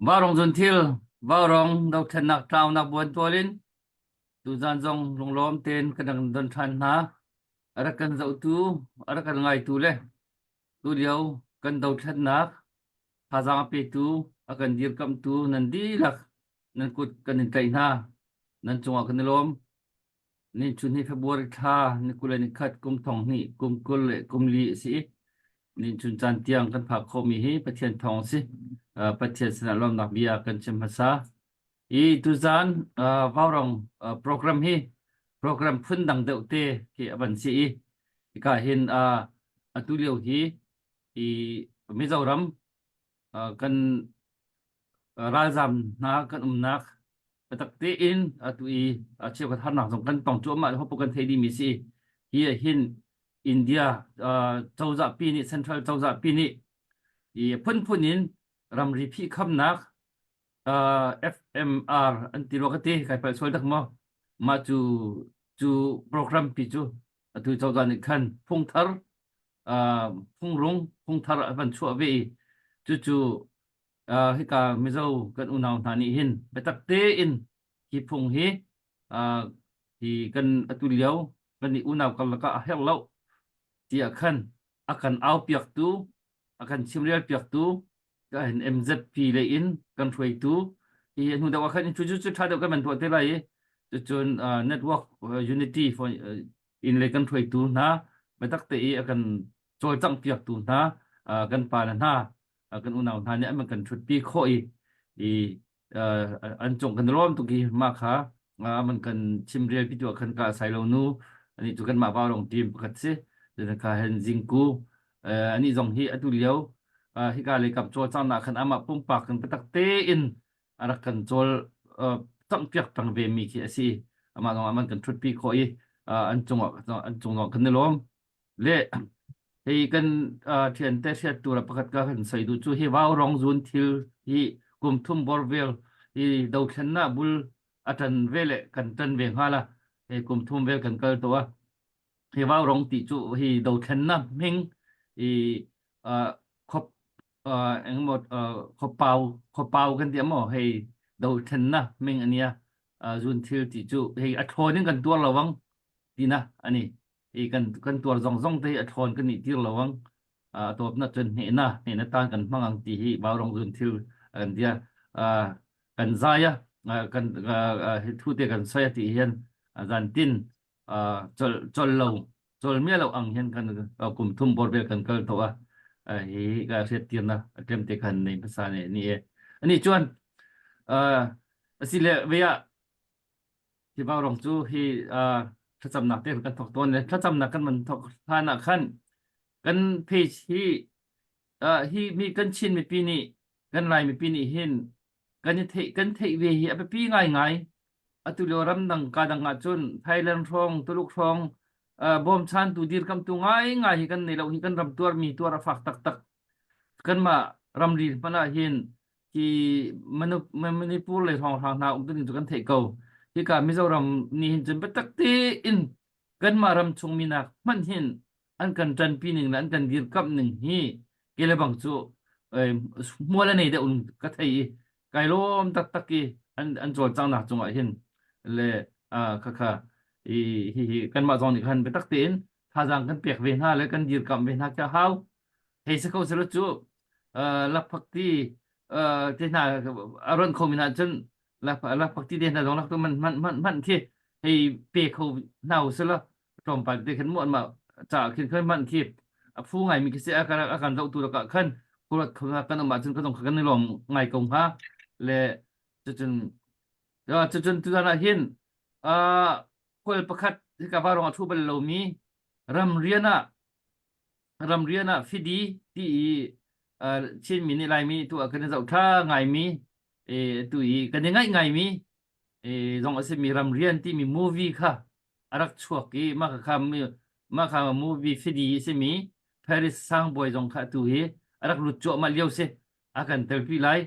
Vaurawng zunthil, Vaurawng dothlennak tlaunak buantual in tuzaan zong lunglawm tein kan rak don ṭhan hna. A rak kan zohtu, a rak kan ngaitu le tulio kan dothlennak thazaang a petu, a kan dirkamhtu nan dihlak nan kut kan in tlaih hna. Nan cungah kan i lawm. Ninchun hi February thla ni 21 kum thong hnih kum 24 a si i ninchun caan tiang kan phak khawhmi hi Pathian thawng a si. Uh, Pathian sinah lawmnak bia kan chim hmasa. I tuzaan uh, Vaurong uh, program hi program phun dang deuh te khi a van si i hika hin uh, atu lio hi i Mizoram uh, kan ralzam hna kan umnak biatak tein atu i cheukhat harnak zong kan tong cuahmah hopo kan thei dimi si hi ah hin India cozah pi nih central cozah pi nih i phunphun in ramri phihkhamnak FMR an ti rua ka ti kai palh sual dak maw mah cu cu program pi cu atu cozah nih khan phungthar phungrung phungthar a van chuah ve i cucu hika Mizo kan unau hna nih hin biatak tein hi phung hi hi kan atu lio kan i unau karlak ah a herh lo tiah khan a kan aupiaktu a kan chimrel piaktu kan MZP lei in kan hruaitu hi hnu deuh ah khan cu cu tha deuh kan man tuah te lai i cucun network unity for in lei kan hruaitu hna biatak te i a kan cawlcangh piaktu hna kan pa le hna kan unau hna nih an kan ṭhutpi khawh i i an cung kan lawm tuk i mah kha man kan chimrel pi tu ah khan ka sai lo nu ani cu kanmah Vaurong team pakhat si kha hen zingku ani zong hi atu lio hika lei kam cawlcanghnak khan amah pumpak kan biatak tein a rak kan cawl cangh piak peng ve mi khi a si amah zong ah man kan ṭhutpi khawh i an cungah an cung zong kan i lawm Le hei kan ṭhiante hriat tur ah pakhat ka kan soi duh cu hi vaurong zun thil hi kum thum bor vel hi dothlennak bul a ṭan ve le kan ṭan ve hnga la hei kum thum vel kan kal to a hi vaurong ti cu hi dothlennak hming i khop engmaw khopau khopau kan ti maw hei dothlennak hming ania zun thil ti cu hei a thlawn in kan tuar lo ang tina ani i kan kan tuar zong zong te a thlawn kan nih tir lo ang a tawpnak cun hnehna hnehna tan kan hmang ang ti hi vaurong zun thil kan dia kan zai a kan hi thu te kan soi ti hian zan tin chol chol lo chol mia lo ang hian kan kum thum bor vel kan kal to a hi ka hriat tirna tlem te khan nei hmasa ne ni e ani chuan asile veya Hi vaurong cu hi thlacamnak te kan thawk tawn le thlacamnak kan van thawk hlan ah khan kan page hi hi mi kan Chin mipi nih kan Lai mipi nih hin kan i theih kan theih ve hi a biapi ngaingai. Atu lio ramdang ka dang ahcun Thailand hrawng, Tuluk hrawng bawmchantu dirkamtu ngaingai hi kan nei lo hi kan ram tuarmi tuar a fak taktak. Kanmah ramri hmanh ah hin hi Manipur lei hrawnghrang hna um tuning cu kan theih ko. Hika Mizoram nih hin cun biatak tein kanmah ram chung minak hmanh hin an kan ṭanpi ning le an kan dirkamh ning hi ke le bang cu hmual a nei deuh in ka thei i kai lawm taktak i an an cawlcanghnak cungah hin le khakha i hihi kanmah zong nih khan biatak tein thazaang kan pek ve hna le kan dirkamh ve hna khi a hau. Hei si kho selaw cu lakphakti te hna a ron khomi hna cun lakphakti te hna zong lak tu man man man man khi hei pe kho hna u selaw tlawmpal te khan mu anmah ca khin khan man khi a phu ngai mi khi si a kan a kan zohtu lakah khan kurat kan um ahcun kan zong kan i lawm ngai ko hnga le cucun cucun tuzan ah hin khual pakhat hika varong a thu bal lomi ram rian ah ramrian ah fidi ti i Chinmi nih Laimi tu ah kan i zoh ṭha ngaimi tu i kan i ngaih ngaimi zong a simi ramrian timi movie kha a rak chuak i mah kha mah kha movie fidi a simi Paris sangbawi zong kha tu hi a rak lut cuahmah lio si a kan telpi lai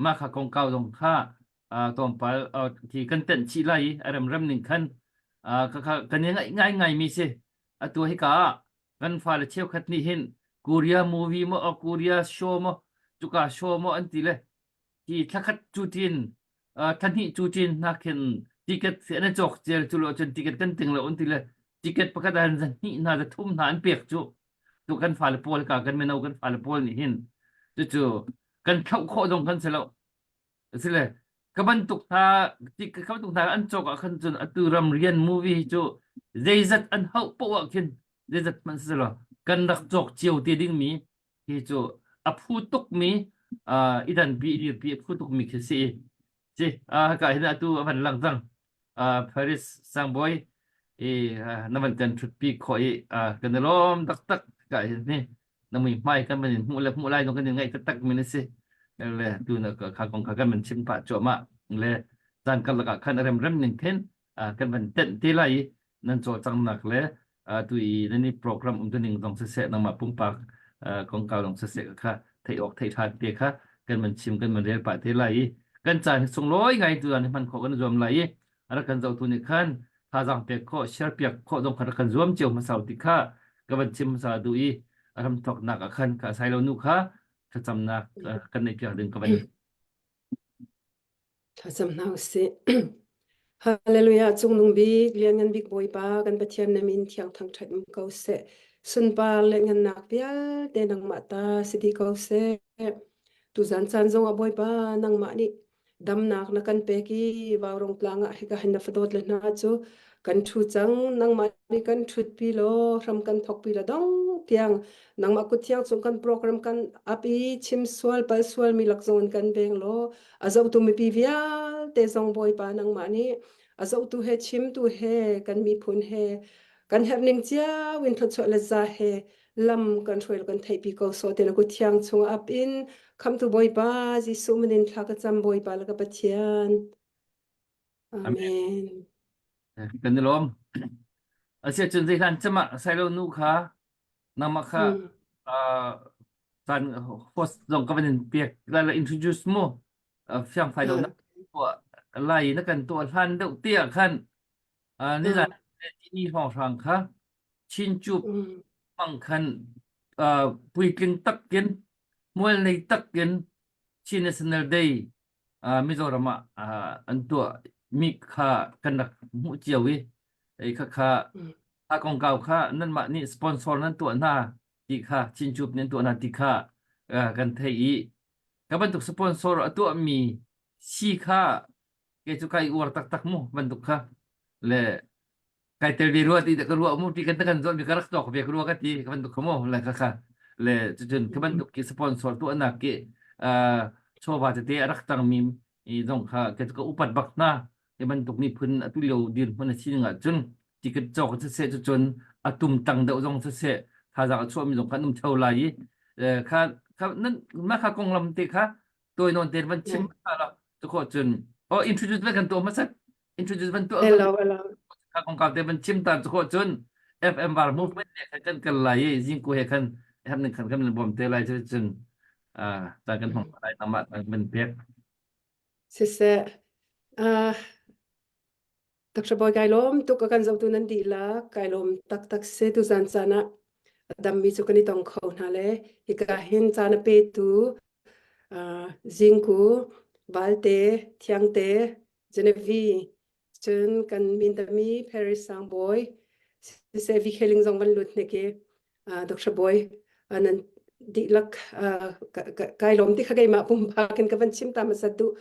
mah kha kongkau zong kha tlawmpal khi kan tenh chih lai i a remrem ning khan kan i ngaih ngai ngaimi si atu hika ah kan fale cheukhat nih hin Korea movie maw Korea show maw cuka show maw an ti le. Hi thlakhat cu tin thlahnih cu tin hna khin ticket an i cawk cel cu lo cun ticket kan ting lo an ti le ticket pakhat ah zan hnih hna za thum hna an pek cu tu kan fale pawl ka kan mino kan fale pawl nih hin cucu kan thlauh khawh zong kan si lo asile ka bantuk hna ka bantuk hna an cawk ah khan cun atu ram rian movie hi cu zeizat an hauh poh ah khin zeizat hmanh si lo kan rak cawk cio te ding mi hi cu a phu tukmi uh, i danpi i dirpi a phu tukmi khi si si uh, ka hin atu a van lang cang uh, Paris sangbawi i uh, na van kan thutpi khawh i uh, kan i lawm taktak ka hin ni na mui hmai kan van in hmuh le hmuh lai no kan in ngaih taktak mi na si le tu na kha kong kha kan van chim pah cuahmah le caan karlak ah khan a rem rem ning khin kan van tenh te lai i nan cawlcanghnak le tu i nan i program um ning zong siseh nangmah pumpak kongkau zong siseh kha theih awk theih ṭhan te kha kan van chim kan van rel pah te lai i kan caan hi sunglawi ngai tu hi hman khawh kan zuam lai i a rak kan zohtu nih khan thazaang pek khawh share piak khawh zong kha rak kan zuam cio hmasa ti kha ka van chim hmasa duh i a ram thawknak ah khan ka sai lo nu kha thlacamnak kan neih piak ding ka van Thlacam hna usih. Hallelujah cungnung bik lianngan bik Bawipa kan Pathian na min thiang thangṭhat um ko seh. Sunpar le ngannak vialte nangmah ta si dih ko seh. Tuzan caan zongah Bawipa nangmah nih damnak na kan pek i vaurong tlang ah hika hin na fadawt le hna cu kan ṭhu cang nangmah nih kan ṭhutpi law hram kan thawkpi la dong tiang nangmah kut thiang cung kan program kan ap i chim sual pal sual mi lak zong in kan veng law a zohtu mipi vialte zong Bawipa nangmah nih a zohtu he chimtu he kan miphun he kan herh ning cio in thluachuah le za he lam kan hruai kan theihpi ko sawh te na kut thiang chung ap in khamtu Bawipa Jesuh min in thla ka cam Bawipa le ka Pathian Amen. Kan i lawm. Asia cun zei hlan cema sailo nu kha nangmah kha caan host zong ka van in pek lai la introduce mu fiang fai lo na tuah lai na kan tuah hlan deuh te ah khan nizan ni hrawng hrang kha Chin cup mang khan puitling takin mual nei takin Chin National Day Mizoram ah an tuah mi kha kan rak hmuh cio i ei kha kha a kongkau kha nanmah nih sponsor nan tuah hna ti kha Chinchup nih an tuah hna ti kha kan theih i ka bantuk sponsor a tuahmi si kha kei cu kai uar taktak mu bantuk kha le kai tel ve rua ti ka ruah mu ti kan kan zawt mi ka rak cawk ve ka rua ka ti ka bantuk kha mu le kha kha le cucun ka bantuk ki sponsor tu anak ki chawva tete a rak tang mi i zong kha ka ka upat bak hna hi bantuk miphun atu lio dirhmun a si ning ahcun ticket cawk siseh cucun a tum tang deuh zong siseh thazaang a chuahmi zong kan um theo lai i kha kha nan mah kha konglam te kha tawi nawn tein van chim hmasa la cu cun oh introduce van kan tuah hmasat introduce van tuah Hello, hello. kha kongkau te van chim ta cu cun FM var movement ne khan kan kal lai i zingku he khan hem ning khan kan bom te lai cu cun ta kan hong lai namah kan pek Siseh, uh, Dr. Bawi kai lawm tuk a kan zohtu nan dihlak kai lawm taktak si tuzan caan ah a dammi cu kan i tong kho hna le hika hin caan a petu uh, Zingku, Valte, Thiangte, Genevieve, cun kan mintami Paris Sangbawi, siseh VK Ling zong van lut hnik i uh, Dr. Bawi uh, nan dihlak uh, kai lawm ti kha keimah pumpak in ka van chim ta hmasat duh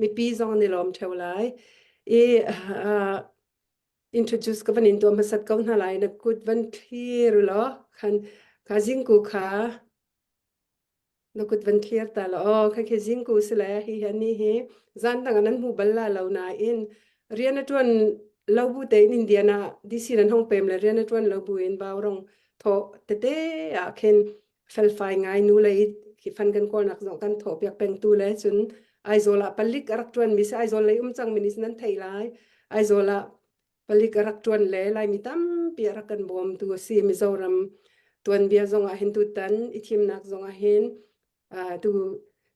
mipi zong an i lawm ṭheo lai i uh, introduce ka van in tuah hmasat ko hna lai na kut van thlir law khan kha zingku kha na kut van thlir ta law aw kha khi zingku si le hi hi ni hi zan dang ah nan hmu bal la lo nain rian a ṭuan lo bu tein Indian ah DC nan hong pem le rian a ṭuan lo bu in baurong thaw tete ah khin felfai ngai nu lei khi fan kan kawlnak zong kan thawh piak pengtu le cun Aizawl ah palik a rak ṭuan mi si Aizawl lei um cang mi nih nan theih lai Aizawl ah palik a rak ṭuan le Laimi tampi a rak kan bawmtu a si Mizoram tuanbia zong ah hin tutan i thimnak zong ah hin tu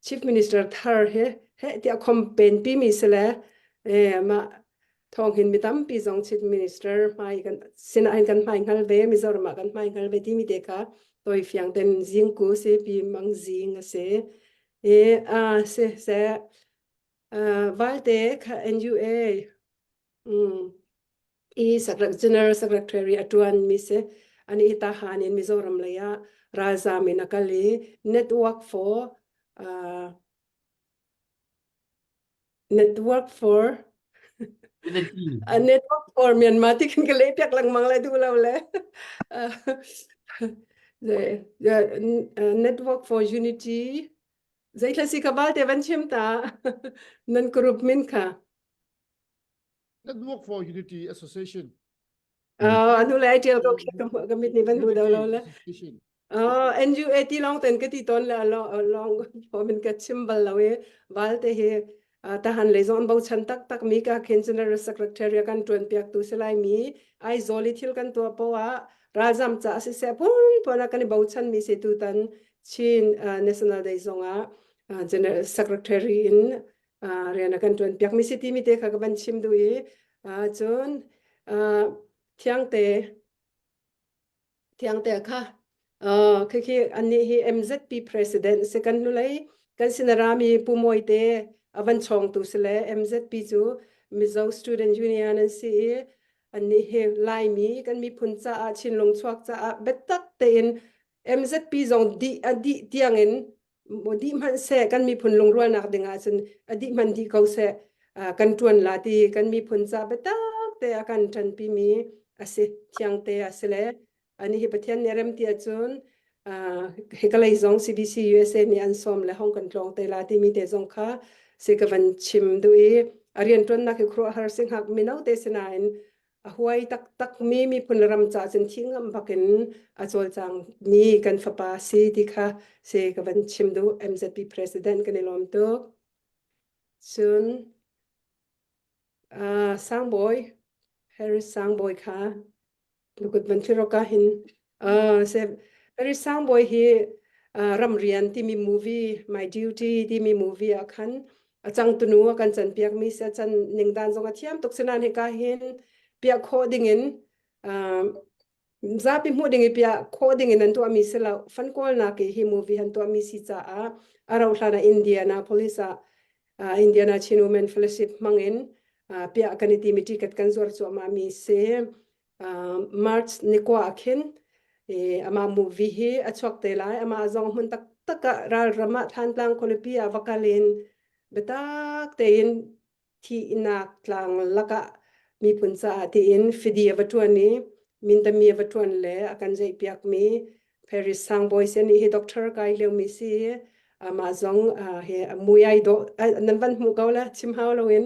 Chief Minister thar he he tiah khom pen pi mi si le eh mah thawng hin mi tampi zong Chief Minister hmai kan sinah hin kan hmai hngal ve Mizoram ah kan hmai hngal ve timi te kha toi fiang ten zingku si pi mang zing a si. I si seh Valte kha NUA mm i General Secretary a ṭuan mi si ani i tahan in Mizoram lei ah ralzam in a kal i Network for uh, Network for Unity. A network for Myanmar ti khin ka leh piak lengmang lai duh lo le. The, the network for unity zeithla si ka bal te van chim ta nan group min kha. Network for Unity Association. Oh, anu le ai tial ko khi ka mit ni van hu do lo le. Oh, NUAT long ten ka ti ton le long min ka chim bal lo e wal te hi tahan le zon bo chan tak tak mi ka khin general secretary kan tuan piak tu selai mi ai zoli thil kan tua po a ralzam cha si se pun pona kan bo chan mi se tu tan Chin National Day zonga general secretary in rian a kan ṭuan piak mi si timi te kha ka van chim duh i cun thiangte thiangte kha khikhi annih hi MZP president si kan hnulei kan sinarami Pu Mawi te a van chawngtu si le MZP cu Mizo Student Union an si i annih hi Laimi kan miphun caah Chinlung chuak caah biatak tein MZP zong dih a dih tiangin dih hmanh seh kan miphun lungrualnak ding ahcun a dih hmanh dih ko seh kan ṭuan la ti kan miphun ca biatak te a kan ṭanpi mi a si thiang te a si le ani hi Pathian nih rem ti ahcun hi ka lei zong CBC USA nih an sawm le hong kan tlawng te la timi te zong kha si ka van chim duh i a rianṭuannak hi khuaruahhar si hngak mino te sinain a huai taktakmi miphun le ram ca cun thi ngam bakin a cawlcang mi kan fapa si ti kha si ka van chim duh MZP president kan i lawm tuk cun uh, Sangbawi Harris Sangbawi kha lukut van thiroka hin uh, se Harris Sangbawi hi uh, ramrian timi movie My Duty timi movie ah khan a changtunu a kan can piak mi si a can ning dan zong a thiam tuk sinan hika hin piah khawh ding in zapi hmuh ding i piah khawh ding in an tuah mi si lo fan kawlnak i hi movie han tuah mi si caah a rauh hlan ah Indianapolis ah Indiana Chin Women Fellowship hmang in piah kan i timi ticket kan zuar cuahmah mi si March ni kwa ah khin amah movie hi a chuak te lai amah zong hmun taktak ah ralram ah Thantlang khualipi ah va kal in biatak tein thihnak tlang lakah miphun caah tiin fidi a va ṭuan i mintami a va ṭuan le a kan zeihpiak mi Paris Sangbawi sen hi doctor kai liomi si amah zong hi a mui ai dawh nan van hmuh ko la chim hau loin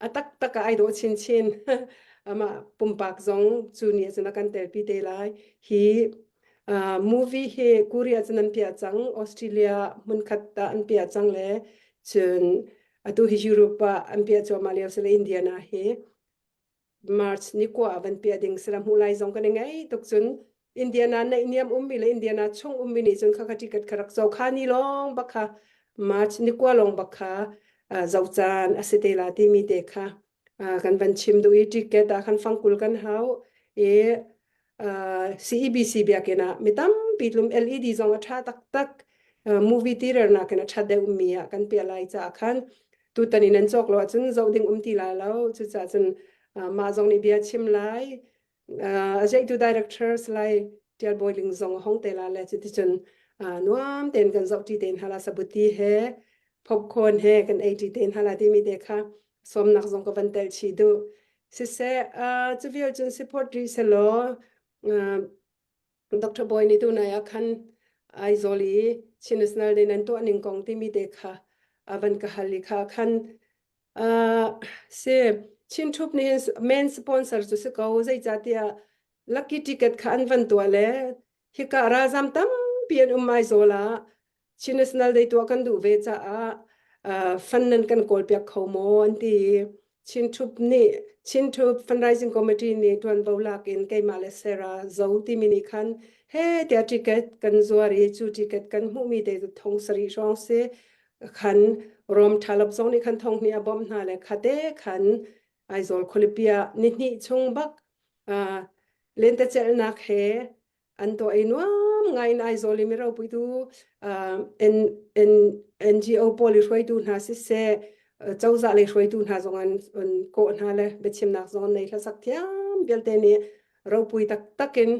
a taktak ah ai dawh chinchin amah pumpak zong cu ni cun a kan telpi te lai hi movie hi Korea cun an piah cang Australia hmunkhat ah an piah cang le cun atu hi Europe ah an piah cuahmah lio si le Indiana hi March ni kua ah van piah ding sila hmuh lai zong kan i ngei tuk cun Indiana naih niam ummi le Indiana chung ummi nih cun khakha ticket kha rak zo kha ni lawng bak kha March ni kua lawng bak kha zo caan a si te la timi te kha kan van chim duh i ticket ah khan fangkul kan hau i CEBC biakinn ah mi tampi tlum LED zong a ṭha taktak movie theater nakin a ṭha deuhmi ah kan piah lai caah khan tutan in an cawk lo ahcun zoh ding um ti lai lo cucaah cun mah zong nih bia chim lai a zeitu directors lai Tial Bawi Ling zong a hong te la le cuticun nuam tein kan zoh ṭi te hna la sabuti he popcorn he kan ei ṭi te hna la timi te kha sawmnak zong ka van tel chih duh siseh cu vial cun support rih selaw Dr. Boy nih tunai ah khan Aizawl i Chin National Day nan tuah ning kong timi te kha a van ka hal i kha khan si Chin Thup nih hin main sponsor cu si ko zeicahtiah lucky ticket kha an van tuah le hika ralzam tampi an um Aizawl ah Chin National Day tuah kan duh ve caah fund nan kan kawlpiak kho maw an ti i Chin Thup nih Chin Thup Fundraising Committee nih ṭuanvo lak in keimah le Sarah Zo timi nih khan he tiah ticket kan zuar i cu ticket kan hmuhmi te cu thong sarih hrawng si khan Rom Thalop zong nih khan thong hnih a bawmh hna le khate khan Aizawl khualipi ah nihnih chung bak lentecelhnak he an tuah i nuam. ngai in Aizawl i miropuitu uh, N, N, NGO pawl i hruaitu hna siseh cozah lei hruaitu hna zong an, an kawh hna le biachimnak zong an nei hlasak thiam vialte nih ropui taktak in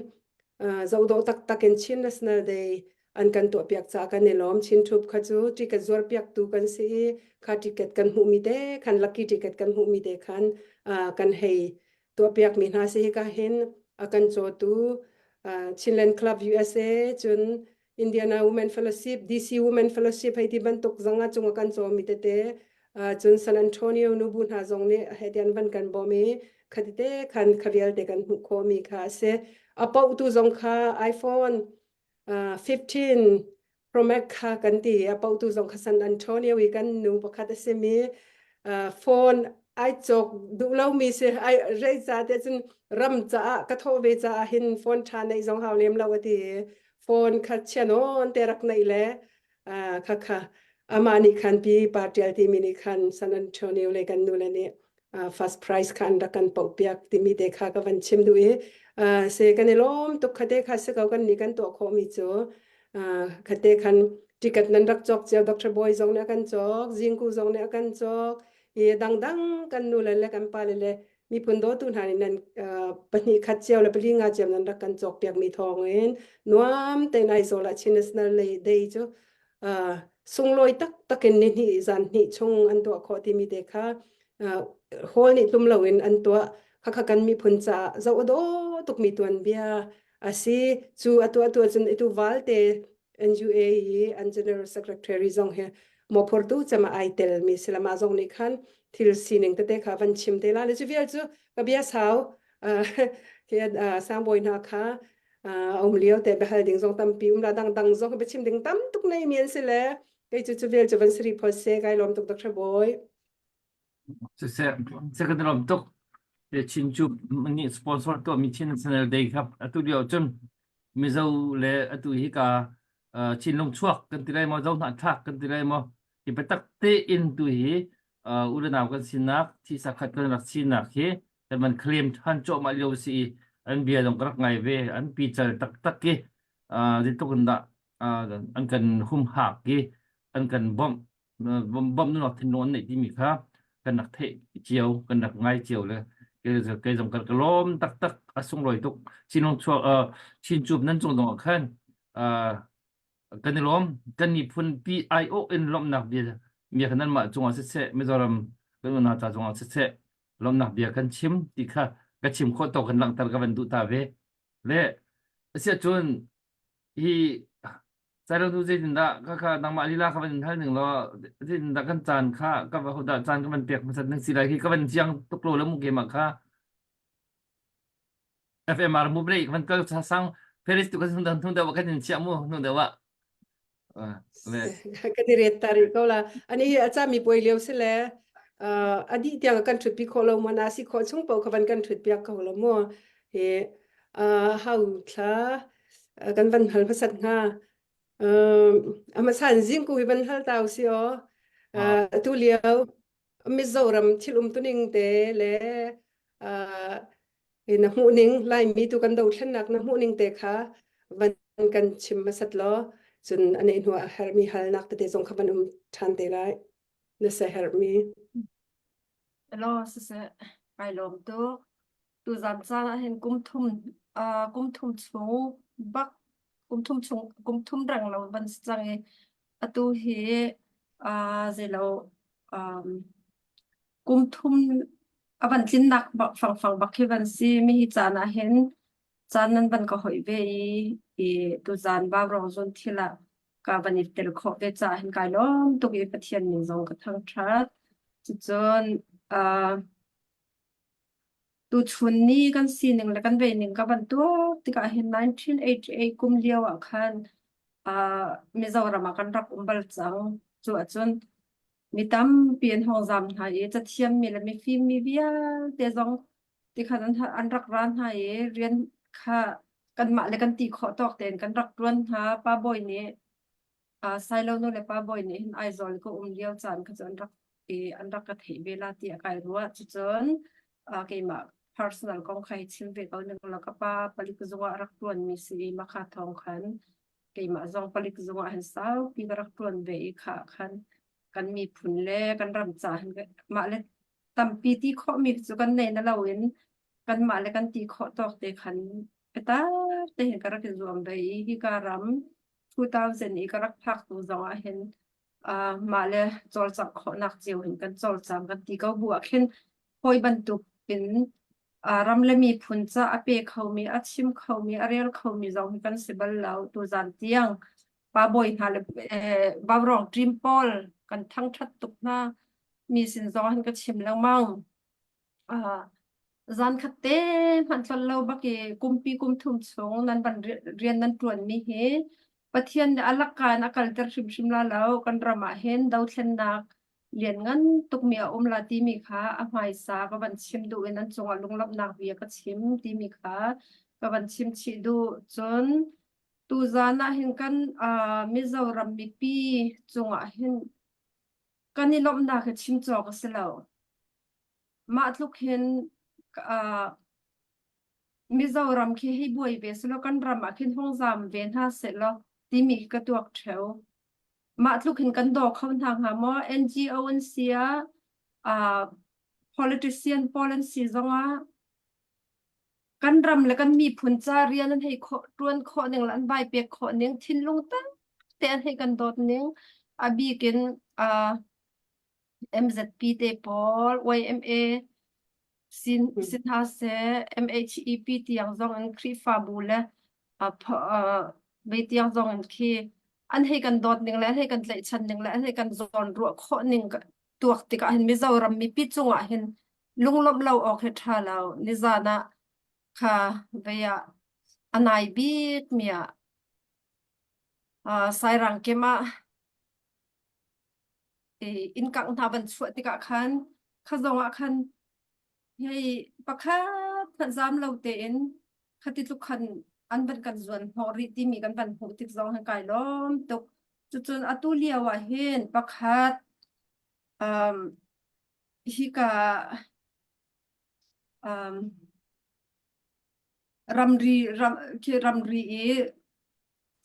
zohdawh taktak in Chin National Day an kan tuahpiak caah kan i lawm. Chin Troop kha cu ticket zuarpiaktu kan si i kha ticket kan hmuhmi te khan lucky ticket kan hmuhmi te khan kan hei tuahpiakmi hna si hika hin a kan cawtu Chinland Club USA cun Indiana Women Fellowship, DC Women Fellowship hei ti bantuk zong ah cung a kan cawmi tete cun San Antonio nubu hna zong nih heh tian van kan bawm i khatite khan kha vialte kan hmuh khawhmi kha a si. A paohtu zong kha iPhone 15 Pro Max kha kan ti a paohtu zong kha San Antonio i kan nu pakhat a simi phone ai cawk duh lomi si ai rei ca te cun ram caah ka thawh ve caah hin phone ṭha neih zong hau lem lo a ti phone kha chia nawn te rak neih le kha kha amah nih khan pi pa ṭial timi nih khan San Antonio le kan nu le nih first prize kha an rak kan poh piak timi te kha ka van chim duh i se kan i lawm tuk khate kha si ko kan nih kan tuah khawh mi cu khate khan ticket nan rak cawk cio Dr. Boy zong nih a kan cawk Zingku zong nih a kan cawk i dangdang kan nu le le kan pa le le miphun dawtu hna nih nan pahnih khat cio le pali nga cio nan rak kan cawk piak mi thawng in nuam tein Aizawl ah Chin National Day cu sunglawi taktak in ni hnih zan hnih chung an tuah khawh timi te kha hall nih tlum loin an tuah khakha kan miphun caah zoh a dawh tukmi tuanbia a si cu a tuah tu cun itu valte NUA i an general secretary zong hi mawphortu cema ai tel mi silama zong nih khan thil sining tete kha van chim te la le cu vial cu ka bia sau khi sangbawi hna kha um lio te biahal ding zong tampi um la dang dang zong biachim ding tam tuk nei mi an si le kei cu cu vel cu van siri phot se kai lawm tuk Dr. Boy Siseh, second lawm tuk. Chin cu nih sponsor tuahmi Chin National Day kha atu lio cun Mizo le atu hi ka Chinlung chuak kan ti lai maw, Zo hnahthlak kan ti lai maw, hi biatak tein tu hi u le nau kan sinak, thisa khat kan rak sinak hi kan van claim than cuahmah lio si i an bia zong ka rak ngai ve, an pical taktak i zeitluk in dah an kan humhak i an kan bawmh bawmh nunnak thinlung an neih timi kha kan rak theih cio kan rak ngai cio le kei zong ka lawm taktak a sunglawi tuk Chinlung chuak Chin cup nan cung dong ah khan kan i lawm kan miphun pi aiawh in lawmhnak bia bia kha nanmah cungah siseh Mizoram kan unau ca cungah siseh lawmhnak bia kan chim ti kha ka chim khawh tawk kan langhter ka van duh ta ve le asiahcun hi Sailo zeitindah kha kha nangmah lila kha van in hal ning law zeitindah kan caan kha ka va hodah caan ka van pek hmasat ning si lai khi ka van chiang tuk lo le mu keimah kha FMR mu break van kal sang Paris tu kan thung thung deuh kan in chiah mu hnu deuh ah kan i ret ta rih ko la ani a ca mi puai lio si le a dih tiang kan thut pi khawh lo mo na si khawh chung paoh kha van kan thut piak ko lo mu hi hau thla kan van hal hmasat hnga. A hmasa in zingku hi van hal ta usi aw. Atu lio Mizoram thil umtuning te le na hmuhning Laimi tu kan dothlennak na hmuhning te kha van kan chim hmasat law cun a neih hnu ah herhmi halnak tete zong kha van um ṭhan te lai na se herhmi. Hello, siseh, kai lawm tuk. Tuzan caan ah hin kum thum kum thum chung bak kum thum chung kum thum reng lo van si cang i atu hi zeilo um, kum thum a van tlinnak bak fangfang bak hi van si mi hi caan ah hin caan nan van ka hoih ve i i tuzan vaurawng zun thil ah ka van i tel khawh ve caah hin kai lawm tuk i Pathian min zong ka thangṭhat. Cucun uh, Tuchun ni kan sining le kan veining ka van tuak tikah hin 1988 kum lio ah khan uh, Mizoram ah kan rak um bal cang. Cu ahcun mi tampi an hong zam hna i cathiammi le mifimmi vialte zong tikhan an, an rak ra hna i rian kha kanmah le kan ti khawh tawk tein kan rak ṭuan hna. Pa Bawi nih Uh, Sailo nu le pa bawi nih hin Aizawl ka um lio caan kha cu an rak i an rak ka theih ve la ti a kai ruah. Cucun uh, keimah personal kong kha hi chim ve ko ning law ka pa palik zung ah rak tuan mi si i makha thawng khan. Keimah zong palik zung ah hin saupi ka rak ṭuan ve i kha khan kan miphun le kan ram ca hin mah le tampi ti khawhmi cu kan nei na loin kanmah le kan ti khawh tawk te khan biatak te hin ka rak i zuam ve i hika ram 2000 i ka rak phak tu zong ah hin uh, mah le cawlcangh khawhnak cio in kan cawlcang kan ti ko bu ah khin hawi bantuk in uh, ram le miphun ca a pe khomi a chim khomi a rel khomi zong hi kan si bal lo tuzan tiang pa bawi hna le eh, Vaurawng team pawl kan thangṭhat tuk hna mi sin zong hin ka chim lengmang uh, zan khat te hmanh tlol lo bak i kumpi kum thum chung nan van rian nan ṭuan mi hi Pathian nih a lakka in a kalter hrimhrim la lo kan ram ah hin dothlennak lianngan tukmi a um la timi kha a hmaisa ka van chim duh in an cungah lunglawmhnak bia ka chim timi kha ka van chim chih duh cun tuzan ah hin kan uh, Mizoram mipi cungah hin kan i lawmhnak hi chim cawk a si lo. Mah tluk hin uh, Mizoram khi hei buai ve selaw kan ram ah khin hung zaam ve hna sehlaw timi khi ka tuak ṭheo. Mah tluk hin kan daw kho hna hnga maw? NGO an si ah, uh, politician pawl an si zongah kan ram le kan miphun ca rian an hei khawh ṭuan khawh ning le an vai pek khawh ning thinlung tak te an hei kan dawt ning a bik in uh, MZP te pawl YMA sin si hna seh MHEP tiang zong in Khrihfabu le vei tiang zong in khi an hei kan dawt ning le an hei kan tlaihchan ning le an hei kan zawn ruah khawh ning tuak tikah hin Mizoram mipi cungah hin lunglawmh lo awk hi ṭha lo nizan ah kha vei ah a nai bik mi ah Sairang kem ah inn kangh hna van chuah tikah khan kha zong ah khan hei pakhat hmanh zam lo tein khati tluk khan an van kan zuan hnawh rih timi kan van hmuh tik zong hin kai lawm tuk. Cucun atu lio ah hin pakhat um, hika um, ramri ram khi ramri i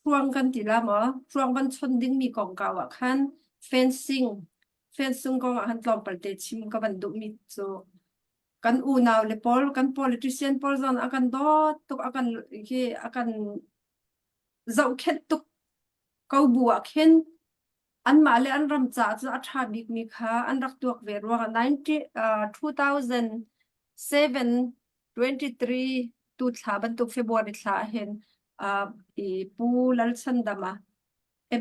Hruang kan ti la maw? Hruang van chon dingmi kongkau ah khan fencing fencing kong ah khan tlawmpal te chim ka van duhmi cu kan unau le pawl kan politician pawl zong a kan dawt tuk a kan hi a kan zohkhenh tuk ko bu ah khin anmah le an ram caah cu a ṭha bikmi kha an rak tuak ve ruangah 90, uh, 2007 23 tu thla bantuk February thla ah hin uh, i Pu Lalchandama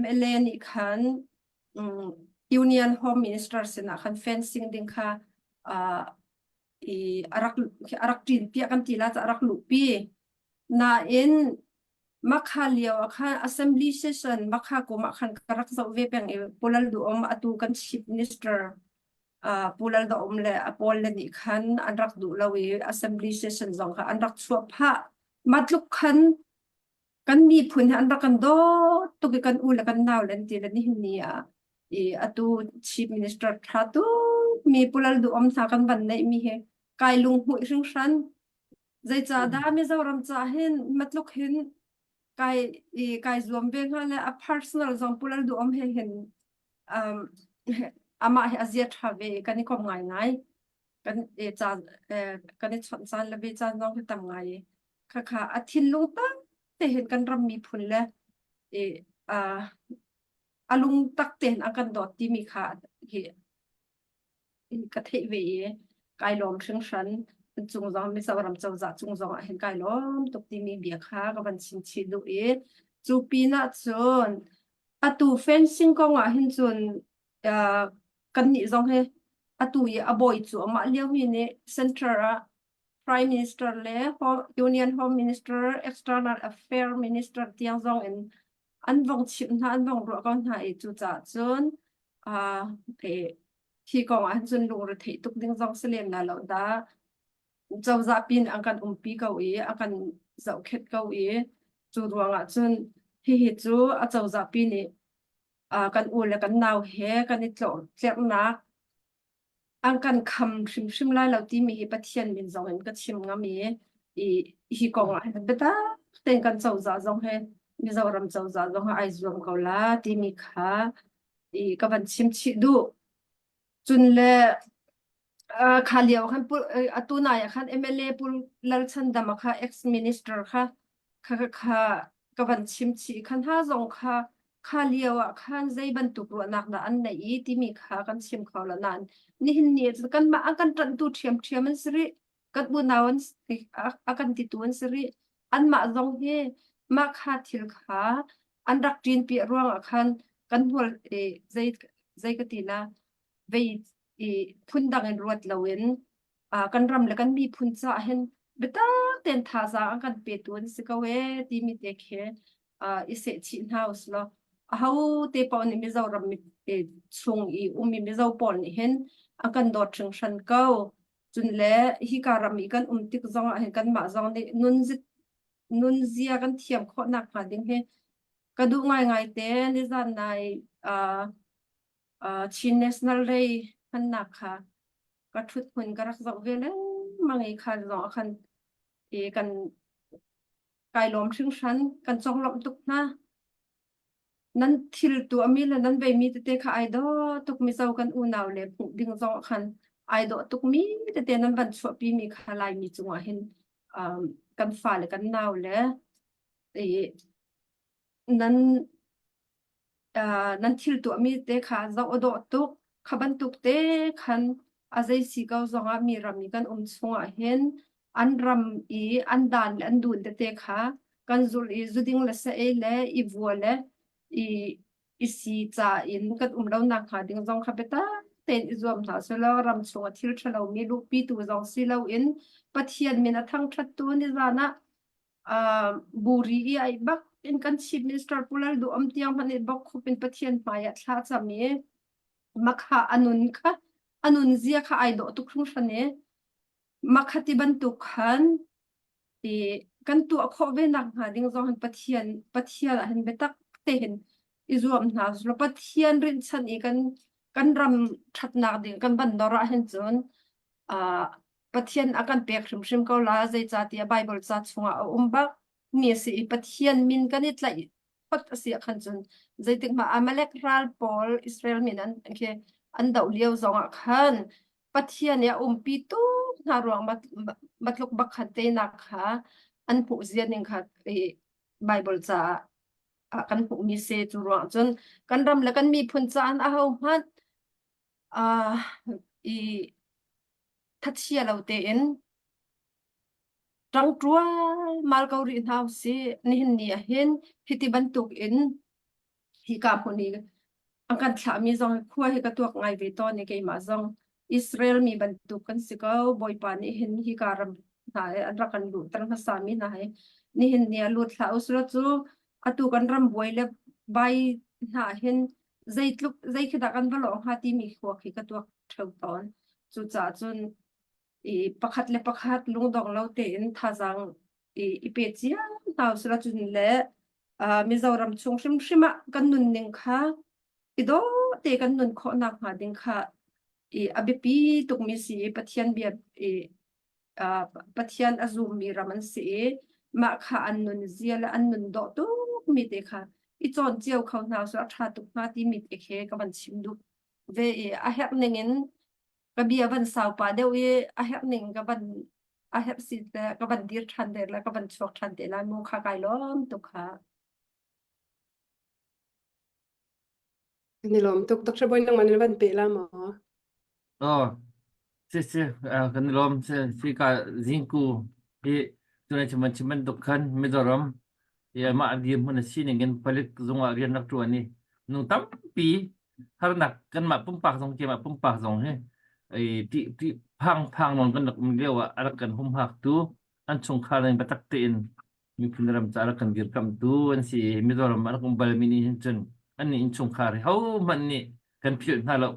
MLA nih khan um, Union Home Minister sinah khan fencing ding kha uh, i a rak a rak ṭin piah kan ti la ca a rak luhpi nain makha lio ah khan assembly session makha kum ah khan ka rak zoh ve peng i Pu Lal Duhom atu kan chief minister uh, Pu Lal Duhom le a pawl le nih khan an rak duh lo i assembly session zong kha an rak chuah phah matluk khan kan miphun hi an rak kan dawt tuk i kan u le kan nau le an ti le nihin ni ah i atu chief minister tha tuk mi Pu Lal Duhom hna kan van neih mi hi kai lunghmuih hringhran Zeicahdah Mizoram ca hin matluk hin kai i kai zuam ve hnga le a personal zong Pu Lal Duhom he hin um, amah hi a zia ṭha ve i kan i kom ngaingai. Kan i caan eh, kan i chawnh caan le ve caan zong hi tam ngai i khakha a thinlung tak te hin kan ram miphun le i uh, a lung tak tein a kan dawt timi kha hi ka theih ve i kai lawm hringhran cung zong Mizoram cozah cung zong ah hin kai lawm tuk timi bia kha ka van chim chih duh i cu pinah cun atu fencing kong ah hin cun uh, kannih zong hi atu i a bawi cu amah lio mi nih center ah Prime Minister le Union Home Minister, External Affair Minister tiang zong in an vong chimh hna an vong ruah ko hna i cucaah cun uh, hi kong ah cun lungre theih tuk ding zong si lem la lo dah cozah pin an kan umpi ko i a kan zohkhet ko i cu ruangah cun hihi cu a cozah pi nih uh, kan u le kan nau he kan i tlawh tlerhnak an kan kham hrimhrim lai lo timi hi Pathian min zong in ka chim ngam i i hi kong ah hin biatak tein kan cozah zong he Mizoram cozah zong ah ai zuam ko la timi kha i ka van chim chih duh. Cun le kha lio khan atu nai ah khan MLA Pu Lalchandama kha ex minister kha kha kha ka van chim chih khan ha zong kha kha lio ah khan zei bantuk ruahnak dah an neih i timi kha kan chim kho lo nain nihin ni ah kanmah an kan ṭanhtu ṭhiamṭhiam an si rih kan unau an a kan titu an si rih anmah zong hi mah kha thil kha an rak ṭin piah ruangah khan kan hmual zei zei ka ti la vei i phundang in ruat loin kan ram le kan miphun caah hin biatak tein thazaang an kan petu an si ko ee timi te khi i sehchih hna usilaw aho te paoh nih Mizoram chung i ummi Mizo pawl nih hin an kan dawt hringhran ko. Cun le hika ram i kan um tik zong ah hin kanmah zong nih nunzia kan thiam khawh nakhnga ding hi ka duh ngaingai te nizan nai Chin National Day hmannak kha ka ṭhut hmun ka rak zoh ve lengmang i kha zong ah khan i kan kai lawm hringhran kan conglawmh tuk hna. Nan thil tuahmi le nan veimi tete kha ai dawh tuk Mizo kan unau le hmuh ding zong ah khan ai dawh tukmi tete nan van chuahpimi kha Laimi cungah hin um, kan fale kan nau le i nan nan thil tuahmi te kha zoh a dawh tuk. Kha bantuk te khan a zei si ko zongah mi ram i kan um chungah hin an ram i an dan le an dun tete kha kan zulh i zuding le sa ei le i vua le i i si ca in kan um lo nak hnga ding zong kha biatak tein i zuam hna selaw ram chungah thil ṭhalomi luhpitu zong si loin Pathian min a thangṭhattu nizan ah buri i ai bak in kan chief minister Pu Lal Duh Om tiang hmanh nih bok khup in Pathian hmai ah thla cam i makha anun kha anun zia kha ai dawh tuk hringhran i makha ti bantuk khan i kan tuah khawh ve nak hnga ding zong hin Pathian Pathian ah hin biatak te hin i zuam hna sulaw Pathian rinhchan i kan kan ram ṭhatnak ding kan van dor ah hin cun uh, Pathian a kan pek hrimhrim ko la zeicahtiah Bible ca chungah a um bak mi a si i Pathian min kan i tlaih phot a si ah khan cun zeitik hmah Amalek ral pawl Israel min an khi an doh lio zongah khan Pathian i a umpi tuk hna ruang matluk bak khan teinak kha an hmuh zia ning kha i Bible caah ah kan hmuhmi si cu ruang cun kan ram le kan miphun caan aho hmanh uh, i Thachia lo tein ṭang ṭualmal ko rih hna usih. Nihin ni ah hin hiti bantuk in hika hmun i an kan thlahmi zong hi khua hi ka tuak ngai ve tawn i keimah zong Israel mi bantuk kan si ko. Bawipa nih hin hika ram hna hi an rak kan luhter hmasami hna hi nihin ni ah lut hlah usih cu atu kan ram buai le bai hna hin zeitluk zei khi dah kan va lawh hnga timi khua khi ka tuak ṭheo tawn. Cucaah cun i pakhat le pakhat lungdong lo tein thazaang i, i pe cio hna usih cun le uh, Mizoram chung hrimhrim ah kan nunning kha i dawh te kan nun khawh nakhnga ding kha i a biapi tukmi si i Pathian bia i uh, Pathian a zummi ram an si i mah kha an nun zia le an nun dawh tukmi te kha i cawn cio kho hna usih a ṭha tuk hnga timi te khi ka van chim duh ve i a herh ning in ka bia van sau pa deuh i a herh ning ka van a herh si te ka van dir ṭhan te le ka van chuak ṭhan te lai mu kha kai lawm tuk kha. Kan i lawm tuk. Dr. Boy nangmah na van pe la maw? Oh, si si kan i lawm si si ka zingku hi tunai chim chim bantuk khan Mizoram i amah dirhmun a sining in palik zung ah rian rak ṭuan i nu tampi harnak kanmah pumpak zong keimah pumpak zong hi i ṭih ṭih phang phang nawn kan rak um lio ah a rak kan humhaktu an chungkhar in biatak tein miphun ram ca rak kan dirkamhtu an si i Mizoram a rak um balmi nih hin cun annih innchungkhar hi hohmanh nih kan philh hna lo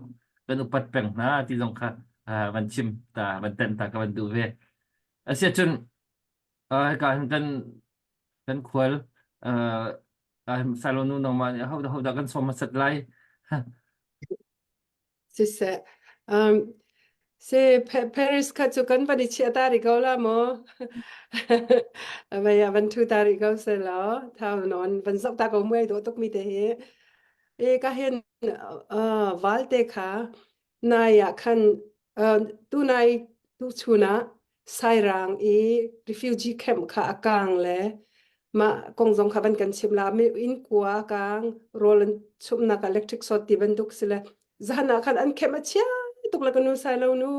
kan upat peng hna ti zong kha van chim ta van tenh ta ka van duh ve asiahcun hika hin kan kan khual Silo nu nangmah nih ho dah kan sawm hmasat lai Siseh. Um, Se Paris kha cu kan van i chiah ta rih ko la maw? Vei ah van thu ta rih ko se law thau nawn van zoh ta ko muai dawh tuk mi te hi. E ka hin uh, valte kha nai ah khan uh, tu nai tu chun ah Sairang i refugee camp kha a kang le mah kong zong kha van kan chim la mi inn kua kang rawl an chumnak electric short ti bantuk si le zan ah khan an khem a chia tuk le ka nu sai lo nu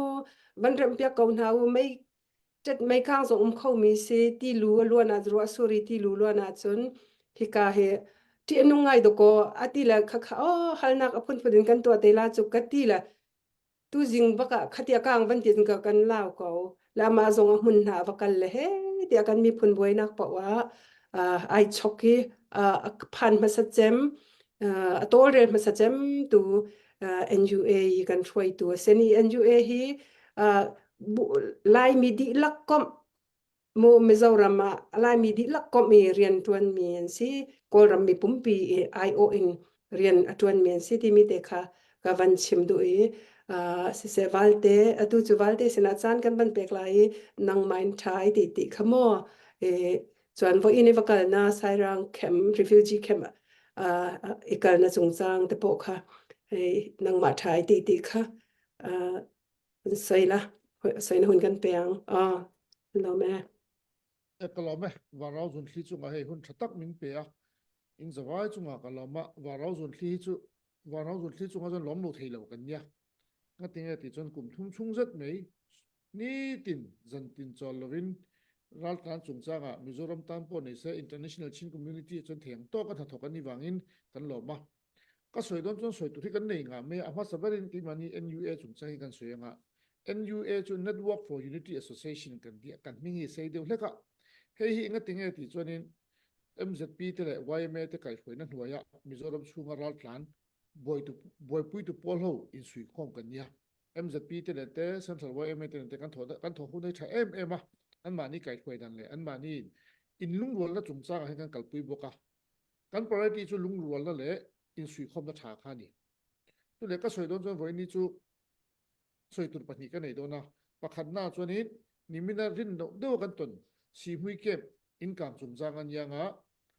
van remh piak ko hna u mei tet mei kang zong um kho mi si ti lu a luan ah ruah suri ti lu luan ah cun hika hi ti anung ngai doko ati le kha kha oh halnak a phunphun in kan tuah te la chu ka ti le tuzing bak ah khatia kang van ti ka kan lau ko la ma zong a hmun hna va kal le he tiah kan miphun buainak poah ah ai chok i a phan hmasa cem a tawlrel hmasa cem tu NUA i kan hruaitu a si ni NUA hi Laimi dihlak komh mu Mizoram ah Laimi dihlak komh i rian ṭuanmi an si Kawlram mi pumpi i aiawh in rian a ṭuanmi an si timi te kha ka van chim duh i uh, siseh valte atu cu valte sinah caan kan van pek lai i nangmah in ṭha i ti ti kha maw e, chuan vo in i va kalna Sairang camp refugee camp uh, i kalna chungchang te pawh kha nangmah ṭha i ti ti kha uh, soi la soi na hun kan peang ah lawm e Ka lawm e varau zun thli chungah hei hun tha tak min pe a in zawai chungah ka lawm a varau zun thli hi chu varau zun thli chungah chuan lawm lo thei lo kan nia nga tinge ti chuan kum thum chung zet mai nitin zantin chawl lovin raltlan chungchangah Mizoram tan pawh nei se international Chin community chuan theng tawk a hnathawk an ni wangin kan lawm a Ka sawi dawn chuan sawi tur hi kan nei ngah mai a. A hmasa berin keimahni NUA chungchang hi kan sawi anga NUA chu Network for Unity Association kan ti a, kan hming hi sei deuh hlek a. Hei hi enga tinge tih chuanin MZP te leh YMA te kaihhruaina hnuaia Mizoram chhunga raltlan buaipuitu pawl ho insuihkhawm kan nia. MZP te nen te Central YMA te nen te kan thawh kan thawh hun hi tha em em a. Anmahni kaihhruai dan leh anmahni inlungrualna chungchangah hian kan kalpui bawk a. Kan priority chu lungrualna leh insuihkhawmna tha kha a ni. Chu leh ka sawi dawn chuan vawiin ni chu sawi tur pahnih ka nei dawn a. Pakhatna chuanin nimina rin loh deuha kan tawn Sihmui Camp inkang chungchang a nia nga.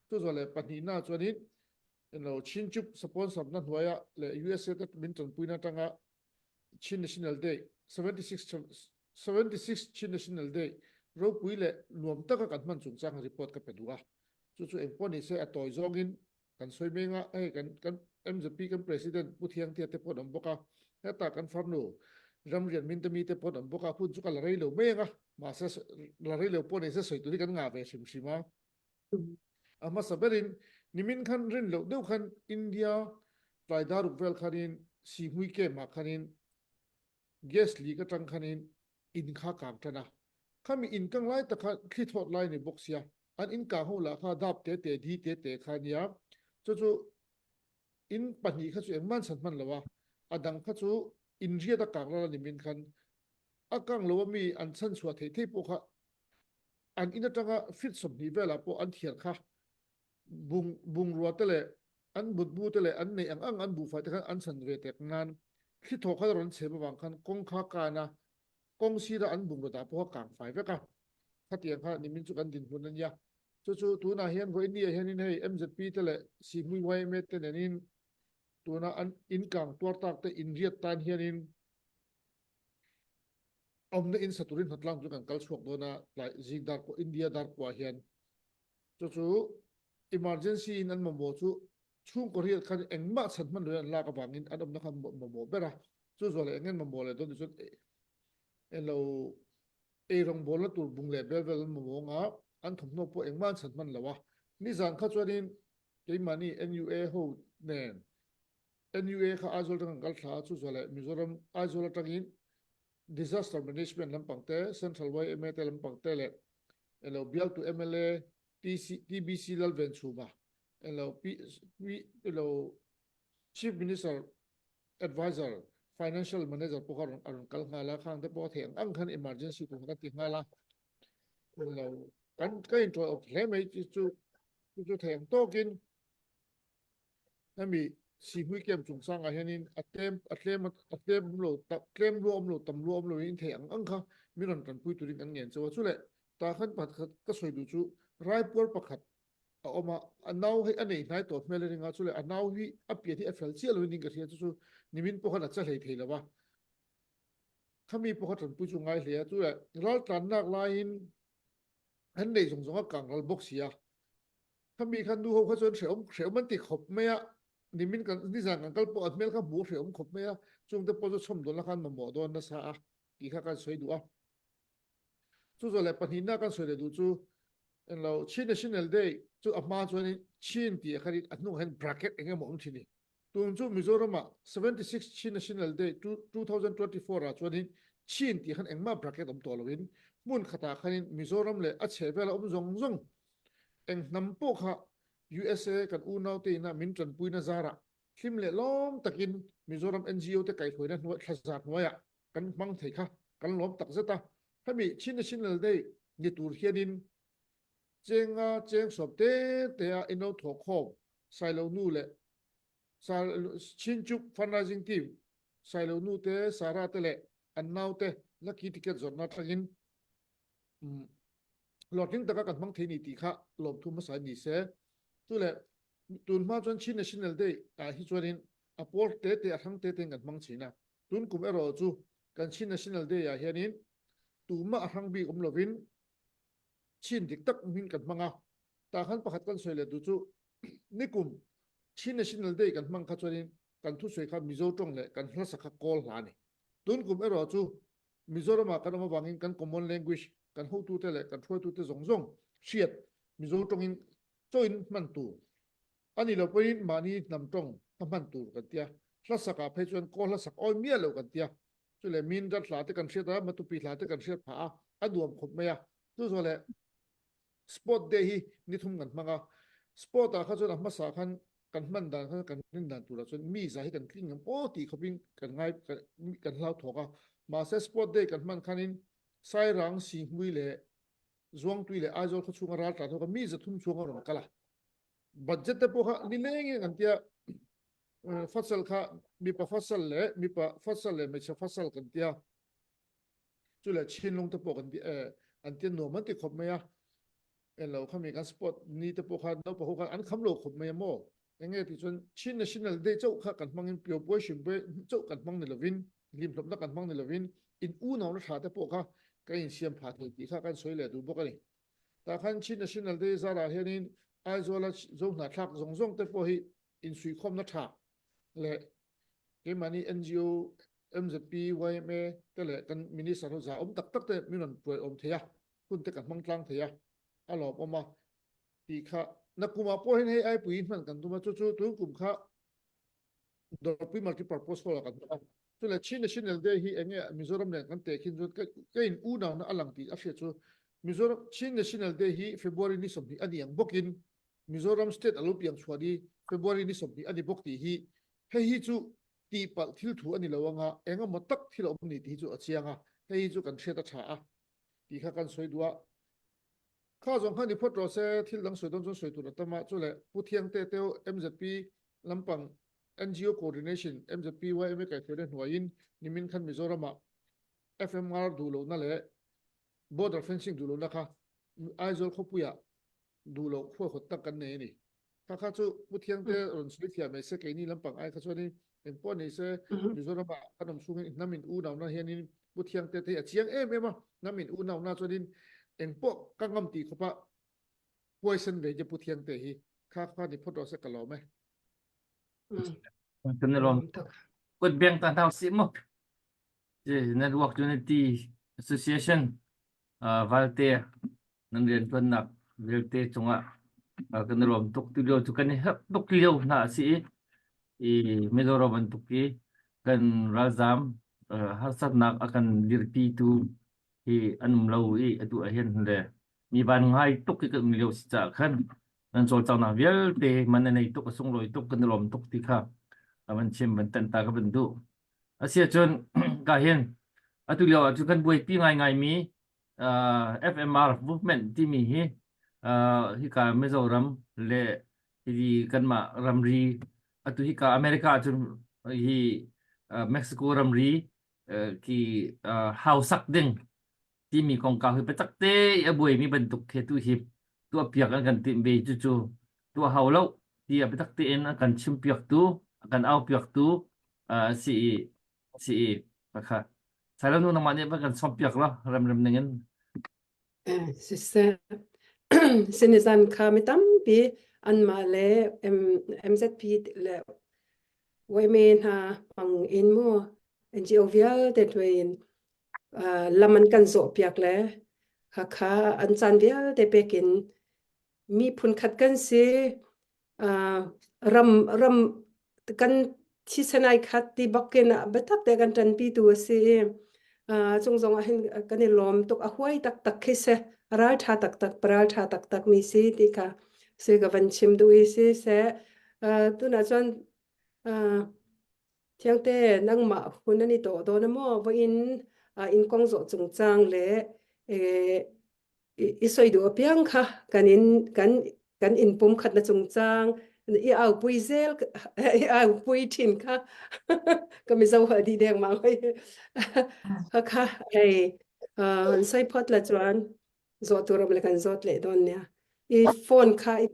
Chu zawh leh pahnihna chuanin ilo Chinchup sponsor-na hnuaia leh USA te min tanpuina atanga Chin National Day 76 76 Chin National Day ropui leh nuam taka kan hman chungchang report ka pe duh a. Chu chu engpawh ni se a tawi zawngin kan sawi meng a, hei kan kan MZP kan President Pu Thiangtia te pawh an awm bawk a, hetah kan farnu Ramrian Mintami te pawh an awm bawk a, hun chu ka la rei lo mai ang a, mahse la rei lo pawh ni se sawi tur hi kan ngah ve hrim hrim a. A hmasa berin nimin khan rin loh deuh khan India tlai daruk vel khanin Sihmui camp ah khanin gas leak atang khanin in kha kang tan a. Khami in kang lai tak kha thli thawt lai ni bawk sia. An in kang ho lah kha dap te te di te te kha nia. Chu chu in pahnih kha chu engmah an chan hman lo a. A dang kha chu in riat a kang ral a nimin khan a kang lo a mi an chan chhuah thei thei pawh kha an in atanga feet 20 velah pawh an thiar kha bung bungrua te leh an mutbu te leh an neih ang ang an buhfai te khan an chan ve tek nan thli thaw khan a rawn chhem avang khan kawng kha kan a kawng sira an bungraw dah pawh kha kang fai vek a khatiang kha nimin chu kan dinhmun a nia chu chu tunah hian vawiin ah hianin hei MZP te leh Sihmui YMA te nenin tuna an in kang tuar tak te inriat tan hianin awmna in sa turin hnatlang chu kan kal chhuak dawn a tlai zing dar India dar kua hian chu chu emergency in an mamawh chu chhungkaw riat khan engmah chhan hman loin an lak avangin an awmna khan mamawh ber a chu zual leh engen mamawh leh dawn ti chuan elo eirawngbawlna tur bung leh bel vel an mamawh anga an thawmhnaw pawh engmah an chhan hman lo a nizan kha chuanin keimahni NUA ho nen NUA kha Aizawl atang an kal thla a chu zual leh Mizoram Aizawl atangin Disaster Management lampang te, Central YMA te lampang te leh elo bialtu mla TC, TBC Lalvenchhuma elo P, P, elo Chief Minister Advisor Financial Manager pawh kha a rawn kal nghal a, khang te pawh a theih ang ang khan emergency tur kha kan ti nghal a. Elo kan ka inṭawih awp hle mai chu chu chu theih ang tawkin hemi. Sihmui kem chungchang ah hianin a tlem a tlem a tlem um lo tlem lu um lo tam lu um lo in thei ang ang kha mi ron kan pui turin kan ngen chawa chule ta khan pakhat ka soi du chu raipuar pakhat a awm a a nau hei a nei hnai tawh hmel a ringa chule a nau hi a pian hi a fel chiah lo in ka hria chu chu nimin pawh khan a cha hlei thei lova khami pawh kha tanpui chu ngai hle a chu le ral tlan nak laiin an nei zawng zawng a kang ral bawk sia khami khan nu ho kha chuan hreawm hreawm an ti khawp mai a nimin kan nizan kan kal pawh an hmel kha hmu hreawm khawp mai a chungte pawh chu chhawm dawn la khan mamawh dawn nasa a tih kha kan sawi duh a chu zawh leh pahnihna kan sawi leh duh chu englo Chin National Day chu a hma chuan Chin tih khan a hnungah hian bracket eng emaw awm thin a ni tun chu Mizoramah 76 Chin National Day 2024 ah chuanin Chin tih khan engmah bracket awm tawh loin hmun khatah khanin Mizoram leh a chhehvela awm zawng zawng eng hnam pawh kha USA kan unaute ina min tanpuina zarah hlim leh lawm takin Mizoram NGO te kaihhruaina hnuai thlazar hnuaiah kan hmang thei kha kan lawm tak zet a. Hemi Chin National Day ni tur hianin chenga cheng sawm te te a inlo thawhkhawm Sailo nu leh Chin Chup Fundraising Team Sailo nu te Sarah te leh an nau te lucky ticket zawrhna atangin hlawhtling taka kan hmang thei ni tih kha lawmthu hmasa ni se. Chu leh tun hma chuan Chin National Day ah hi chuanin a pawl te te a hrang te tein kan hmang thin a. Tun kum erawh chu kan Chin National Day ah hianin tumah a hrang bik awm lovin Chin dik tak hming kan hmang a. Tah khan pakhat kan sawi leh duh chu nikum Chin National Day kan hmang kha chuanin kan thusawi kha Mizo tawng leh kan hlasa kha kawl hla a ni. Tun kum erawh chu Mizoramah kan awm avangin kan common language kan hotute leh kan hruaitute zawng zawng hriat Mizo tawngin chawin hman tur a ni lo pawhin mahni hnam tawng kha hman tur kan tia. Hla sakah phei chuan kaw hla sak awi miah lo kan tia. Chu leh min rat hla te kan hriat a, matupi hla te kan hriat phah a, a nuam khawp mai a. Chu zawh leh Sport day hi ni thum kan hmang a, sport ah kha chuan a hmasa khan kan hman dan khan kan rin dan turah chuan mi za hi kan tling ngam aw tih khawpin kan ngai kan hlau thawk a, mahse sport day kan hman khanin Sairang, Sihmui leh Zuangtui leh Aizawl khaw chhunga ral tlan ho kha mi za thum chhung a rawn kal a, budget te pawh kha nilengin an tia futsal kha mipa futsal leh mipa futsal leh hmeichhe futsal kan tia. Chu leh Chinlung te pawh kan ti eh an tia nuam an ti khawp mai a, englo khami kan sport ni te pawh khan naupang ho khan an kham lo khawp mai a maw? Enge tih chuan Chin National Day chauh kha kan hmangin Pio Puai Hrim Puai chauh kan hmang ni lovin hlimhlawpna kan hmang ni lovin in unauna tha te pawh kha kan insiam phah thei tih kha kan sawi leh duh bawk a ni. Tah khan Chin National Day zarah hianin Aizawla Zohnahthlak zawng zawng te pawh hi insuihkhawmna tha leh keimahni NGO, MZP, YMA te leh kan Minister ho zah awm tak tak te min rawn puai awm thei a, hun te kan hmang tlang thei a, a lawmawm a tih kha nakumah pawh hian hei aipui hman kan tum a, chu chu tun kum kha Dawrpui Multipurpose Hall ah kan hmang a, chu leh Chin National Day hi enge Mizoram nen kan teh khin chuan ka in unauna a lang tih a hriat chu Mizoram Chin National Day hi February ni 20 a ni ang bawkin Mizoram State a lo piang chhuah ni February ni 20 a ni bawk tih hi hei hi chu tihpalh thil thu a ni lo anga eng emaw tak thil a awm ni tih hi chu a chiang a, hei hi chu kan hriat a tha a tih kha kan sawi duh a. Kha zawng kha ni phawt rawh se, thil dang sawi dawn chuan sawi tur a tam a, chu leh Pu Thiangte teu MZP lampang NGO Coordination MZP YMA kaihhruaina hnuaiin nimin khan Mizoramah FMR duh lohna leh Border Fencing duh lohna kha Aizawl khawpuiah duh loh khuakhawt tak kan nei a ni. Kha kha chu Pu Thiangte rawn sawi thiam mai se keini lampang ai kha chuanin engpawh nei se Mizoramah kan awm chhungin hnamin unauna hianin Pu Thiangte te hi a chiang em em a, hnamin unauna chuanin engpawh ka ngam tih khawpa huaisen ve te Pu Thiangte hi kha kha ni phawt rawh se ka lawm e. Kan ni lawm. Kut beng ta hna usih mu. Network Unity Association Valte nan rianṭuannak vialte cungah kan i lawm tuk ti lio cu kan i herh tuk lio hna a si i i Mizoram bantuk i kan ralzaam harsatnak a kan dirpitu hi an um lo i atu ah hin le mi van ngai tuk i kan um lio si caah khan nan cawlcanghnak vialte man a nei tuk a sunglawi tuk kan i lawm tuk ti kha a van chim van tanh ta ka van duh. Asiahcun ka hin atu lio ah cun kan buaipi ngaingaimi FMR movement timi hi hika Mizoram le hi kanmah ramri. Atu hi ka America ahcun hi Mexico ramri ki hau sak ding timi kongkau hi biatak te i a buaimi bantuk khi tu hi tuahpiak an kan timh ve. Cucu tuah hau lo tiah biatak tein a kan chimpiaktu, a kan aupiaktu si i si i pakha. Sailo nu nangmah nih van kan sawmpiak law remrem ning in. Siseh, sinizan kha mi tampi anmah le MZP le YMA hna hmang in mu NGO vialte hnuai in lam an kan zawhpiak le khakha an caan vialte pek in mi phunkhat kan si ram ram kan thisen ai khat ti bakin ah biatak te kan ṭanpi tu a si i cung zong ah hin kan i lawm tuk a huai taktak khi si ral ṭha taktak paral ṭha taktak mi si ti kha si ka van chim duh i si seh tunah cun Thiangte nangmah hun an i tawh dawn a maw voin in kong zawh chungchang le i soi duh apiang kha kan in kan kan in pum khat na chungchang i au pui zel i au pui thin kha ka mizo hal di deng mang hoi kha kha hei an soi phot la chuan zawh tur am le kan zawt leh dawn nia i phone kha i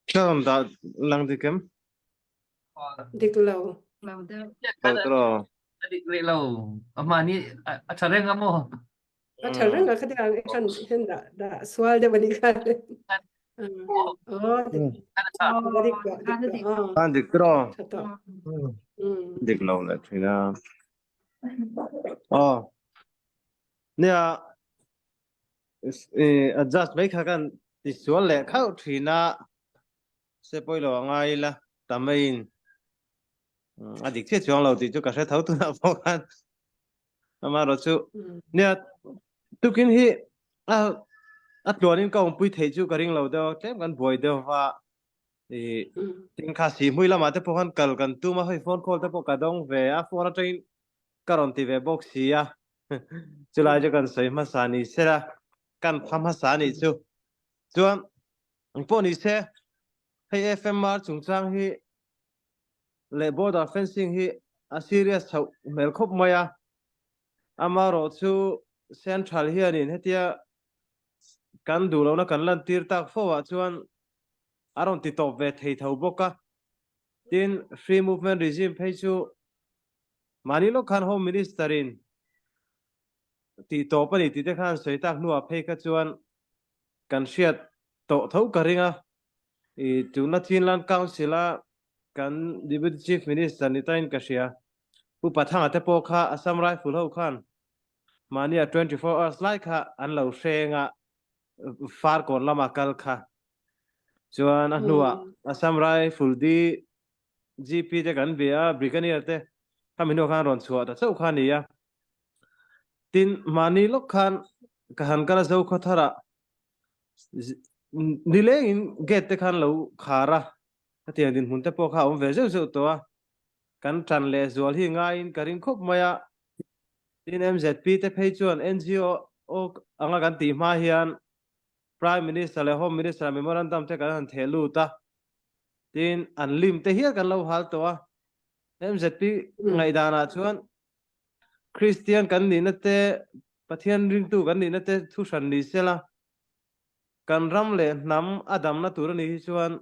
Tlam dah lang dikem? Dik lo. Lo deuh. Lo tro. Dik rih lo. Amah nih a ṭha reng a maw? A ṭha reng a khatiang i khan hin dah dah sual deuh ani khan. Oh, dik dik An dik tro. Ṭha to. Dik lo le thina. Oh. Nia adjust mai kha kan ti sual le khau thina Se pawilo a ngai ila tamai in a dik chiah chuang lo tih chu ka hre tho tunah pawh khan amarawh chu nia tukin hi a a tluan in ka awmpui theih chu ka ring lo deuh a tlem kan buai deuh va i tin kha si hmui lamah te pawh khan kal kan tum a hei phone call te pawh ka dawng ve a phone atangin ka rawn ti ve bawk si a chulai chu kan sawi hmasa ni sela kan pha hmasa nih chu chuan Engpawh ni se, hei FMR chungchang hi leh border fencing hi a serious chhoh hmel khawp mai a. Amarawh chu central hianin hetia kan duh lohna kan lantir tak fo ah chuan a rawn ti tawp ve thei tho bawk a. Tin, free movement regime phei chu mahni lawk khan Home Minister in tih tawp a ni tih te khan sawi tak hnuah phei kha chuan kan hriat tawh tho ka ring a. I tuna Chinland Council a kan Deputy Chief Minister ni tain ka hria. Pu Pathanga te pawh kha Assam Rifle ho khan mahnia 24 hours lai kha an lo hreng a Farkawn lama kal kha. Chuan a hnuah Assam Rifle D GP te kan bia a Brigadier te khami hnuah khan rawn chhuah ta chauh kha a ni a. Tin, mahni lawk khan ka han kal a Zokhaw tharah nilengin gate te khan lo khar a, hetiang dinhmun te pawh kha a awm ve zeuh zeuh tawh a, kan ṭan leh zual hi ngaiin ka ring khawp mai a. Tin, MZP te phei chuan NGO anga kan tih hma hian Prime Minister leh Home Minister memorandum te kan han theh lut a, tin, an lim te hial kan lo hal tawh a. MZP ngaihdanah chuan Kristian kan nihna te, Pathian ringtu kan nihna te thu hran ni sela, kan ram leh hnam a damna tur a nih hi chuan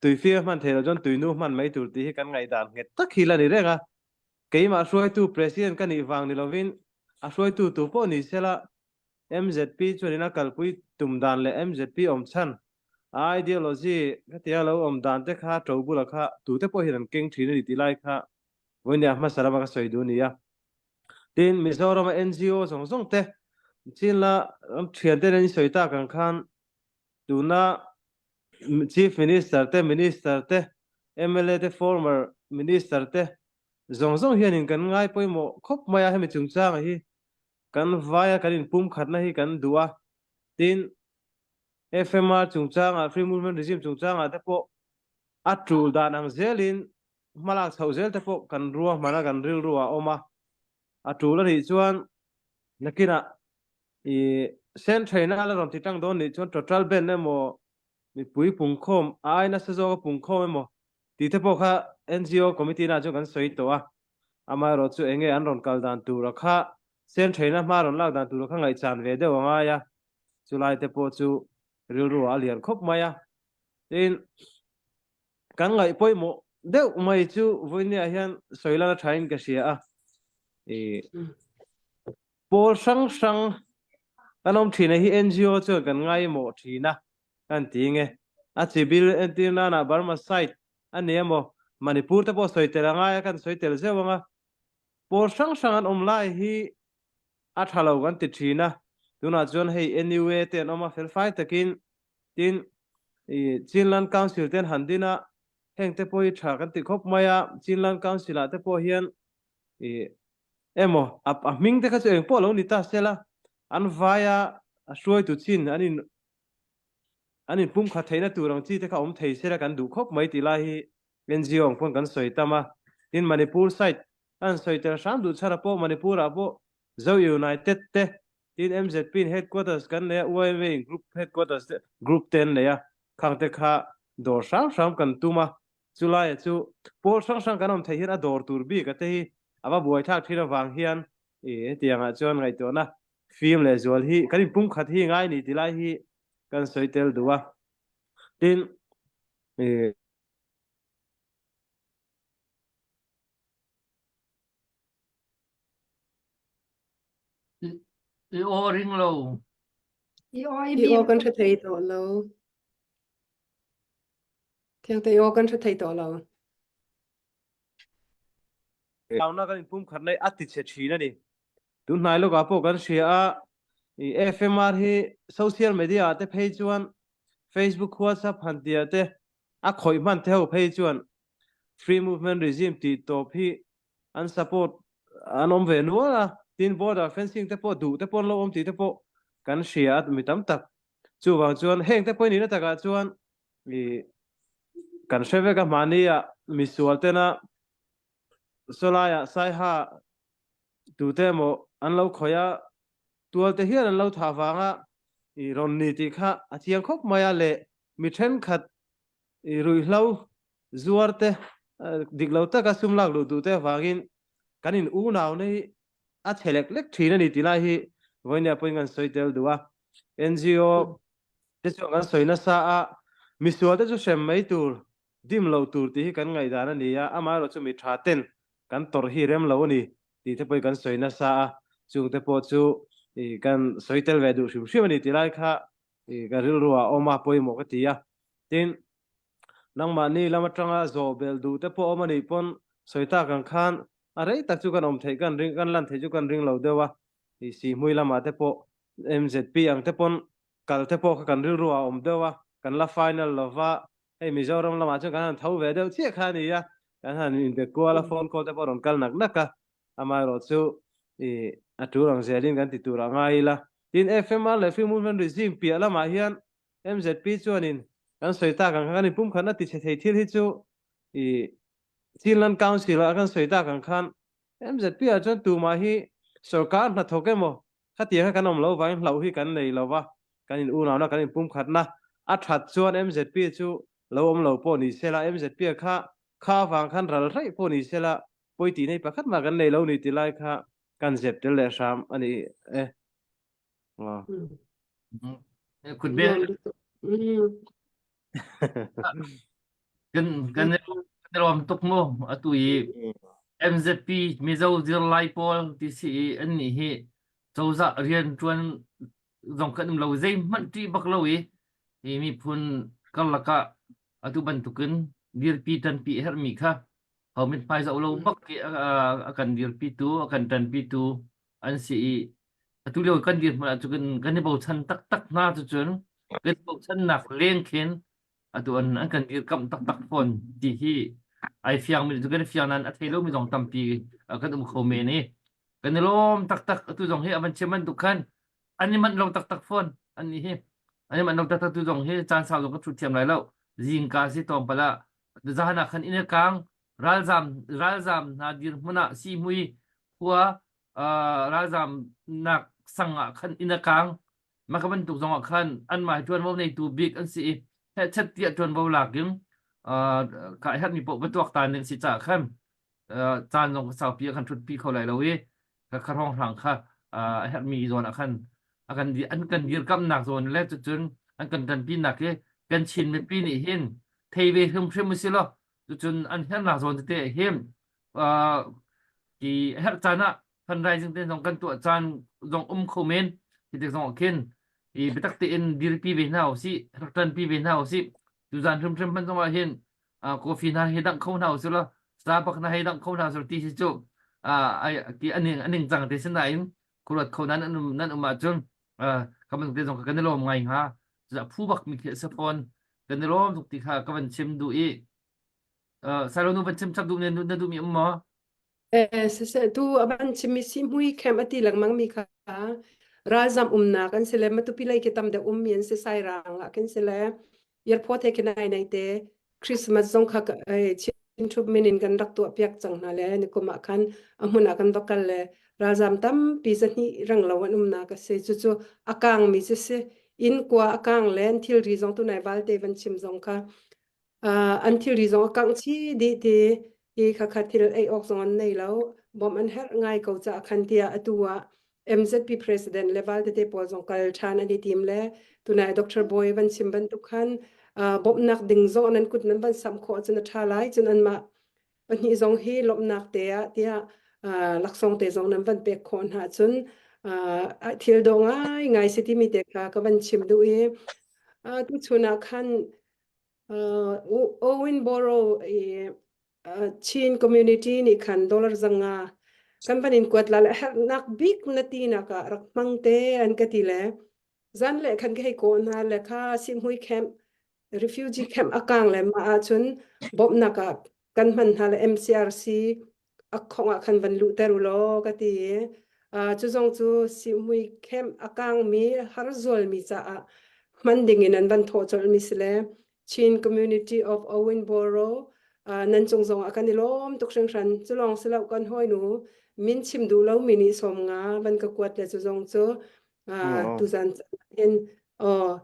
tuifim a hman theih loh chuan tuinu hman mai tur tih hi kan ngaihdan nghet tak hi la ni reng a. Keimah hruaitu President ka nih vang ni lovin a hruaitu tu pawh ni sela, MZP chuanin a kalpui tum dan leh MZP awm chhan a ideology khatia lo awm dan te kha ṭo bula kha tute pawh hian an keng ṭhin a ni tih lai kha Vawinia hmasa lama ka sawi duh a ni a. Tin, Mizorama NGO zawng zawng te, Chinla ram thian te nen sawi tak ang khan tuna Chief Minister te, Minister te, mla te, former Minister te zawng zawng hianin kan ngai pawimawh khawp mai a, hemi chungchangah hi kan vaia kan inpumkhatna hi kan duh a. Tin, FMR chungchangah, Free Movement Regime chungchangah te pawh a tul dan ang zelin hmalak chhoh zel te pawh kan ruahman a, kan rilru ah a awm a, a tul a nih chuan nakinah i sen thaina la rawn ti tang dawn nih chuan total ban emaw mipui pungkhawm a ai nasa zawk a pungkhawm emaw. Tih te pawh kha NGO committee na chu kan sawi tawh a. Amaherawh chu enge an rawn kal dan tura kha sen theihna hma rawn lak dan tura kha ngaihchan ve deuh a ngai a. Chulai te pawh chu rilru ah a lian khawp mai a. Tin, kan ngaih pawimawh deuh mai chu vawinia hian sawi lan a thain ka hria a. I pawl hrang hrang kan awm thin a hi NGO chuan kan ngaimawh thin a kan ti nge. A chi bil entir nana Burma side a ni emaw Manipur te pawh sawi tel a ngai a kan sawi tel zeuh ang a. Pawl hrang hrang an awm lai hi a tha lo kan ti thin a. Tunah chuan hei NUA te an awm a felfai takin Tin, i Chinland Council ten han din a, heng te pawh hi tha kan ti khawp mai a, Chinland Council ah te pawh hian i emaw a a hming te kha chu eng pawh lo ni ta sela, an vaia a hruaitu chin an in an inpumkhat theihna tur ang chi te kha awm thei sela kan duh khawp mai tih lai hi NGO ang pawn kan sawi tam a. Tin, Manipur side an sawi tel hram duh chhara pawh Manipur ah pawh Zo United te Tin MZP in headquarters kan nei a, YMA in group headquarters te group te an nei a, khang te kha dawr hrang hrang kan tum a, chulaia chu pawl hrang hrang kan awm theih hian a dawr tur bik a te hi a va buaithlak thin avang hian i hetiang ah chuan ngaihtuahna fim leh zual hi kan inpumkhat hi ngai ni tilai hi kan sawi tel duh a, tin i. I aw ring lo. I aw i I aw kan hre thei tawh lo. Thiangte i aw kan hre thei tawh lo. Hlauhna kan inpumkhat na hi a tichhe thin a ni. Tun hnai lawkah pawh kan hria a, i FMR hi social media ah te phei chuan Facebook, WhatsApp han tih ah te a khawih hman te ho phei chuan Free Movement Regime tih tawp hi an support an awm ve nual a, tin border fencing te pawh duh te pawh an lo awm tih te pawh kan hria a mi tam tak. Chuvang chuan heng te pawh nihna takah chuan i kan hre vek a mahni ah misual tena sawlaiah saiha tute emaw an lo khawih a, tual te hian an lo thah vanga i rawn ni tih kha a chiang khawp mai a leh mi thenkhat i ruihhlo zuar te dik lo taka sum lak luh duh te avangin kan in unauna hi a chhe lek lek thin a ni tih lai hi vawinia pawhin kan sawi tel duh a. NGO te chuan kan sawi nasa a, misual te chu hrem mai tur, dim lo tur tih hi kan ngaihdan a ni a, amaherawh chu mi tha ten kan tawrh hi rem lo a ni tih te pawhin kan sawi nasa a, chung te pawh chu kan sawi tel ve duh hrim hrim a ni tih lai kha ka rilru ah awm a pawimawh ka ti a. Tin, nangmahni lam atanga zawh belh duh te pawh awm a nih pawn sawi tak ang khan a rei tak chu kan awm theih kan ring kan lan theih chu kan ring lo deuh a. I Sihhmui lamah te pawh MZP ang te pawn kal te pawh kha kan rilru ah awm deuh a, kan la final lova, hei Mizoram lamah chuan kan han tho ve deuh chiah kha a ni a, kan han inbe kual a, phone call te pawh a rawn kal nak nak a. Amaherawh chu i a tul ang zelin kan ti tur a ngai ila. Tin, FMR leh Free Movement Regime piah lamah hian MZP chuanin kan sawi tak ang khan kan inpumkhatna ti chhe thei thil hi chu i Chinland Council ah kan sawi tak ang khan MZP ah chuan tumah hi sorkar hnathawk emaw khatiang kha kan awm lo vangin hlauh hi kan nei lo va, kan in unauna kan inpumkhatna a that chuan MZP chu lo awm lo pawh ni sela MZP kha kha avang khan ral hraih pawh ni sela pawi tih nei pakhat mah kan nei lo ni ti lai kha kan zep tel leh hram a ni e. Kut bel kan kan rom tuk mu atu i MZP Mizo zirlai pawl ti si i an nih hi cozah rian ṭuan zong kan um lo zeihmanh ṭih bak lo i hi miphun karlak ah atu bantukin dirpi ṭanpi a herhmi kha ho mithmai zoh lo bak i a kan dirpitu a kan ṭanpitu an si i atu lio kan dirhmun ah cun kan i bochan taktak hna cucun kan i bochannak leng khin atu an an kan dirkamh taktak fawn ti hi ai fiang mi cu kan i fiang nain a thei lomi zong tampi kan um kho men i kan i lawm taktak atu zong hi a van chim bantuk khan an i manh lo taktak fawn an nih hi an i manh lo taktak tu zong hi caan sau zong ka ṭhut thiam lai lo zingka si tlawmpal ah zan ah khan inn a kang ralzam ralzam hna dirhmun ah sihmui khua ralzam nak sang ah khan inn a kang maka bantuk zong ah khan anmah hi ṭuanvo neitu bik an si i hehchet tiah ṭuanvo lak in. Ka herhmi paoh va tuak ta ning si caah khan caan zong saupi a kan ṭhutpi kho lai lo i ka kha hrawnghrang kha a herhmi zawn ah khan a kan an kan dirkamnak zawn le cucun an kan ṭanpinak hi kan Chin mipi nih hin thei ve hrimhrim usih law cucun an herhnak zawn tete hin ki herh caan ah fundraising te zong kan tuah caan zong um kho men hi tik zong ah khin i biatak tein dirpi ve hna usih rak ṭanpi ve hna usih tuzan hrimhrim hmanh zong ah hin coffee hna hi dangh kho hna usih law Starbucks hna hi dangh kho hna usih ti hi cu ki aning aning cang te sinain khuaruat kho nan um nan um ahcun ka bantuk te zong kan i lawm ngai hnga phu bak mi khi a si fawn kan i lawm tuk ti kha ka van chim duh i Salo nu van chim chap duh na duh mi um maw Eh, siseh tu a van chimmi sihmui camp a ti lengmang mi kha ralzam umnak an si le Matupi lei khi tam deuh ummi an si Sairang ah khin si le airport he khin ai nei te Christmas zong kha eh, Chin min in kan rak tuah piak cang hna le nikum ah khan a hmun ah kan va kal le ralzam tampi zahnih rang lo an umnak a si cucu a kang mi cu si inn kua a kang le an thilri zong tunai valte van chim zong kha an thilri zong a kangh chih dih ti i khakha thil ei awk zong an nei lo bawmh an herh ngai ko caah khan tiah atu ah MZP president level tete pawl zong kal ṭhan an i tim le tunai Dr. Boy van chim bantuk khan bawmhnak ding zong nan kut nan van samh khawh cun a ṭha lai cun anmah pahnih zong hi lawmhnak te ah tiah laksawng te zong nan van pek khawh hna cun thil dawh ngai ngai si timi te kha ka van chim duh i tuchun ah khan Owensboro i Chin community nih khan dollar zanga kan van in kuat la le herhnak bik na ti nak ah rak hmang te an ka ti le zan le khan ka hei kawh hna le kha Sihmui camp refugee camp a kang le mah ahcun bawmhnak ah kan hman hna le MCRC a khong ah khan van luhter u law ka ti i cu zong cu sihmui camp a kangmi har zualmi caah hman ding in an van thawh colhmi si le Chin Community of Owensboro nan cung zong ah kan i lawm tuk hringhran cu lawng si lo kan hawinu min chim duh lomi nih sawm nga van ka kuat le cu zong cu tuzan hin aw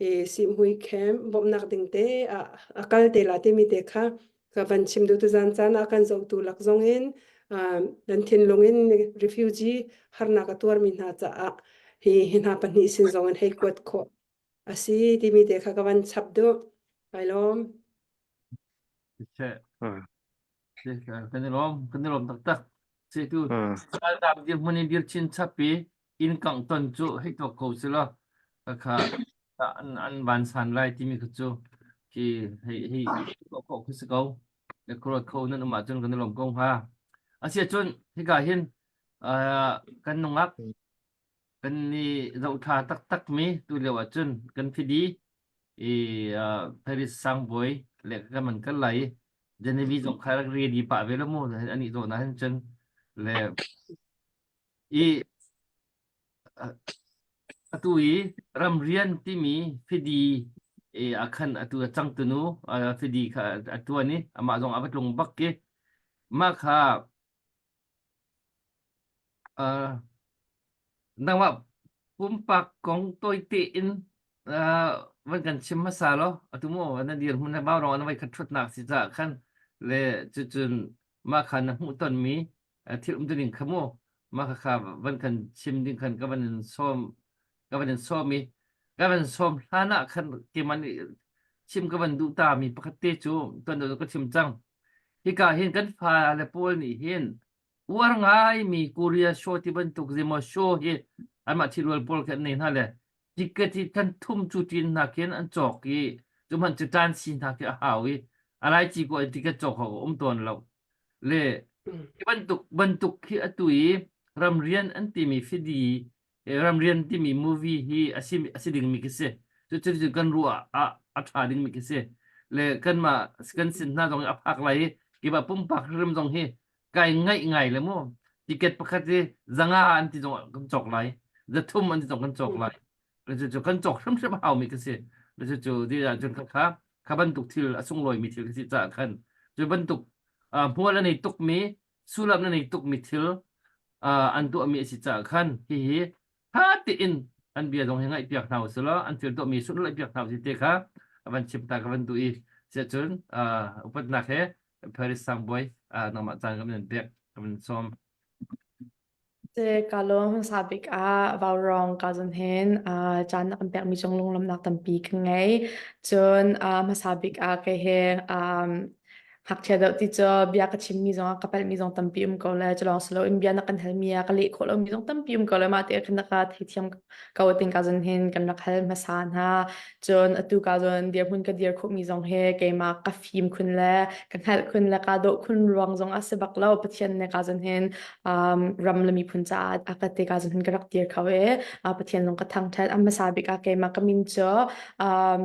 i sihmui camp bawmhnak ding te ah a kal te la timi te kha ka van chim duh tuzan caan ah kan zohtu lak zong in nan thinlung in refugee harnak a tuarmi hna caah hi hi hna pahnih sin zong in hei kuat khawh a si timi te kha ka van chap duh kai lawm Kan i lawm kan i lawm taktak tu ralzaam dirhmun in dir chin chap i inn kangh ton cu hei tuak ko si law kha an an vansan lai timi kha cu khi hei hei tuah khawh khi si ko. Le khuaruat kho nan um ahcun kan i lawm ko hnga. Asiahcun hika hin kan nungak kan i zohthla taktak mi tu lio ahcun kan fidi i Paris sangbawi le kan man kal lai i Genevieve zong kha rak ready pah ve lo mu ani zawn ah hin cun le i atu i ramrian timi fidi i a khan atu a changtunu fidi kha a tuan i amah zong a va tlung bak ki mah kha nangmah pumpak kong tawite in van kan chim hmasa law atu mu na dirhmun he vaurawng na voi khat ṭhutnak si caah khan le cucun mah kha na hmuhtonmi thil umtuning kha mu mah kha van kan chim ding khan ka van in sawm ka van in sawm i ka van sawm hlan ah khan keimah nih chim ka van duh ta mi pakhat te cu tuan deuh ka chim cang hika hin kan fale pawl nih hin uar ngai mi Korea show ti bantuk zeimaw show hi anmah thirual pawl khi an nei hna le ticket hi kan thum cu tin hna khin an cawk i cu hmanh cu tan si hna khi a hau i a lai ci ko ticket cawk awk a um tawn lo le hi bantuk bantuk khi atu i ramrian an timi fidi ramrian timi movie hi a si a si dingmi khi si cu cu kan ruah ah a ṭha dingmi khi si le kanmah kan sin hna zong a phak lai i keimah pumpak hrim zong hi kai ngaih ngai le mu ticket pakhat hi zanga an ti zong kan cawk lai zathum an ti zong kan cawk lai cu kan cawk hrimhrim haumi ka si cu cu di ahcun kha kha kha bantuk thil a sunglawi mi thil ka si caah khan cu bantuk hmual a nei tukmi sullam na nei tukmi thil an tuahmi a si caah khan hihi tha tein an bia zong hi ngaihpiak hna usih law an thil tuahmi sunlawipiak hna usih te kha a van chim ta ka van duh i. Siahcun upatnak he Paris Sangbawi nangmah caan kan in pek kan in sawm. Te ka lawm hmasa bik ah vaurawng ka zun hin caan na kan pekmi cung lunglawmhnak tampi ka ngei. Cun hmasa bik ah kei he ngakchia deuh ti cu bia ka chimmi zong ah ka palhmi zong tampi um ko le cu lawng si loin bia na kan halmi ah ka leh khawh lomi zong tampi um ko le mah te khin na ka theithiam ko ting ka zun hin kan rak hal hmasa hna. Cun atu ka zun dirhmun ka dir khawhmi zong hi keimah ka fim khun le ka hngalh khun le ka dawh khun ruang zong a si bak lo. Pathian ne ka zun hin um, ram le miphun caah a ka te ka zun hin ka rak dir kho i uh, Pathian zong ka thangṭhat. A hmasa bik ah keimah ka min cu um,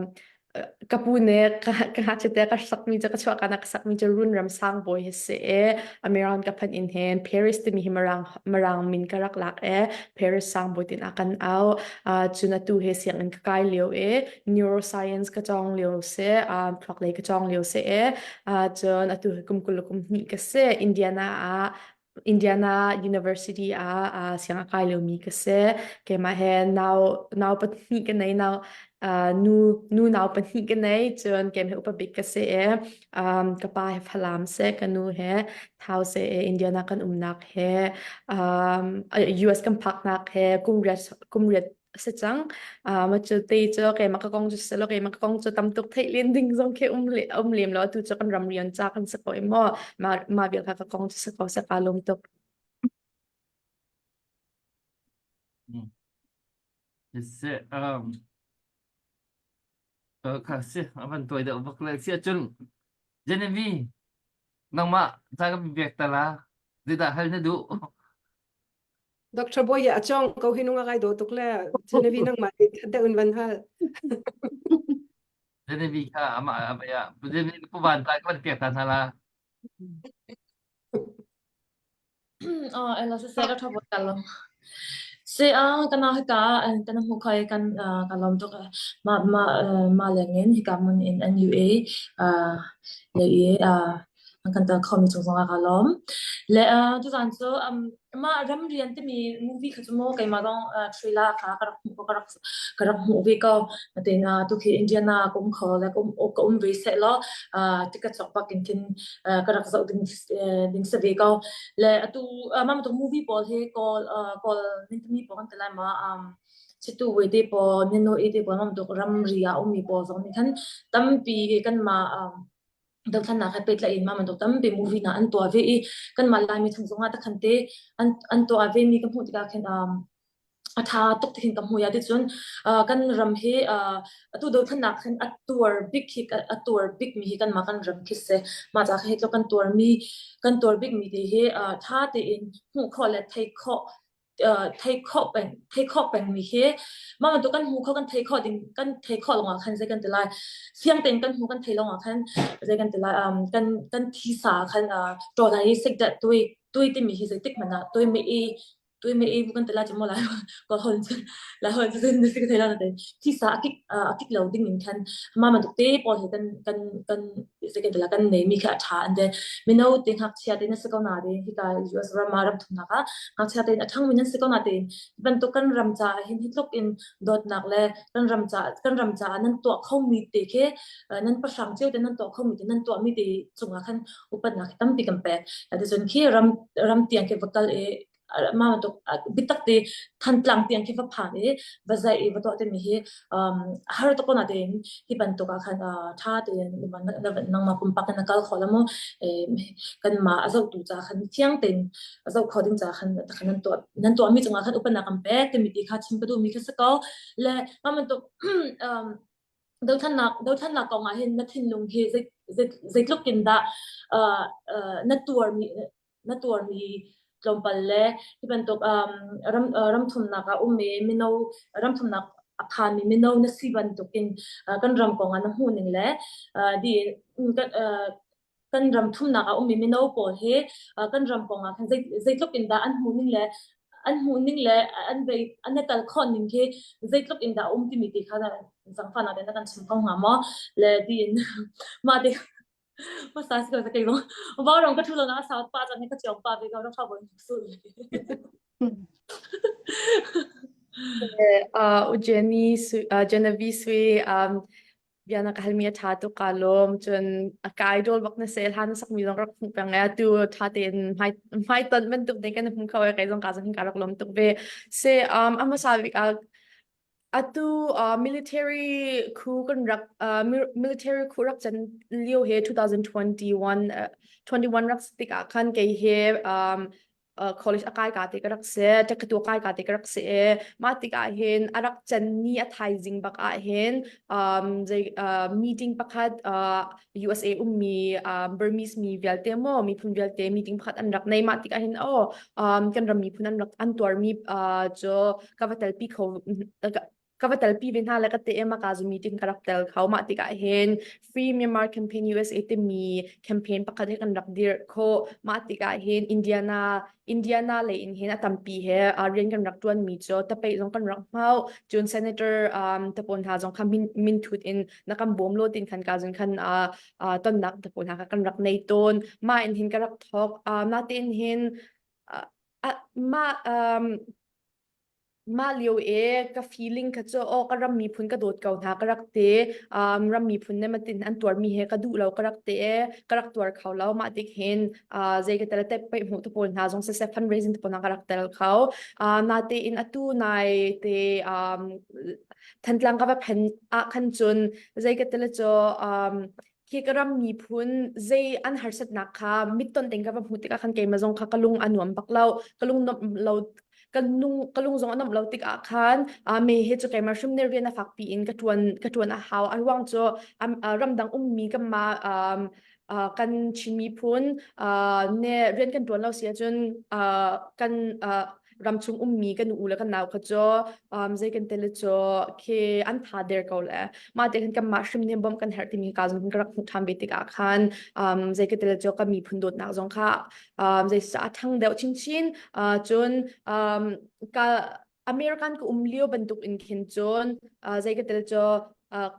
ka pu nih ka ka ngakchia te ka sakmi cu ka chuah ka sakmi cu Run Ram Sang Bawi hi si i Amiran ka phanh in hin Paris timi hi Mirang Mirang min ka rak lak i Paris Sang Bawi tin a kan au uh, cun atu he sianginn ka kai lio i neuroscience ka cawng lio si uh, thluak lei ka cawng lio si i uh, cun atu hi kum 20 kum hnih ka si Indiana ah Indiana University ah uh, siang a kai liomi ka si. Keimah he nau nau pahnih ka nei nau uh, nu nu nau pahnih ka nei cun keimah he upa bik ka si i um, ka pa he Falam si ka nu he Thau si i Indiana kan umnak he um, US kan phaknak he kum riat kum riat a si cang. Uh, ma cu te cu keimah ka kong cu si lo keimah ka kong cu tam tuk theih len ding zong khi um le um lem lo atu cu kan ram rian ca kan si ko i maw ma ma vial kha ka kong cu si ko se ka lung tuk. Mm. Siseh, um, kha si, a van tuai deuh bak le si ahcun Genevieve, nangmah ca kan pek ta la, zeidah hal na duh? Dr. Boy a chong ko hi nunga kai do tuk le Genevieve nangmah nih that deuh in van hal. Genevieve kha amah a Genevieve pu van ta kan pek ta hna la. Oh, ela se se ka tha bot kalom. Se a kana hika kana hmu khai kan kalom tuk ma ma ma lengin hika mun in NUA le i an kan tel khomi cung zongah ka lawm. Le tuzaan cu mah ramrian timi movie kha cu maw keimah zong trailer kha ka rak hmuh ka rak ka rak hmuh ve ko. Natein tukhi Indiana ka um kho le ka um ka um ve seh law ticket cawk bak in khin ka rak zoh ding ding si ve ko. Le atu mah bantuk movie pawl hi kawl kawl ning timi pawl kan ti lai ma Chitu voi te pawl, Nino i te pawl mah bantuk ramri ah ummi pawl zong nih khan tampi kanmah dothlennak he pehtlaih in mah bantuk tampi movie hna an tuah ve i kanmah Laimi chung zongah takhan te an an tuah ve mi ka hmuh tikah khin um, a ṭha tuk ti khin ka hmu ya ticun uh, kan ram hi uh, atu dothlennak khin a tuar bik hi a tuar bik mi hi kanmah kan ram khi si mah ca khi kan tuar mi kan tuar bik mi te hi uh, ṭha tein hmuh khawh le theih khawh thei khawh peng thei khawh pengmi hi mah bantuk kan hmu kho kan thei khawh ding kan thei khawh lawngah khan zei kan ti lai fiang tein kan hmu kan thei lawngah khan zei kan ti lai um, kan kan thisa khan uh, ṭawl i sik dah tui tui timi hi zeitik hmanh ah tui me i tui me i kan ti lai chu mo lai ko hon chu lai hon chu na si ka thei la na te thisa a kik a kik lo ding in khan mah bantuk te pawl hi kan kan kan zei kan ti lai kan nei mi kha a ṭha an te mino te ngakchia te na si ko na te hika US ram ah ram thumnak ah ngakchia tein a ṭhangmi nan si ko natein bantuk kan ram caah hin hi tluk in dawtnak le kan ram caah kan ram caah nan tuah khomi te khi nan pahrang cio te nan tuah khomi te nan tuahmi te cungah khan upatnak tampi kan pek. Ticun khi ram ram tiang khi va kal i mah bantuk biatak te Thantlang tiang khi va phan i va zaih i va tuah timi hi um, har tuk ko natein hi bantuk ah khan ṭha tein nangmah pumpak in na kal kho la mu kanmah a zohtu ca khan thiang tein a zoh kho ding ca khan khan nan tuah nan tuahmi cungah khan upatnak kan pek timi ti kha chim ka duhmi kha si ko le mah bantuk um, dothlannak dothlannak kong ah hin na thinlung hi zeitluk in dah na tuarmi na tuarmi tlawmpal le hi bantuk um, ram ram thumnak ah ummi mino ram thumnak a phanmi mino na si bantukin uh, kan ram kong ah na hmuh ning le uh, di kan uh, kan ram thumnak ah ummi mino pawl hi uh, kan ram kong ah khan zeitluk in dah an hmuh ning le an hmuh ning le an vei an kal khawh ning khi zeitluk in dah um timi ti kha zangfahnak in na kan chim kho hnga maw le tiin mah te Hmasa si ko kei zong vaurawng ka ṭhu lo na sau pa cang hi ka ciong pa ve ko rak bon su. Uh, Jenny, uh, Genevieve Sui, um, Bia na ka halmi a ṭha tuk kaa lawm. Cun a ka idol bak na si. Hla na sakmi zong rak hmuh peng e. Atu ṭha tein hmai hmaitonh bantuk te kan hmu kho e. Kei zong ka zong ka rak lawm tuk ve. Se um, a hmasa bik ah atu uh, military coup kan rak uh, military coup rak can lio he 2021 uh, 21 rak tik ah khan kei he um, college a kai ka te ka rak si ṭekkatu kai ka te ka rak si i mah tikah hin a rak can ni a thaizing bak ah hin um, zei uh, meeting pakhat uh, USA ummi um, Burmese mi vialte maw miphun vialte meeting pakhat an rak nei mah tikah hin oh um, kan ram miphun an rak an tuarmi uh, cu ka va telpi kho ka va telpi ve hna le ka te ma ka zu meeting ka rak tel kho mah tikah hin Free Myanmar Campaign USA timi campaign pakhat hi kan rak dir kho mah tikah hin Indiana Indiana lei in hin a tampi he rian kan rak tuan mi cu tapei zong kan rak hmau cun senator um, tapon hna zong kha min, min thut in na kan bawm lo tin khan ka zun khan uh, uh, tonnak tapon hna kha kan rak nei tawn mah in hin ka rak thok uh, na tin hin uh, uh, ma um, Mah lio i ka feeling kha cu aw ka ram miphun ka dawt ko hna ka rak ti. Um, ram miphun nih matin an tuarmi he ka duh lo ka rak ti i ka rak tuar kho lo. Mah tik hin uh, zei ka tel te peih hmuh te pawl hna zong siseh fundraising te pawl hna ka rak tel kho. Uh, natein atu nai te um, Thantlang ka va phen ah khan cun zei ka tel cu um, khi ka ram miphun zei an harsatnak kha mitton tein ka va hmuh tikah khan keimah zong kha ka lung a nuam bak lo ka lung nuamh lo ka nung ka lung zong a nuamh lo tikah khan me he cu keimah hrim nih rian a fak piin ka ṭuan ka ṭuan a hau a ruang cu ramdang ummi kanmah kan Chin miphun ne rian kan ṭuan lo si ahcun kan ramchung ummi kan u le kan nau kha cu um, zei kan tel cu khi an tha der ko le ma te khan kan mah hrim nih bom kan herh timi ka zong ka rak hmuh ṭhan ve tikah khan um, zei ka tel cu ka miphun dawtnak zong kha um, zei sa a ṭhang deuh chinchin uh, cun um, ka American ka um lio bantuk in khin cun uh, zei ka tel cu uh,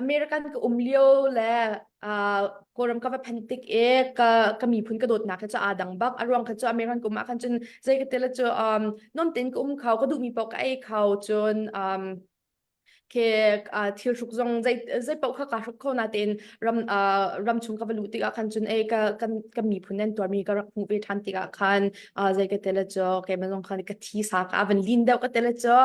American ka um lio le uh, Kawlram ka va phan tik i ka ka miphun ka dawtnak hi cu aa dang bak. A ruang kha cu American ka um ah khan cun zei ka til cu um, non tein ka um kho, ka duhmi paoh ka ei kho, cun um, ke uh, thil hruk zong zei zei paoh kha kaa hruk kho natein ram uh, ram chung ka va luh tikah khan cun ei ka kan ka miphun nan tuarmi ka rak hmuh ve ṭhan tikah khan uh, zei ka tel cu keimah zong khan ka thi sa ka van lin deuh ka tel cu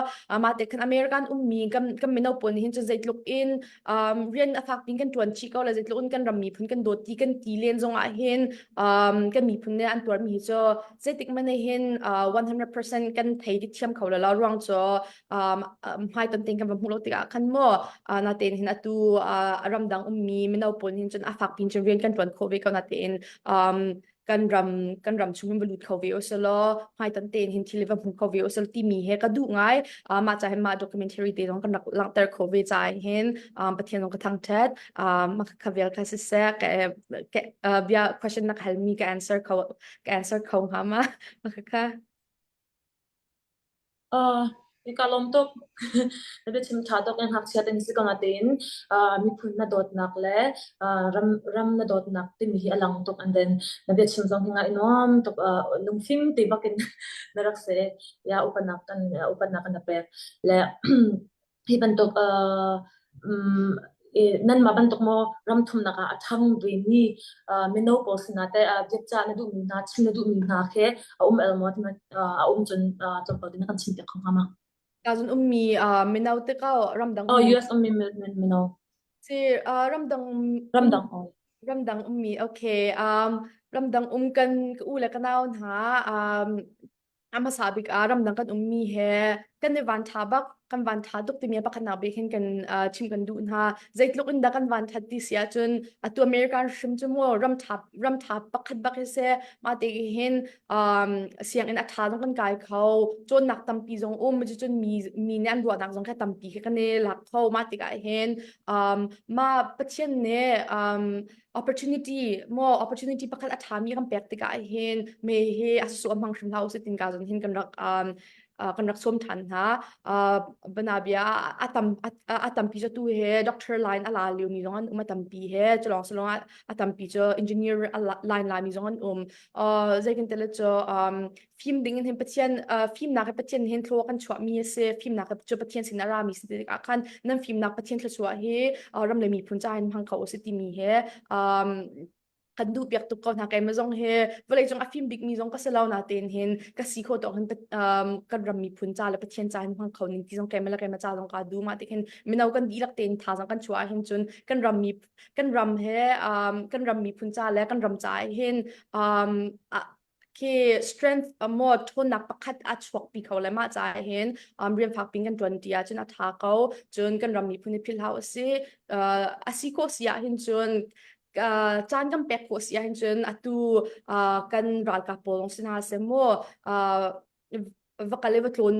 mah te khan American ummi kan kan mino pawl nih hin cun zeitluk in um, rian a fak pin kan ṭuan chih ko le zeitluk in kan ram miphun kan dawt ti kan ti len zong ah hin um, kan miphun nih an tuarmi hi cu zeitik man hin uh, 100% kan thei thiam kho lo ruang cu um, hmai ton ting kan va hmuh lo tikah khan mo uh, natein hin atu uh, ramdang ummi mino pawl hin cun a fak pin cun rian kan ṭuan khawh ve ko natein um, kan ram kan ram chung in va lut kho ve uselaw hmaitan tein hin thil va hmu kho ve usel timi he ka duh ngai mah ca hin mah documentary te zong kan rak langhter kho ve ca hin Pathian zong ka thangthat mah kha vial kha siseh ka bia question na ka halmi ka answer kho ka answer kho hnga ma mah kha Uh, ka lawm tuk. Na biachim ṭha tuk in ngakchia te si ko natein uh, miphun na dawtnak le uh, ram ram na dawtnak timi hi a lang tuk and then na biachim zong hi ngai nuam tuk uh, lungfim ti bakin na rak si. Ya upanak kan upatnak kan na pek. Le Hi bantuk uh, um, nanmah bantuk maw ram thumnak ah a ṭhang vemi uh, mino pawl sinah teh uh, biakcah na duhmi hna, chim na duhmi hna khi a um el maw? Uh, a um cun uh, tlawmpal te na kan chim piak kho hnga ma? Cun ummi uh, mino te ko ramdang Oh, US ummi mino. Si uh, ramdang ramdang oh. Ramdang ummi okay um ramdang um kan ka u le ka nau hna um a hmasa bik ah ramdang kan ummi he kan i van ṭha bak kan van ṭha tuk timi pakhatnak bik hin kan uh, chim kan duh hna zeitluk in dah kan van ṭhat ti si ahcun atu American hrim cu mu ram ṭha ram ṭha pakhat bak hi si mah te hin um, sianginn a ṭha zong kan kai kho cawnnak tampi zong um cucun mi mi nih an ruahnak zong kha tampi khi kan i lak kho mah tikah hin um, mah Pathian nih um, opportunity mo opportunity pakhat a ṭhami kan pek tikah hin me hi a su a hmang hrim hlah usih tin ka zon hin kan rak um, kan rak sawm ṭhan hna. Banabia a tam a tampi cu tu he doctor line a la lio mi zong an um a tampi he culong salong a tampi cu engineer line la mi zong an um. Zeitin tele cu fim ding in hin Pathian fimnak hi Pathian hin thlua kan chuah mi a si fimnak cu Pathian sin a ra mi si tikah khan nan fimnak Pathian thluachuah hi ram le miphun ca in hmang kho u si timi he kan duh piak tuk ko hna keimah zong hi vawlei cung a fim bik mi zong ka si lo na tein hin ka si kho tawk hin kan ram miphun ca le Pathian ca hin hmang kho ning ti zong keimah le keimah ca zong ka duh ma ti hin mino kan dihlak tein thazang kan chuah hin cun kan ram mi kan ram he kan ram miphun ca le kan ram ca hin khi strength maw ṭhawnnak pakhat a chuakpi kho le mah caah hin um, rian fak pin kan ṭuan ti ahcun a ṭha ko cun kan ram miphun i philh hau a si uh, a si khawh si ahhin cun uh, caan kan pek khawh si ahhin cun atu uh, kan ralkap pawl zong si hna seh mu uh, va kal i va tlawn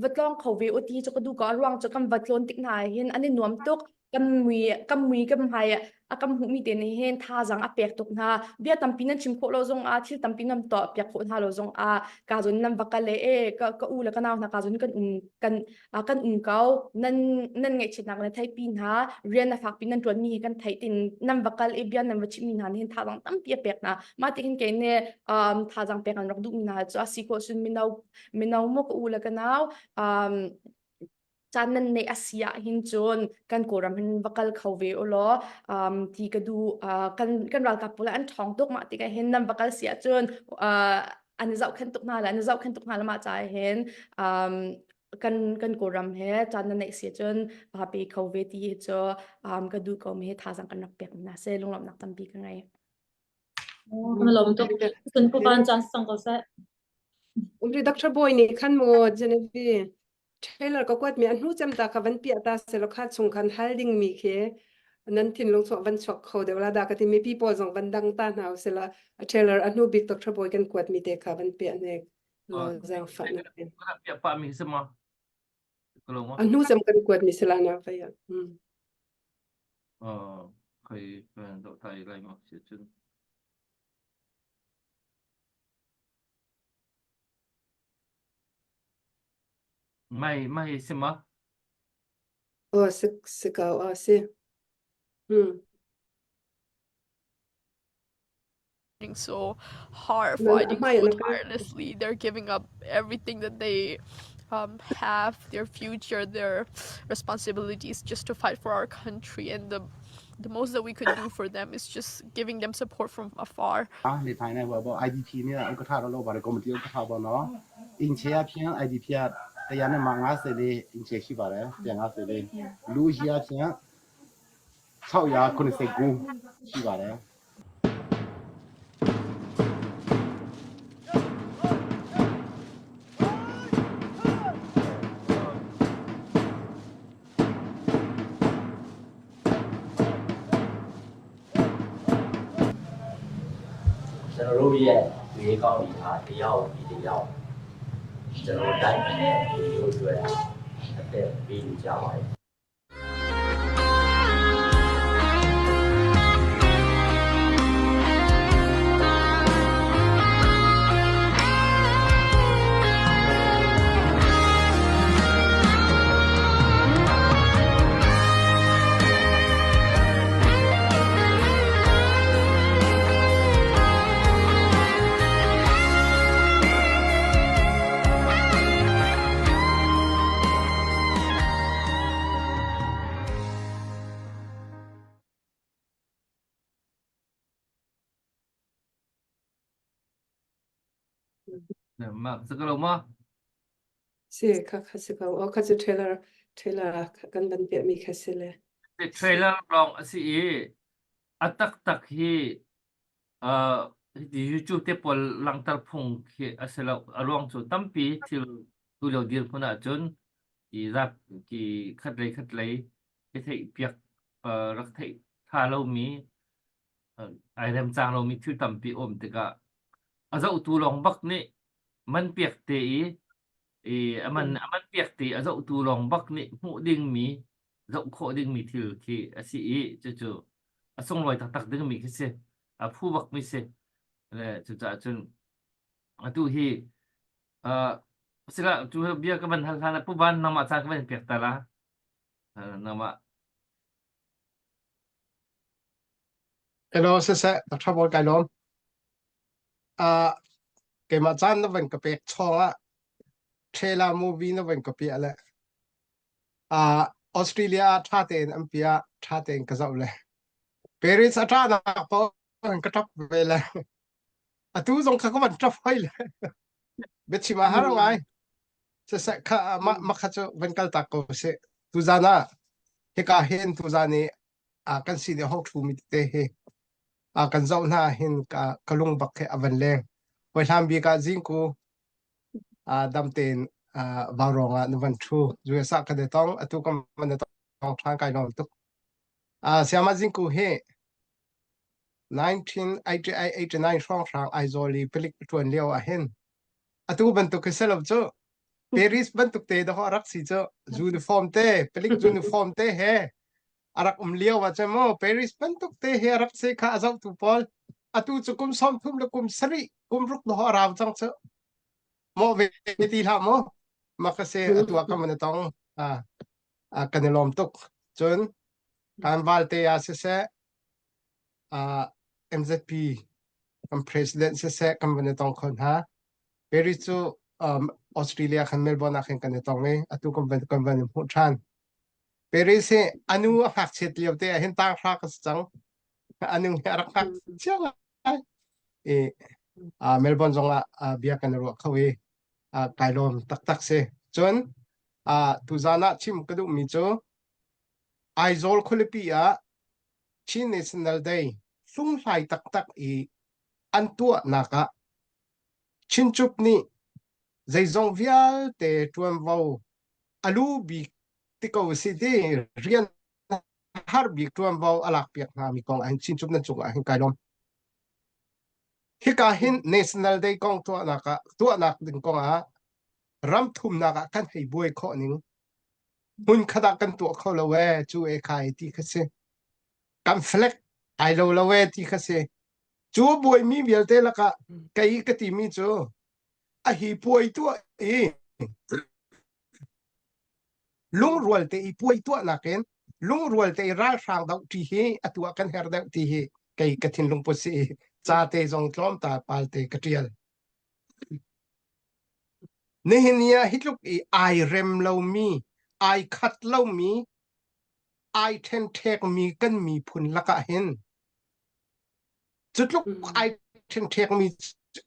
va tlawng kho ve u ti cu ka duh ko a ruang cu kan va tlawn tik hna hin an i nuam tuk kan mui kan mui kan hmai a kan hmuhmi te nih hin thazaang a pek tuk hna bia tampi nan chim khawh lo zong ah thil tampi nan tuah piak khawh hna lo zong ah ka zon nan va kal le e ka ka u le ka nau hna ka zon kan um kan kan um ko nan nan ngaihchiatnak na theihpi hna rian na fakpi nan ṭuanmi hi kan theih tin nan va kal i bia nan va chimmi hna nih hin thazaang tampi a pek hna mah ti hin kei nih um, thazaang pek an rak duhmi hna cu a si khawh cun mino mino maw ka u le ka nau um, caan nan neih a si ah hin cun kan Kawlram hin va kal kho ve u law um, ti ka duh uh, kan kan ralkap pawl an ṭhawng tuk mah tikah hin nan va kal si ahcun uh, an i zohkhenh tuk hna le an i zohkhenh tuk hna le mah caah hin um, kan kan Kawlram he caan na neih si cun pa pe kho ve ti hi cu um, ka duh ko mi hi thazaang kan rak pek na se lunglawmhnak tampi ka ngei. Kan lawm tuk. Cun pu van caan sang ko seh. Umri Dr. Boy nih khan mu Genevieve trailer ka kuat mi a hnu cem ta kha van piah ta selo kha chung khan hal ding mi khi nan thinlung chuak van chuak kho deuh la da ka ti mipi pawl zong van dang ta hna usila a trailer a hnu bik Dr. Boy kan kuat mi te kha van piah nek lo zaangfah na piah pa mi si ma a hnu cem kan kuat mi sila na vai ah khai kan do tai lai ma si chun Mai mai si ma? Aw si si ko aw si. Hmm. so hard, Na fighting hmai so na ka tirelessly. They're giving up everything that they um, have, their future, their responsibilities, just to fight for our country. And the the most that we could do for them is just giving them support from afar. နေထိုင်နေပေါ့ IDP နဲ့ဥက္ကဋ္ဌတော့လုပ်ပါတယ်ကော်မတီဥက္ကဋ္ဌပေါ့နော်အင်ချေအဖြင့် IDP က100နဲ့မှ54အင်ချေရှိပါတယ်154လူကြီးအဖြင့်689ရှိပါတယ် ကျွန်တော်တို့ရဲ့ဒီကောင်းဒီဟာတယောက်ဒီတယောက်ကျွန်တော်တိုင်းပြည်နဲ့ဒီလိုအတွက်အသက်ပေးနေကြပါတယ် Ma si ko lo ma? Si kha kha si ko. O kha cu trailer trailer kan van piah mi kha si le. Trailer lawng a si i a taktak hi uh, YouTube te pawl langhter phung khi a si lo. A ruang cu tampi thil tu lio dirhmun ahcun i zap ki khat lei khat lei i theih piak uh, rak theih tha lomi ai remcang lomi thil tampi a um tikah a zohtu lawng bak nih man piak te i i a man a man piak te a zohtu lawng bak nih hmuh dingmi zoh khawh dingmi thil khi a si i cucu a sunglawi taktak dingmi khi si a phu bakmi si le cucaah cun atu hi uh, Sila cu bia ka van hal hlan ah Pu Van nangmah caan ka van pek ta la. Nangmah Hello, siseh, Dr. Bawi kai lawm. Uh, keimah caan na van ka pek chawng ah trailer movie na van ka piah le uh, Australia ah ṭha tein an piah, ṭha tein ka zoh le Paris a ṭahnak paoh ka ṭap ve le atu zong kha ka van ṭap hoi le biachim a har ngai. Siseh, kha mah mah kha cu van kal tak ko sih. Tuzan ah hika hin tuzan i ah kan sin i hong ṭhumi tete hi ah kan zoh hna hin ka ka lung bak he a van leng. Hawi hlan bik ah zingku ah dam tein ah vaurawng ah na van ṭhu. US ah kan i tong, atu kan van i tong ṭhan kai lawm tuk. Ah Siama zingku hi 1988-89 hrawnghrang Aizawl i palik ṭuan lio ah hin atu bantuk hi selo cu Paris bantuk te dawh a rak si cu uniform te palik uniform te he a rak um lio ah cun mu Paris bantuk te he a rak si kha a zohtu pawl atu cu kum 30 le kum sarih kum ruk dawh a rau cang cu mawh ve ti hlah mu maka se atu ah kan van i tong ah kan i lawm tuk cun kan valte ah siseh uh, MZP kan president siseh kan van i tong kho hna Perry cu um, Australia khan Melbourne ah khan kan i tong i atu kan van kan van i hmuh ṭhan Perry hi anu a ngakchiat lio te ah hin tanghra ka si cang anu hi a rak ngakchia ngai i uh, Melbourne zong ah uh, bia kan i ruah kho i uh, kai lawm taktak si cun uh, tuzan ah chim ka duhmi cu Aizawl khualipi ah Chin National Day hlunghlai taktak i an tuahnak ah Chinchup nih zeizong vialte ṭuanvo a lu bik ti ko si ti rian har bik ṭuanvo a lakpiak hna mi kong ahhin Chinchup nan cungah hin kai lawm. Hika hin National Day kong tuahnak ah tuahnak ding kong ah ram thumnak ah kan hei buai khawh ning hmunkhat ah kan tuah kho lo ee cu e kha e ti kha si kan flag ai lo lo ee ti kha si cu buaimi vialte lakah kei ka timi cu a hi puai tuah i lungrual te i puai tuah nakin lungrual te i ralhrang doh ṭi hi atu ah kan her deuh ti hi kei ka thinlung put si i ca te zong tlawm ta pal te ka ṭial. Nihin ni ah hi tluk i ai rem lomi, ai khat lomi, ai ṭhenṭhekmi kan miphun lakah hin cu tluk ai ṭhenṭhekmi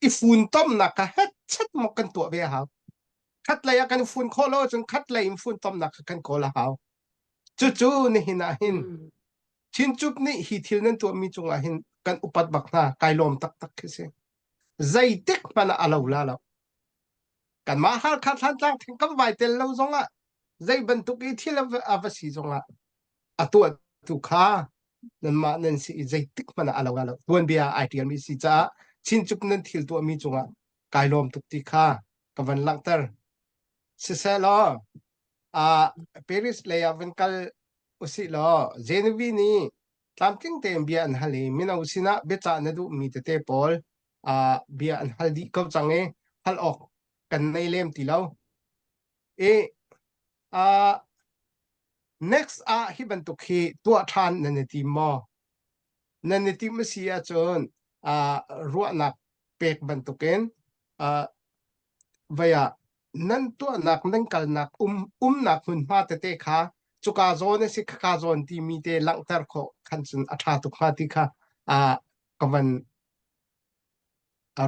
i funtomnak kha hetchet maw kan tuah ve a hau. Khatlei ah kan i fun khawh lo ahcun khatlei in funtomnak kha kan kawl a hau. Cucu nihin ah hin Chinchup nih hi thil nan tuahmi cungah hin kan upat bak hna, kai lawm taktak khi si. Zeitik hmanh ah a lo la lo. Kanmah Halkha Thlantlang thing kan vai tel lo zongah zei bantuk i thil a va si zongah a tuahtu kha nanmah nan si i zeitik hmanh ah a lo la lo. Tuanbia ai ṭialmi si caah Chinchup nan thil tuahmi cungah kai lawm tuk ti kha ka van langhter. Sisehlaw, uh, Paris lei ah van kal usih law Genevieve nih tlamtling tein bia an hal i mino sinah biacah na duhmi tete pawl uh, bia an hal dih ko cang i hal awk kan nei lem ti lo. I uh, next ah hi bantuk hi tuah ṭhan nan i tim maw? Nan i tim a si ahcun uh, ruahnak pek bantukin uh, vai ah nan tuahnak nan kalnak um umnak hmunhma tete kha cuka zawn a si khaka zawn timi te langhter khawh khan cun a ṭha tuk hnga ti kha uh, ka van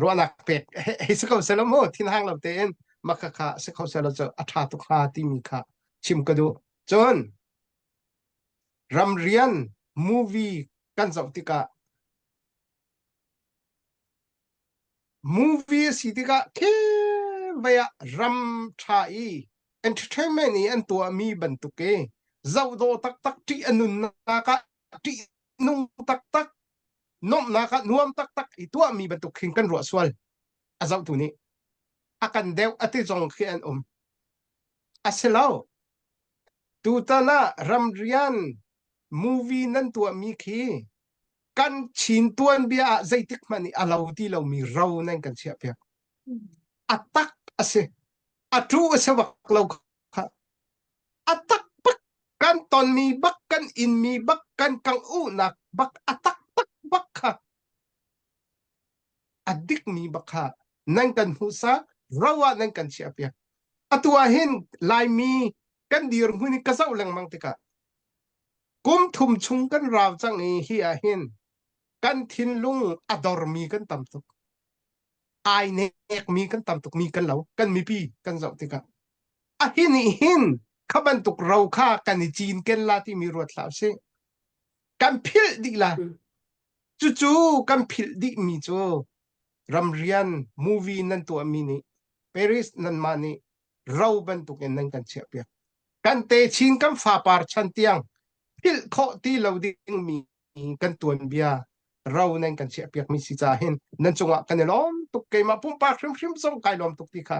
ruahnak pek hei si ko selaw mu thinhang lo tein maka kha si kho selaw cu a ṭha tuk hnga timi kha chim ka duh cun ramrian movie kan zoh tikah Movie a si tikah khevei ah ram ṭha i entertainment i an tuahmi bantuk i zohdawh taktak ṭih a nunnak ah ṭihnung taktak nuamhnak ah nuam taktak i tuahmi bantuk khin kan ruah sual. A zohtu nih a kan deuh a ti zong khi an um. A si lo. Tutan ah ramrian movie nan tuahmi khi kan Chin tuanbia ah zeitik hmanh i a lo ti lomi ro nan kan chiahpiak. A tak a si. A tu a si bak lo kha. A tak bak kan tonmi bak kan inmi bak kan kang uhnak bak a taktak bak kha a dikmi bak kha nan kan hmuhsak ro ah nan kan chiahpiak. Atu ah hin Laimi kan dirhmun hi ka zoh lengmang tikah kum thum chung kan rau cang i hi ah hin kan thinlung a dormi kan tam tuk. Ai nekmi kan tam tuk mi kan lo kan mipi kan zoh tikah a hi nih hin kha bantuk ro kha kan i cinken la timi ruat hlah usih. Kan philh dih la. Cucu kan philh dihmi cu ramrian movie nan tuahmi nih Paris nanmah nih ro bantukin nan kan chiahpiak. Kan techin kan fapar chan tiang philh khawh ti lo dingmi kan tuanbia ro nan kan chiahpiakmi si caah hin nan cungah kan i lawm tuk keimah pumpak hrimhrim zong kai lawm tuk ti kha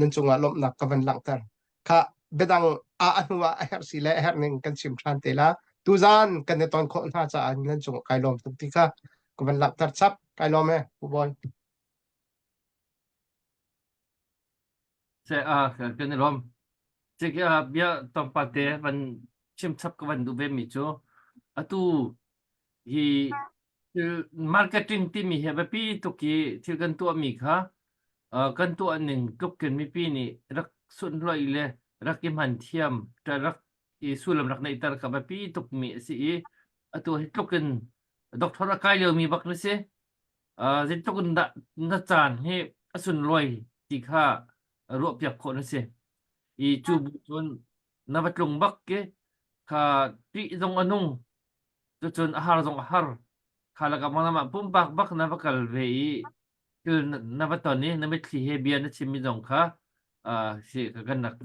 nan cungah lawmhnak ka van langhter. Kha biadang a a hnu ah a herh si le a herh ning kan chim ṭhan te la. Tuzan kan i ton khawh hna caah nan cungah kai lawm tuk ti kha ka van langhter chap. Kai lawm e, Pu Bawi. Se a kan i lawm. Cik bia tlawmpal te van chim chap ka van duh ve mi cu atu hi thil marketing timi hi a biapi tuk i thil kan tuahmi kha uh, kan tuah ning tluk in mipi nih rak sunhlawih le rak i hman thiam rak i sullam rak neihter kha biapi tukmi a si i atu hi tluk in doctor a kai liomi bak na si uh, zeitluk in dah na caan hi a sunlawi ti kha ruahpiak khawh na si i cu bu cun na va tlung bak ki kha ṭih zong a nung Cucun a har zong a har. Kha lakah mah pumpak bak na va kal ve i thil na va ton i na mitthli he bia na chimmi zong kha uh, si kan rak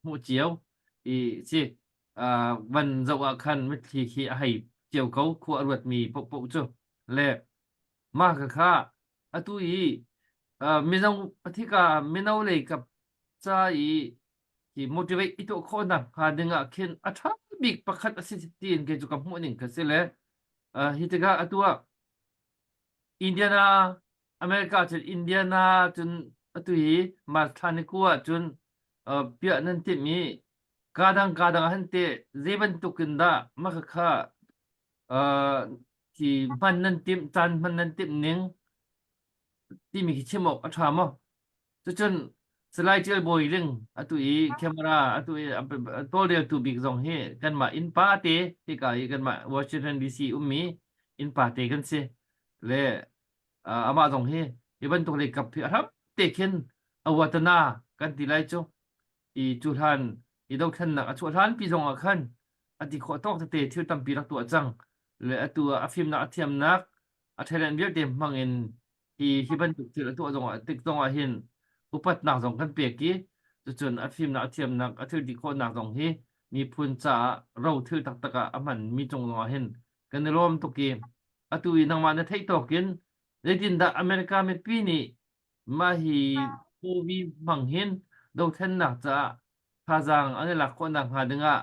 hmuh cio i si uh, van zoh ah khan mitthli khi a hei cio ko khua a ruatmi paohpaoh cu le mah kha kha atu i uh, mino pathika mino lei kap ca i hi motivate i tuah khawhnak hnga ding ah khin a ṭha bik pakhat a si tiin kei cu ka hmuh ning ka si le uh, hi tikah atu ah Indiana America cun Indiana cun atu hi March thla ni ku ah cun uh, piah nan timh i ka dang ka dang han te zei bantuk in dah maka kha uh, hi hman nan timh caan hman nan timh ning timi khi chim awk a ṭha maw Cucun Salai Ṭial Bawi Ling atu i camera atu i tawlreltu bik zong hi kanmah innpa te hika i kanmah Washington DC ummi innpa te kan si. Le amah zong hi hi bantuk lei kap hi a hram te khin awatana kan ti lai cu. I cu hlan i dothlennak a chuah hlan pi zong ah khan a ti khawh tawk tete thil tampi rak tuah cang. Le atu ah a fimnak a thiamnak a talent vialte hmang in hi hi bantuk thil a tuah zong ah tik zong ah hin upatnak zong kan pek i cucun a fimnak a thiamnak a thil ti khawhnak zong hi miphun caah ro thil taktak ah a hman mi cung zong ah hin kan i lawm tuk i atu i nangmah na theih tawk in zeitindah America mipi nih mah hi movie hmang hin dothlennak caah thazaang an i lak khawhnak hnga dingah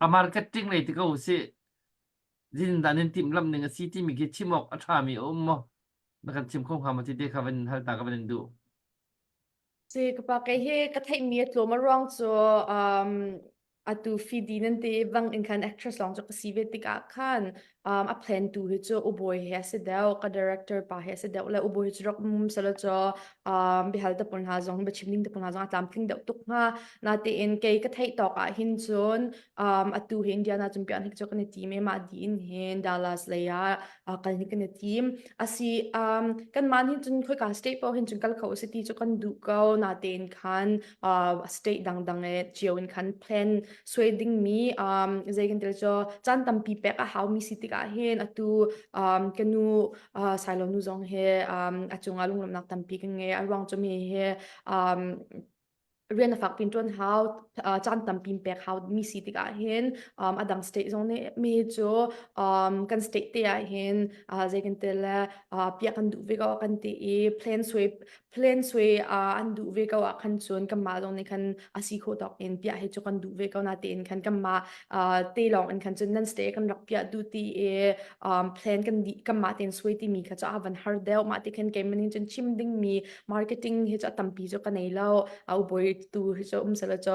a marketing lei ti ko usih Zindan in timhlamh ning a si timi khi chim awk a ṭhami a um maw? Na kan chim kho hnga maw ti te kha van in hal ta ka van in duh. Si ka pa kei hi ka theihmi a tlawm a ruang cu um, atu Fidi nan ti bang in khan actress lawng cu ka si ve tikah khan um, a plan tu hi cu ubawi he a si deuh ka director pa he a si deuh le ubawi hi cu rak um selo cu um, bihal te pawl hna zong biachim ding te pawl hna zong a tlamtling deuh tuk hnga natein kei ka theih tawk ah hin cun um, atu hi Indiana cun pian hi cu kan i tim i mah diin hin Dallas lei ah uh, kal hi kan i tim asi um, kan man hin cun khoika state paoh hin cun kal kho si ti cu kan duh ko natein khan uh, state dangdang e cio in khan plan suai ding mi um, zei kan tel cu caan tampi pek a hau mi si tikah hin atu um, kanu uh, Sailo nu zong he um, a cungah lunglawmhnak tampi kan ngei a ruang cu mi he um, rian a fak pin ṭuan hau caan tampi pek hau mi si tikah hin um, a dang state zong nih mi cu um, kan state te ah hin uh, zei kan tel le uh, piah kan duh ve ko kan ti i plan sui plan sui uh, an duh ve ko ah khan cun kanmah zong nih khan a si khawh tawk in piah hi cu kan duh ve ko na tein khan kanmah uh, te lawng in khan cun nan state kan rak piah duh ti i um, plan kan di kanmah tein sui timi kha cu a van har deuh mah ti khan keimah nih cun chim ding mi marketing hi cu a tampi cu ka nei lo. A ubawi. tu hi cu um selaw cu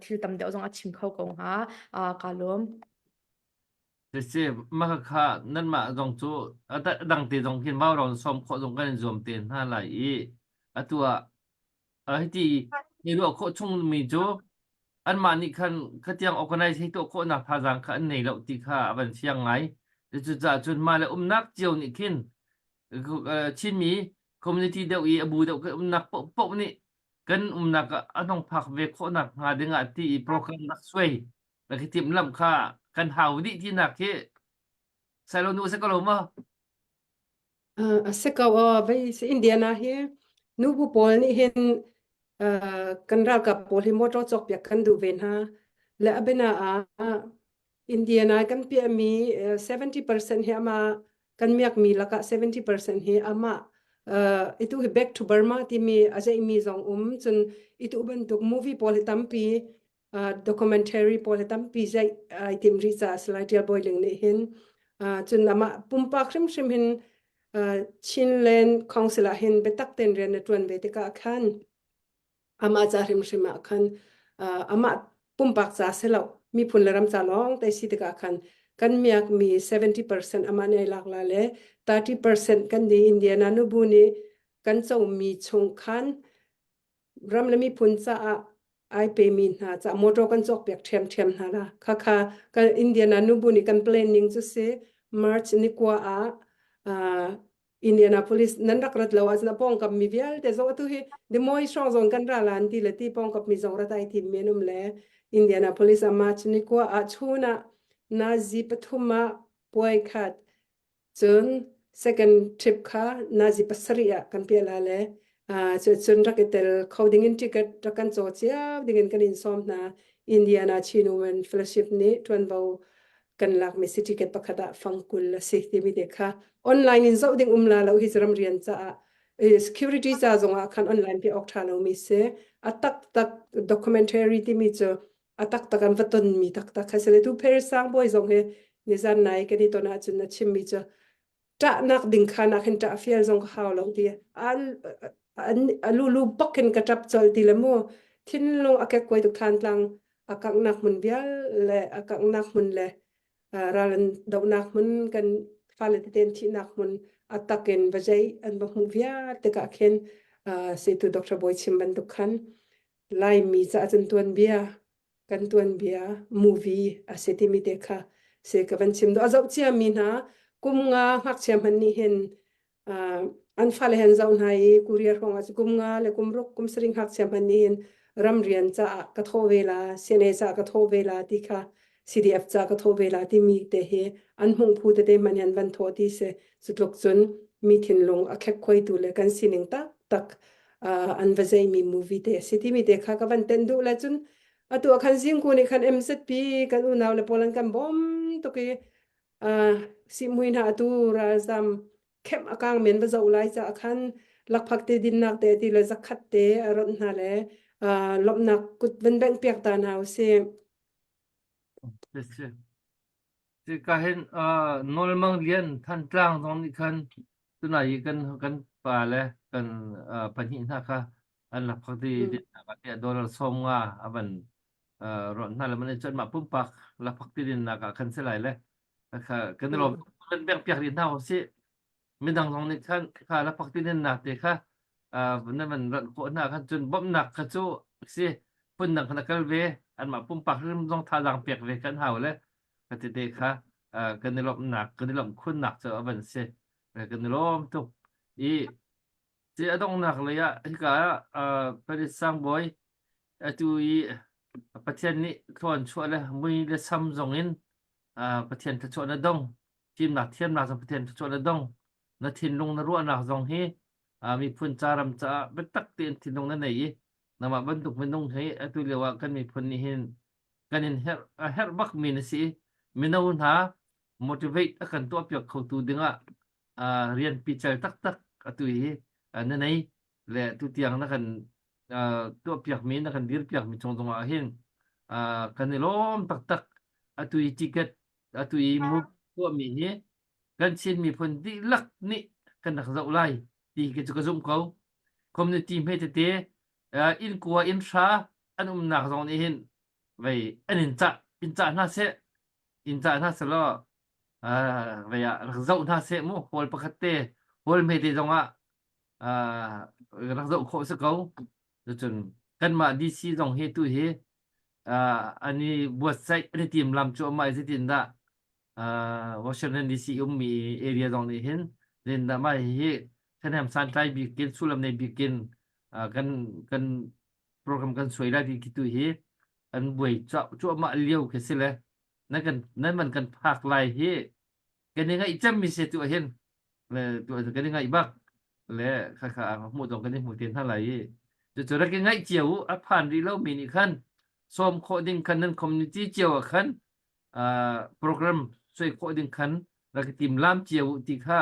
thil tam deuh zong a chim kho ko hnga. Kaa lawm. Siseh, mah kha nanmah zong cu a dang te zong khin vaurawng sawm khawh zong kan in zuam te hna lai i atu ah hiti hi ruah khawh chungmi cu anmah nih khan khatiang organize hei tuah khawhnak thazaang kha an nei lo ti kha a van fiang ngai. Cucaah cun mah le umnak cio nih khin Chinmi community deuh i a bu deuh kan umnak paohpaoh nih kan umnak ah a hnong phak ve khawhnak hnga ding ah ti i program rak suai rak i timhlamh kha kan hau dih tinak khi Sailo nu si ko lo maw? A si ko aw vei si Indiana hi nubu pawl nih hin kan ralkap pawl hi motor cawkpiak kan duh ve hna le a biana ah Indiana kan piahmi 70% hi ama kan miakmi lakah 70% hi amah itu hi back to Burma timi a zeimi zong um cun itu bantuk movie pawl hi tampi documentary pawl hi tampi zeih ai tim rih caah Salai Tial Bawi Ling nih hin cun amah pumpak hrimhrim hin Chinland Council ah hin biatak tein rian a ṭuan ve tikah khan amah ca hrimhrim ah khan amah pumpak ca si lo miphun le ram ca lawng te si tikah khan kan miakmi 70% amah nih ai lak la le 30% kan nih Indiana nubu nih kan comi chung khan ram le miphun caah ai pemi hna caah motor kan cawkpiak ṭhiamṭhiam hna la. Khakha kan Indiana nubu nih kan planning cu si March ni kua ah uh, Indianapolis nan rak rat lo ahcun a pawngkam mi vialte zong atu hi Des Moines hrawng zong kan ra lan ti le ti pawngkap mi zong rat ai tim men um le Indianapolis ah March ni kua ah chun ah nazi pathum ah puai khat Cun second trip kha nazi pasarih ah kan piah la le cun rak i tel kho ding in ticket rak kan caw cio ding in kan in sawm hna. Indiana Chin Women Fellowship nih ṭuanvo kan lakmi si ticket pakhat ah fang 20 a si timi te kha online in zoh ding um la lo hi ram rian caah security ca zong ah khan online piah awk ṭha lomi si. A taktak documentary timi cu a taktak an va tonmi taktak kha si le tu Paris sangbawi zong hi nizan nai kan i ton ahcun a chimmi cu ṭahnak ding kha nak hin ṭah fial zong ka hau lo ti a lulu bak in ka ṭap colh ti le mu thinlung a kekkuai tuk than tlang a kanghnak hmun vial le a kanghnak hmun le ral an dohnak hmun kan fale tete an thihnak hmun a tak in va zei an va hmuh vial tikah khin situ Dr. Bawi chim bantuk khan Laimi caah cun tuanbia kan tuanbia movie a si timi te kha si ka van chim duh. A zoh ciami hna kum nga ngakchia hmanh nih hin uh, an fale hen zoh hna i Korea hrawng ah kum nga le kum ruk kum sarih ngakchia hmanh nih hin ramrian caah ka thawh ve la CNA caah ka thawh ve la ti kha CDF ca ka thawh ve la timi te hi an hmung phu tete hmanh hin van thawh ti si cutluk cun mi thinlung a khekkhuaitu le kan sining taktak uh, an va zeimi movie te a si timi te kha ka van ten duh le cun atu ah khan zingku nih khan MZP kan unau le pawl an kan bawm tuk i uh, sihmui hna atu ralzam khem a kang men va zoh lai ca khan lakphak te dinnak te ti le zakhat te a ronh hna le uh, lawmhnak kut van bengh piak ta hna usih Ka hin Nawlmang Lian Thantlang zong nih khan tunai i kan kan pa le kan pahnih hna kha an lakphak ti dinnak ah tiah dollar 50 a van rawnh hna le man cun mah pumpak lakphak ti dinnak ah khan si lai le kha kan i lawm kan bengh piak rih hna usih. Midang zong nih khan kha lakphak ti dinnak te kha nan van rawnh khawh hna khan cun bawmhnak kha cu si phundang khan a kal ve anmah pumpak hrim zong thazaang pek ve kan hau le ka tete kha kan i lawmhnak kan i lawmh khunnak cu a van si kan i lawm tuk i ci a donghnak lei ah hika ah Paris sangbawi atu i Pathian nih thluan chuah le mui le sam zong in Pathian thluachuah na dong fimnak thiamnak zong Pathian thluachuah na dong na thinlung na ruahnak zong hi miphun ca ram caah biatak tein thinlung na nei i nangmah bantuk minung hi atu lio ah kan miphun nih hin kan in herh a herh bak mi na si mino hna motivate a kan tuahpiak khotu dingah rian pical taktak atu hi na nei le tu tiang na kan tuahpiak mi na kan dirpiak mi chung zongah hin kan i lawm taktak atu i ticket atu i move tuahmi hi kan Chin miphun dihlak nih kan rak zoh lai ti khi cu ka zumh ko community hme tete. Inn kua inn hra an umnak zong nih hin vei an in cah in cah hna seh in cah hna selaw vei ah rak zoh hna seh mu hall pakhat te hall hme te zong ah rak zoh khawh si ko. Cucun kanmah DC zong hi tu hi an i buatsaih an i timlam cuahmah i zeitindah Washington DC ummi area zong nih hin zeitindah mah hihi ṭhahnem santlai bik in sullam nei bik in kan kan program kan suai lai ti khi tu hi an buai cuahmah lio khi si le nan kan nan man kan phak lai hi kan i ngaih cemmi si tu hin le tu kan i ngaih bak le khakha hmuh dong kan i hmu te hna lai i cucu rak i ngaih cio u a phan rih lomi nih khan sawm khawh ding khan nan community cio ah khan program suai khawh ding khan rak i tim lam cio u ti kha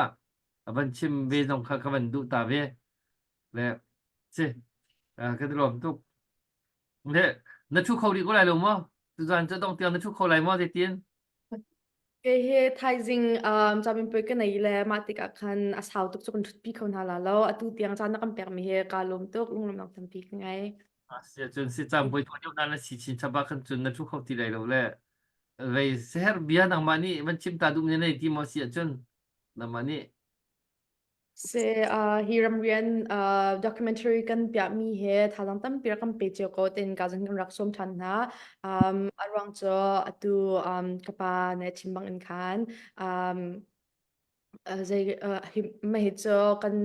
a van chim ve zong kha ka van duh ta ve le si kan i lawm tuk le na thu kho rih ko lai lo maw tuzan cu dong tiang na thu kho lai maw zeitin Kei hi thaizing um, caminpuai ka nei le mah tikah khan a sau tuk cu kan ṭhutpi kho hna la lo. Atu tiang caan na kan pekmi hi kaa lawm tuk, lunglawmhnak tampi ka ngei. Si ahcun si caanpuai tuah deuh na na si chin chap ah khan cun na ṭhu kho ti lai lo le vei seher bia nangmah nih van chim ta duh ne nei ti maw si ahcun nangmah nih Si, uh, hi ramrian uh, documentary kan piahmi he thazaang tampi rak kan pe cio ko tin ka zong kan rak sawm ṭhan hna. Um, a ruang cu atu um, ka pa nih chim bang in khan um, uh, zei uh, hi mah hi cu kan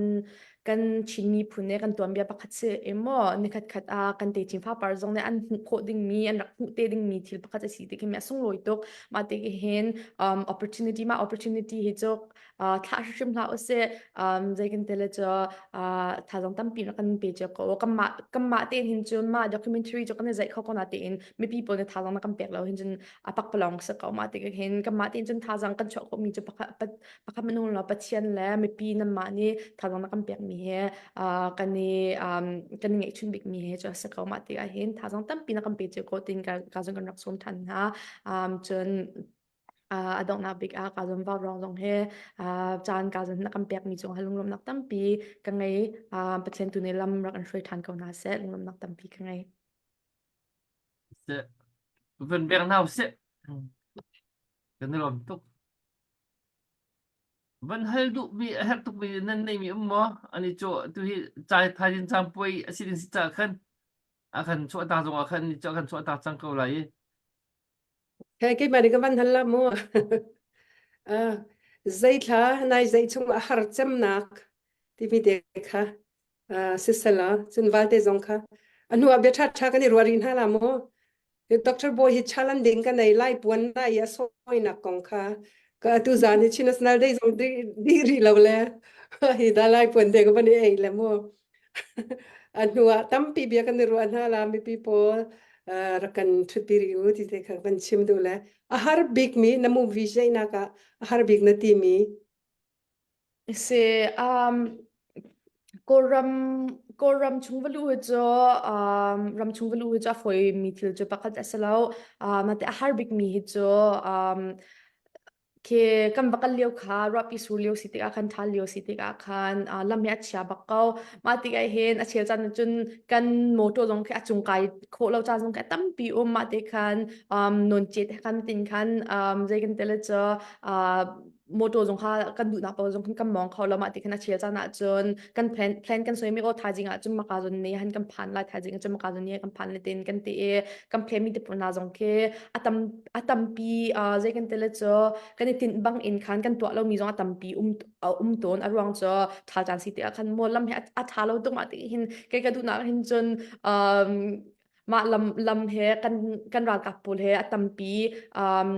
kan Chin miphun nih kan tuanbia pakhat si emaw nikhat khat ah kan techin fapar zong nih an hmuh khawh dingmi an rak hmuh te dingmi thil pakhat a si ti khi mi a sunglawi tuk. Mah ti hin um, opportunity mah opportunity hi cu thlah hrimhrim hlah usih zei kan ti le cu thazaang tampi rak kan pe cio ko kanmah kanmah tein hin cun mah documentary cu kan i zeih kho ko na tein mipi pawl nih thazaang na kan pek lo hin cun a pakpalawng si ko mah tik hin kanmah tein cun thazaang kan chuah khawhmi cu pakhat pakhat minung lo Pathian le mipi nanmah nih thazaang na kan pekmi he kan i kan i ngeihchun bikmi he cu a si ko mah tikah hin thazaang tampi na kan pe cio ko tin ka zong kan rak sawm than hna cun a donghnak bik ah kaa zuam vau zong he caan kaa zuam na kan pekmi cung ah lunglawmhnak tampi ka ngei. Pathian tu nih lam rak in hruai ṭhan ko hna seh. Lunglawmhnak tampi ka ngei. Seh. Van bek hna usih. Kan i lawm tuk. Van hal duhmi a herh tukmi nan neimi um maw? Ani cu tu hi cai thaizing cang puai a si ding si ca khan a kan chuah ta zong ah khan ni cu a kan chuah ta cang ko lai i Hei keimah nih ka van hal la mu. Uh, zeithla nai zei chung a har cemnak timi te kha uh, sisela cun valte zong kha a hnu ah bia ṭha ṭha kan i ruah rih hna la mu. Dr. Boy hi chalan ding ka nei lai puan na i a sawinak kong kha ka atu zan hi Chin National Day zong di, di rih lo le hi da lai puan te ka van i ei le mu. A hnu ah tampi bia kan i ruah hna la mipi pawl rak kan ṭhutpi rih u ti te kha kan chim duh le a har bikmi na movie zeihnak ah a har bik na timi Si um Kawlram Kawlram chung va luh hi cu um ram chung va luh hi cu a fawimi thil cu pakhat a si lo. Um a har bikmi hi cu um Khi kan va kal lio kha ruahpi sur lio si tikah khan ṭhal lio si tikah khan uh, lam hi a chia bak ko. Mah tikah hin a chel caan cun kan motor zong khi a cung kai khawh lo caan zong khi a tampi um. Mah te khan um, nawn cet he khan tin khan um, zei kan tele cu uh, motor zong kha kan duhnak paoh zong khan kan mawng kho lo. Mah ti khan a chel caan ahcun kan plan plan kan suai mi aw thaizing ahcun maka zon ne han kan phan lai thaizing ahcun maka zon ne kan phan le tin kan ti i kan plan mi te pawl hna zong khi a tam a tampi uh, zei kan tele cu kan i tinh bang in khan kan tuah lomi zong a tampi um um tawn a ruang cu ṭhal caan si tikah khan maw lam hi a ṭha lo tuk ma ti hin kei ka duhnak hin cun um, mah lam lam he kan kan ralkap pawl he a tampi um,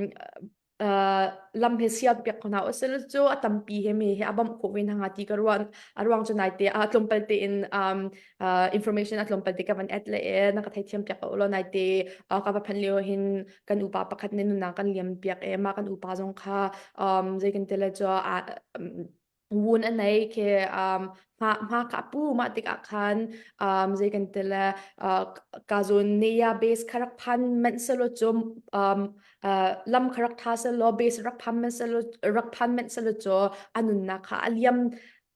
uh, lam he sial piak ko hna usil cu a tampi he me he a bawmh khawh ve hna ti ka ruan a ruang cu nai te a tlawmpal te in um, uh, information a tlawmpal te ka van add le e na ka theithiam piak ko lo nai te uh, ka va phan lio hin kan upa pakhat ne nuna kan liam piak e ma kan upa zong kha um, zei kan tele chu a um, wun a nei ke um, hma hma ka pu ma tikah khan um, zei kan tele uh, ka zon neya base kharak phan men selo chu um, uh, lam kharak tha selo base rak phan men selo rak phan men selo chu anun na kha aliam.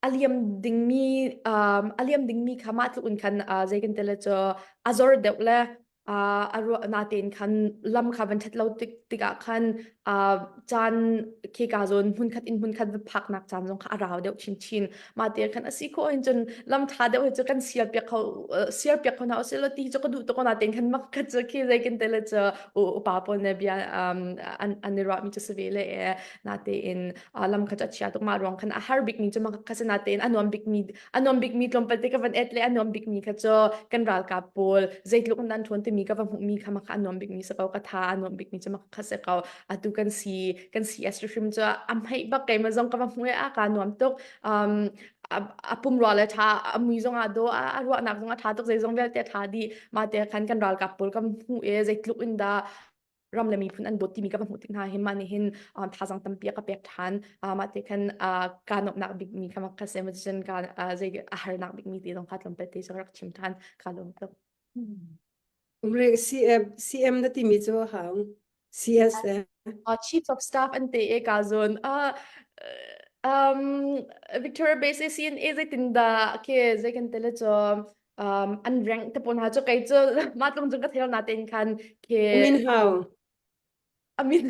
A liam dingmi um, a liam dingmi kha mah tluk in khan uh, zei kan ti le cu a zor deuh le uh, a ruah natein khan lam kha van ṭhat lo tik tikah khan uh, caan khika zawn hmunkhat in hmunkhat va phaknak caan zong kha a rau deuh chinchin. Mah te khan a si khawh hin cun lam ṭha deuh hi cu kan sial piak kho uh, sial piak kho hna usih law ti cu ka duh tuk ko natein khan mak khat cu khi zei kan ti le cu upa pawl nih bia um, an an i ruahmi cu si ve le e natein lam kha cu a chia tuk mah ruang khan a har bikmi cu kha si natein a nuam bikmi a nuam bikmi tlawmpal te ka van et le a nuam bikmi kha cu kan ralkap pawl zeitluk in an ṭhawn timi ka va hmuhmi kha mah kha a nuam bikmi si ko ka tha a nuam bikmi cu mah kha si ko atu kan si kan CS hrim cu a hmeih bak keimah zong ka va hmu i a ka nuam tuk um, a pumrua le ṭha a mui zong ah do a ruahnak zong a ṭha tuk zeizong vialte a ṭha dih mah te khan kan ralkap pawl kan hmuh i zeitluk in dah ram le miphun an dawt timi ka va hmuh tik hna hin mah nih hin um, thazang tampi a ka pek ṭhan uh, mah te khan uh, kaa nuamhnak bikmi kha ka se ma cun ka uh, zei a harnak bikmi ti zong kha tlawmpal te cu rak chim ṭhan ka lawm tuk. Umre CM CM na timi cu hang CS eh. Uh, Chief of Staff an te e ka zon uh, um, Victoria Base CNA zeitindah ke zei kan tele cu um, an rank te pawl hna cu kei cu mah tlung cung ka thei lo natein khan ke Amin hau. amin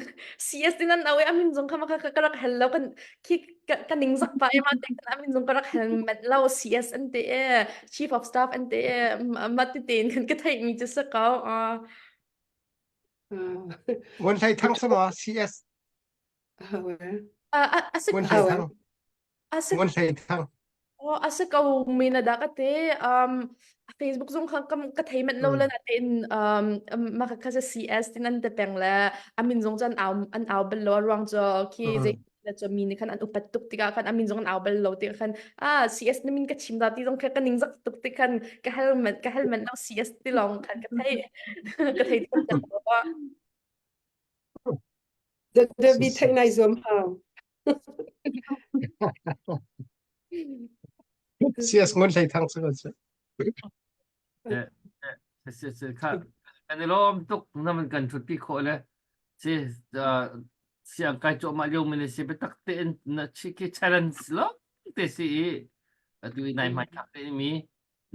CS tin an awe amin zong kha ma ka ka rak hel lo kan khi ka ka ning zak pa ma te kan amin zong ka rak hel met lo CS an te e chief of staff an te e ma ti tein kan ka theih mi chu sa ko a Ngun Hlei Thang sama CS a si Ngun Hlei Thang A si Ngun Hlei Thang. Oh, a si ko mi na dah ka te. Um, Facebook zong kha ka, ka thei manh lo le na tein um, ma ka kha CS tin an te peng le amin zong cu an au an au bal lo ruang cu khi zei le cu mi nih khan an upat tuk tikah khan amin zong an au bal lo tikah khan ah CS na min ka chim da ti zong kha ka ning zak tuk tik khan ka hel manh ka hel manh lo CS ti lawng khan ka thei ka thei tuk te lo. David theih nai zuam hau. CS Ngun Hlei Thang cu si. Si si kha kan i lawm tuk na man kan thut pi khawh le si siang kai cuahmah lio mi si biatak tein na chi khi challenge lo te si i atu i nai hmai thlak te mi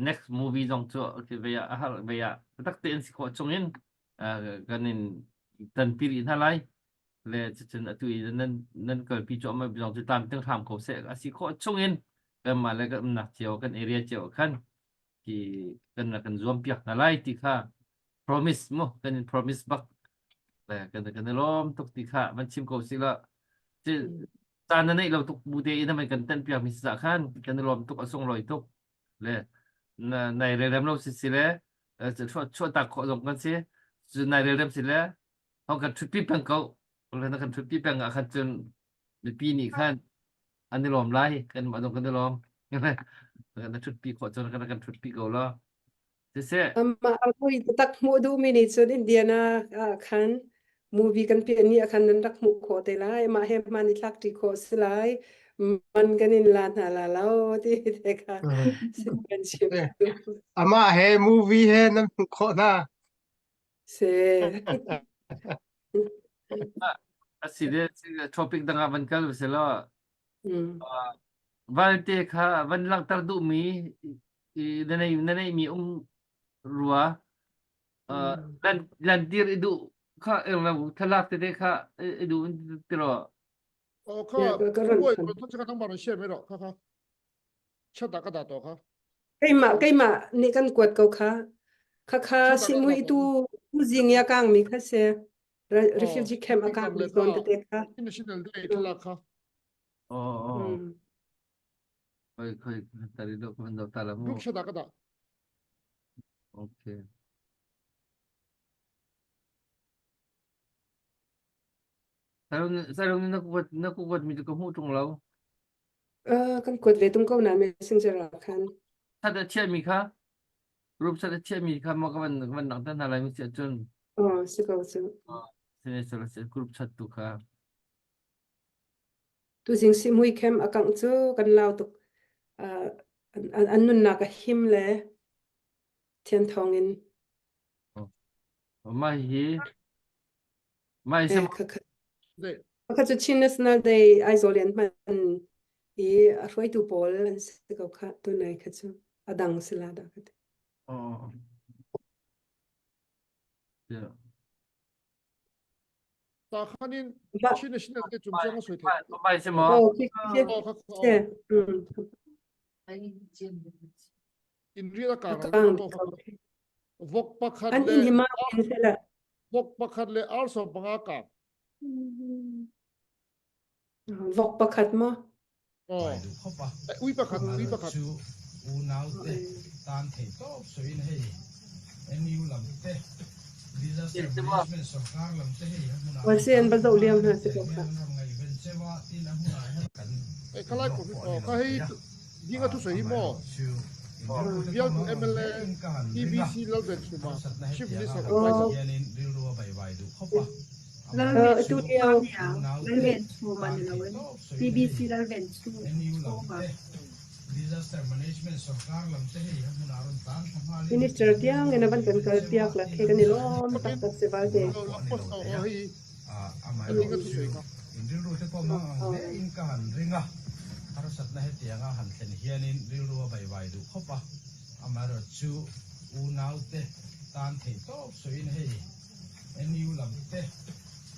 next movie zong cu khi ve ah a har ve ah biatak tein si khawh chungin kan in tan pi rih hna lai le cucun atu i nan nan kalpi cuahmah zong cu tlamtling hram ko seh a si khawh chungin kanmah le kan umnak cio kan area cio khan ki kan kan zuam piak hna lai ti kha promise mu kan in promise bak le kan kan i lawm tuk ti kha van chim ko si la caan na neih lo tuk bu te in kan tan piak mi sa khan kan i lawm tuk a sunglawi tuk le na nai relrem lo si si le chuah chuah tak khawh zong kan si cu nai relrem si le Hong kan ṭhutpi peng ko. Na kan ṭhutpi peng ah khan cun mipi nih khan an i lawm lai. Kanmah zong kan i lawm. Na ṭhutpi khawh cun kan kan ṭhutpi ko law. Siseh. Amah mui tak hmuh duhmi nih cun Indiana ah khan movie kan piah ni ah khan nan rak hmuh khawh te lai. Mah he hman i thlak ṭi khawh si lai. Man kan in la hna la lo ti te kha si kan chim. Amah he movie he nan hmuh khawh hna. Si. A si de topic dang ah van kal si law valte kha van langhter duhmi na nei na neimi um rua lan lantir i duh kha thlalak tete kha i duh tiro 哦，kha 我我他这个当把人写没了，看看，切大个大多哈。 Keimah keimah nih kan kuat ko kha. Khakha simui tu zing ya kang mi kha se refugee camp a kang mi zawn tete kha. National Day thla kha. Oh oh. Khoi khoi tari do kan do tala mu. Group shada ka da. Okay. Sarung na kuat na kuat mi ka hmuh ṭung lo. Uh, kan kuat ve tung ko na messenger ah khan. Sat a chiahmi kha group sat a chiahmi kha maw ka van ka van langhter hna lai mi si ahcun. Oh, si ko cu. Sine sal group chat tu kha. Tuzing simhui camp a kangh cu kan lau tuk. Uh, an, an nunnak a him le thian thawng in. Oh. Mah hi Mah hi Eh, kha kha cu Chin National Day Aizawl in hman. I a hruaitu pawl an si ko kha tunai kha cu a dang si la dah ka ti. Oh. Yeah. Ta khanin Chin National te chung chang a soi thei. Bai se mo. Oh, khi khi. Oh, kha Se. In ri la ka ra to vok pakhat An le in hi ma in se la. Vok pakhat le ar som panga ka. Vok pakhat maw? Aw. Ui pakhat, ui pakhat. Cu unau te tan thei tawp soin hei NU lam te disaster management sarkar lam te hei a hmunah Wasi an va zoh lio hna si ko kha. ram ngai ven chewa tin a hmunah hian kan Eh, khalai ko oh, ka hei dinga thu soi hi maw? Bialtu MLA TBC Lalben Chuma Chief Minister Advisor. rilru a bai vai duh khawp a Atu lio Lalven Chuma ni loin TBC Lalven Chuma. Minister tiang in a van kan kal piak la khe kan i lawm taktak si valte. Rilru te pawh mang ang hle in ka han ring a, harsatna hetianga han thlen hianin rilru a baivai duh khawp a, amaherawhchu unaute tan theih tawp sawiin hei NU lam te,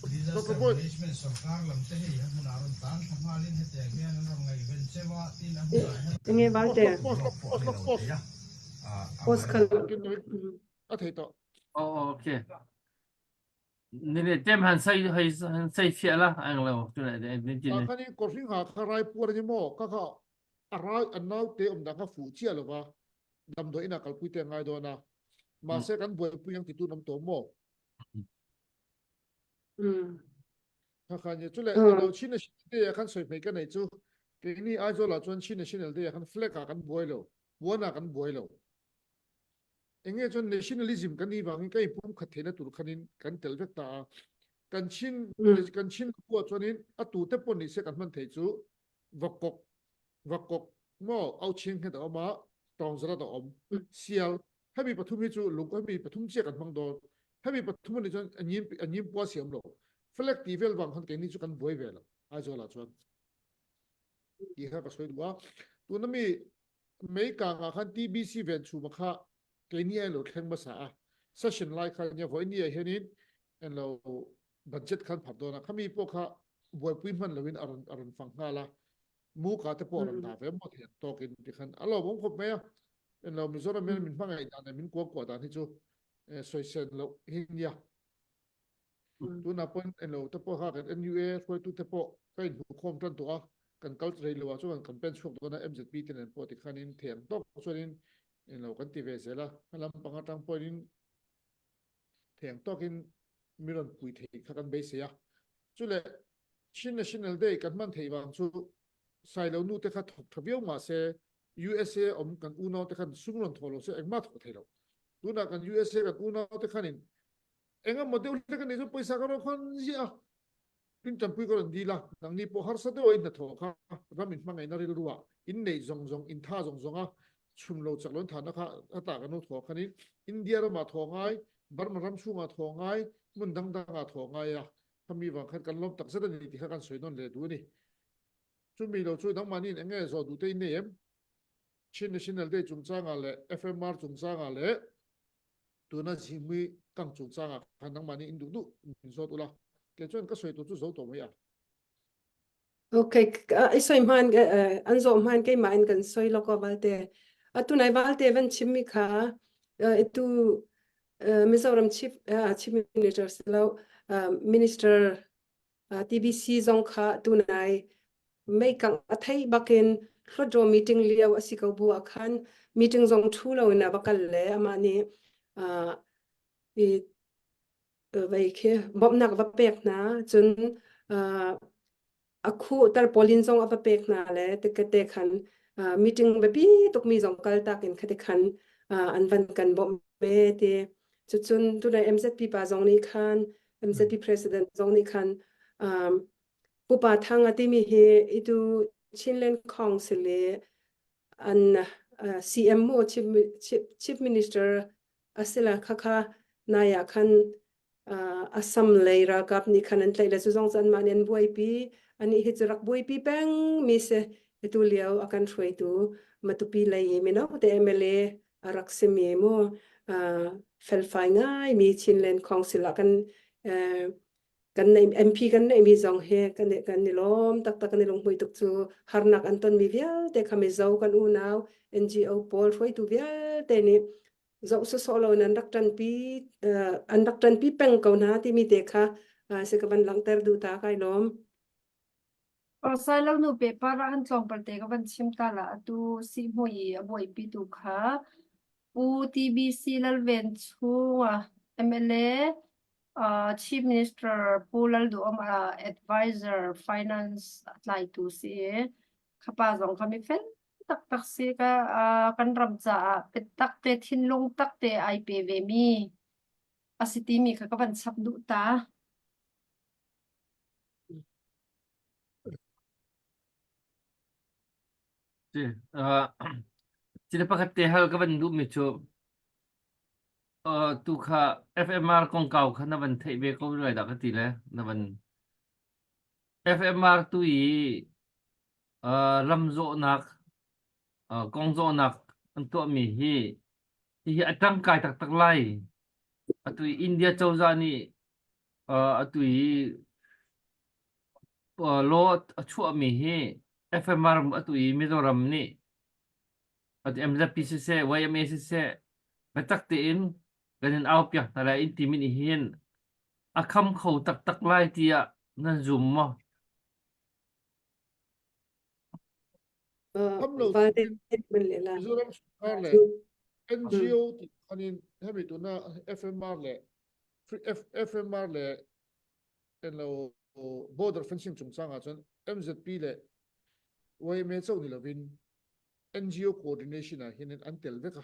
Disaster Management sorkar lam te hei a hmunah rawn tlan thla nghalin hetiang hian an rawn ngaihven cheu a, tin a hmunah hian Enge valte? blog pawh a ni lo thei a, A thei tawh. Oh, okay. Ni le tem han sai hei han sai fiah la ang lo tu na ni tin. Ta khani ko hring ha kha rai puar ni mo ka kha a rai an nau te om dang kha fu chia lova damdawi ina kalpui te ngai dawn a mahse kan buaipui ang titu nam tawh maw kha kha ni chu le lo Chin National Day ah khan sawi hmei ka nei chu keini Aizawl ah chuan Chin National Day ah khan flag ah kan buai lo puan ah kan buai lo enge chuan nationalism kan nih vangin ka inpum khat theihna tur khanin kan tel vek ta a kan chin kan chin khua chuanin a tu te pawh ni se kan hman thei chu vakok vakok maw au ching het a awm a tawngzalat a awm sial hemi pathum hi chu lung hemi pathum chiah kan hmang dawn hemi pathum ani chuan a nyim a nyim pua siam lo flag ti vel wang khan keini chu kan buai ve lo Aizawl ah chuan ti kha ka sawi duh a tuna mi mei kang ah khan TBC ven chhuma kha keini ai lo thleng hmasa a session lai khan nia voi ni ah hianin en lo budget khan phar dawn a khami pawh kha buaipui hman loin a rawn a rawn fang nghal a mu ka te pawh rawn dah ve maw thei tawkin ti khan a lawmawm khawp mai a en lo Mizoram hian min hmangaih dan leh min kuangkuah dan hi chu sawisel loh hi nia tunah pawh en lo te pawh kha kan NUA hruaitu te pawh ka inhmuhkhawm tan tawh a kan kal rei lo ah chuan kan pen chhuak dawn a MZP te nen pawh tikhanin thei ang tawk chuanin en lo kan ti ve zel a hmalam pang atang pawhin thei ang tawkin mi rawn pui thei kha kan beisei a. Chule Chin National Day kan hman theih vang chu Sailo nu te kha thawk tha viau mah se USA awm kan unau te khan sum rawn thawh lo se engmah thawk thei lo. Tunah kan USA kan unau te khanin engemaw deuh hlek a nih chuan pawisa ka rawn khawn ziah a. Tin tanpui ka rawn dil a, nangni pawh harsa deuha in hnathawh kha ram in hmangaihna rilru ah in neih zawng zawng, in tha zawng zawng a chhun lo chak lo in thahna kha hetah kan lo thawh khanin India ramah thawh ngai, Burma ram chhungah thawh ngai, hmun dang dangah thawh ngai a, khami vang khan kan lawm takzet a ni tih kha kan sawi nawn leh duh a ni. Chumi lo chu nangmahniin eng nge zawh duh te in nei em? Chin National Day chungchangah leh FMR chungchangah leh Tuna zingmui kang chungchangah khan nangmahni in duh duh min zawt ula, kei chuan ka sawi tur chu zo tawh mai a. Okay, i sawi hman an zawh hman keimah in kan sawi lawk aw Valte. Atunai Valte van chimmi kha itu Mizoram Chief Chief Minister silo Minister TBC zong kha tunai meikangh a theih bakin Hluttaw meeting lio a si ko bu ah khan meeting zong thu loin a va kal le amah nih i vei khi bawmhnak va pek hna cun a khuh tarpaulin zong a va pek hna le te khan meeting biapi tukmi zong kal tak in khati khan an van kan bawmh me ti cucun tunai MZP pa zong nih khan MZP president zong nih khan um, pupa thang a timi hi itu Chinland Council le an uh, CM mo chief, chief, chief minister asila kha kha naya khan uh, Assam lei ralkap nih khan an tlaih le cu zong cu anmah nih an buaipi ani hi cu rak buaipi peng mi si. Atu lio a kan hruaitu Matupi lei i mino te MLA a rak simi mu felfai ngai mi Chinland Council ah kan kan nei MP kan neih mi zong hi kan kan i lawm taktak kan i lunghmui tuk cu harnak an ton mi vialte kha mizo kan unau NGO pawl hruaitu vialte nih zoh sawsawh lo in an rak ṭanpi an rak ṭanpi peng ko hna timi te kha si ka van langhter duh ta kai lawm. Sailo nu pehpar ah han tlawmpal te ka van chim ta la atu sihmui i a buaipi tu kha Pu TBC Lalven chung ah MLA uh, Chief Minister Pu Lalduhom uh, Advisor Finance a tlaitu si i khapa zong kha mi fel taktak si ka uh, kan ram caah biatak te thinlung tak te ai pe ve mi a si timi kha ka van chap duh ta. Si, uh, thil pakhat te hal ka van duhmi cu uh, tu kha FMR kongkau kha na van theih ve ko lai dah ka ti le na van FMR tu i uh, lam zawhnak uh, kong zawhnak an tuahmi hi hihi a ṭangkai taktak lai. Atu i India cozah nih atu i law a chuahmi hi FMR atu i Mizoram nih atu MZP siseh YMA siseh biatak tein kan in aupiak hna lai in timi nih hin a kham kho taktak lai tiah nan zum maw? Kham lo Mizoram sorkar le NGO ti khanin hemi tuna FMR le FMR le lo border fencing chungchang ah cun MZP le YMA cho ni lovin NGO coordination ah hin an tel vek a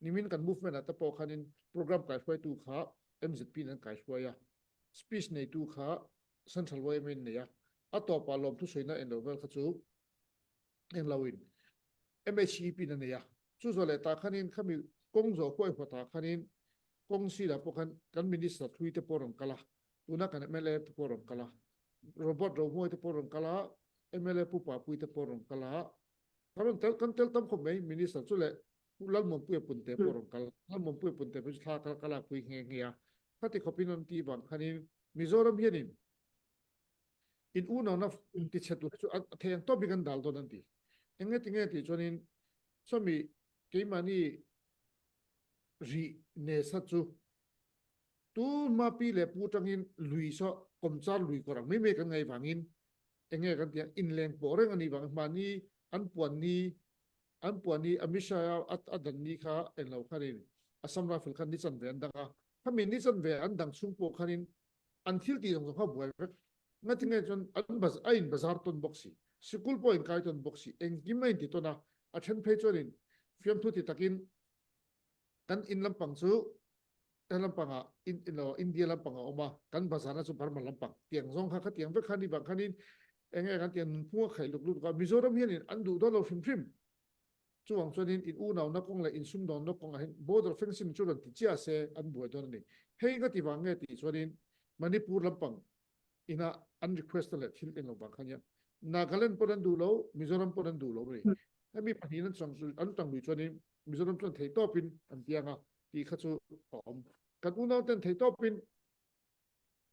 nimin kan movement ah te pawh khanin program kai hruaitu kha MZP nan kai hruai a speech neitu kha central YMA nei a a tawpa lawm thu soina en lo vel kha chu eng lo in MHEP na nei a chu zo le ta khanin khami kong zo huai hwa ta khanin kong si la pawh khan kan minister thui te pawh rawn kal a tuna kan MLA te pawh rawn kal a Robert Rohmuai te pawh rawn kal a MLA Pu Papui te pawh rawn kal a kan rawn tel kan tel tam khawp mai minister chu le Lalmuanpuia Punte pawh rawn kal Lalmuanpuia Punte pawh chu thla kal kala pui nghe nghe a khati khawpin an ti bang khanin Mizoram hianin in unau na ti chhe tur chu a thei ang tawp in kan dal dawn an ti enge tinge ti chuanin sawmi keimahni ri ne sat chu tu ma pi le pu tangin lui so komchar lui ko rang mai mai kan ngai wangin enge kan tiang inleng po reng ani wang ma ni an puan ni an puan ni Amit Shah a dan ni kha eng lo khanin Assam Rifle khan ni chan ve an dang a khami ni chan ve an dang chung po khanin an thil ti zong kha buai vek nga tinge chuan an baz a in bazar ton bok si sikul po in kai ton bok si engkim a in ti ton a a then phei chuan in fiamthu ti takin kan in lampang chu kan lampang ah in in lo India lampang a awm a kan bazar na chu Burma lampang tiang zong kha kha tiang vek khan ni bang khanin enge kan tiang nunphung a khai luk luk a Mizoram hian in an duh dawn lo hrim hrim chuang chuanin in unau na kong le in sumdawn na kong ah hin border fencing chu ran ti chia se an buai dawn ani hei nga ti wang nge ti chuanin Manipur lampang ina an request le thil eng lo bang khan ya Nagaland pon an duh lo Mizoram pon an duh lo ni hemi pahnih an chang an tang lui chuanin Mizoram chuan thei tawpin an pianga ti kha chu a awm kan unau ten thei tawpin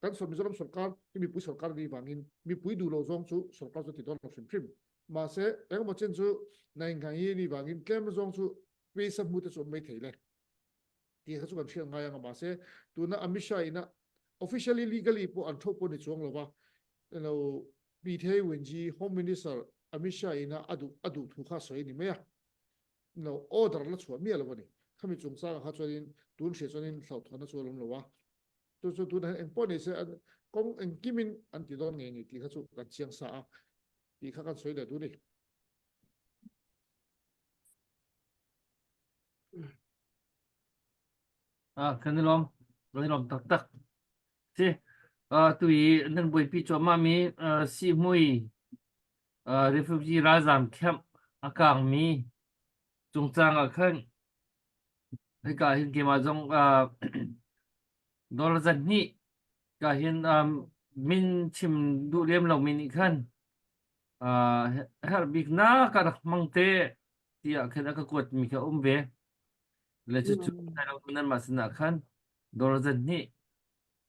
kan sor Mizoram sorkar hi mipui sorkar ni wangin mipui duh lo zawng chu sorkar chu ti dawn lo hrim hrim mahse engemaw chen chu nai ngai ni wangin tlem zawng chu pesa hmu te chu mai thei le ti kha chu kan hriat ngai anga mahse tuna Amit Shah ina officially legally pawh an tho pawh ni chuang lova lo Pi Wenji Home Minister Amit Shah ina adu adu thu kha soi ni mai a no order la chhuah miah lo ani khami chungchang kha chuanin tun hria chuanin hlauhthawn na chu a awm lo a chu chu tun eng pawh ni se kawng engkimin an ti dawn ngei ngei tih kha chu kan chiang sa a tih kha kan sawi leh duh ni. Ah, kan i lawm. Kan i lawm taktak. Si, uh, tu i nan buaipi cuahmah mi uh, sihmui uh, refugee ralzaam camp a kaangmi cungcang ah khan hika hin keimah zong uh, dollar zahnih ka hin um, min chim duh lem lomi nih khan. Uh, herh bik na ka rak hmang te tiah khan a ka kuat mi kha um ve. Le cu cu nan mah sinah khan dawr zan hnih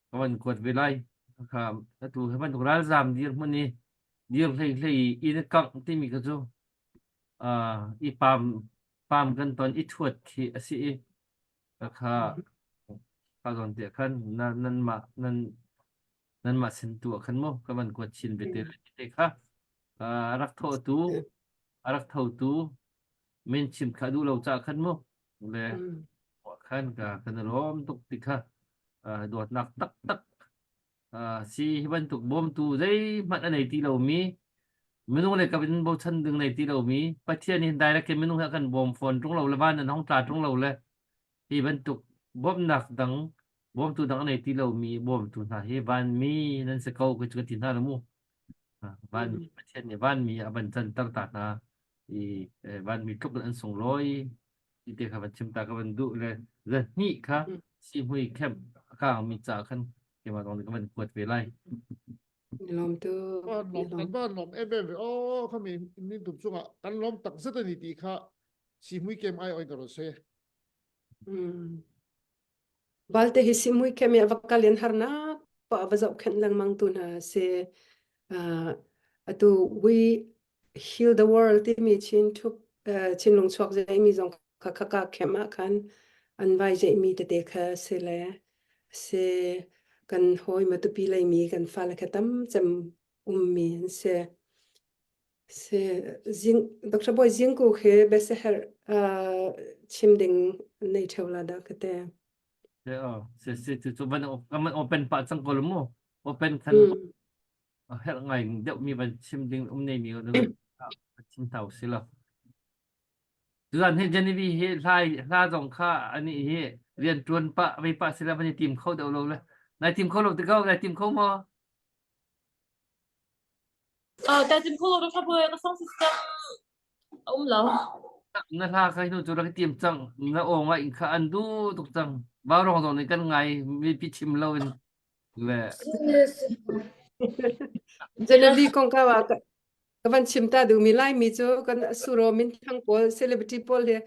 ka van kuat ve lai. Kha atu hi bantuk ralzaam dir hmun i dir hlei hlei i inn a kangh timi kha cu uh, i pam pam kan ton i thuat khi a si i kha kha zawn te khan na nan mah nan nanmah sin tu ah khan mu ka van kuat chin ve te te kha a rak thotu a rak thotu min chim kha duh lo ca khan mu le khan ka kan lawm tuk ti kha dawtnak tak tak si hi bantuk bawmtu zeihmanh a nei ti lomi minung le ka in bochan ding nei ti lomi Pathian hin direct in minung he kan bawm fawn ṭung lo le van an hong tla ṭung lo le hi bantuk bawmhnak dang bawmtu dang a nei ti lomi bawmtu hna hi vanmi nan si ko ka ti hna lo mu vanmi Pathian nih vanmi a van canter ta hna i vanmi tluk in an sunglawi ti te kha van chim ta ka van duh le zahnih kha sihmui camp a kaangmi ca khan keimah zong nih ka van kuat ve lai. Lawm tu. Lawm kan lawm em em ve o khami nin tum chungah kan lawm tak zet ani ti kha sihmui kem ai oi ka ron se. Balte hi simui khem i a va kal in harnak pa a va zohkhenh lengmang tu hna si. Uh, atu we heal the world timi chin thup uh, chinlung chuak zeimi zong kha kha ka khem ah khan an vai zeimi tete kha si le si kan hawi matupi leimi kan fale kha tam cem ummi an si. Si zing Dr. Boy Zingku khi biaseher uh, chim ding nei theu la da ka te. Se oh se se cu cu van kan open pa cang ko mu open khan a herh ngai deuh mi van chim ding um nei mi chim tau si lo Tuzan hi Genevieve hi hlai hla zong kha ani hi rian tuan pa vei pa sila van i tim kho deuh lo le nai tim kho lo ti ko nai tim kho maw Kai tim kho lo Dr. Boy ka song system a um lo. Na hla kha hnu cu rak tim cang na aw ngai kha an du tuk cang vaurawng zong nih kan ngai mipi chim lo in le Genevieve kong ka wa ka van chim ta duhmi Laimi cu kan suro minthang pawl celebrity pawl hi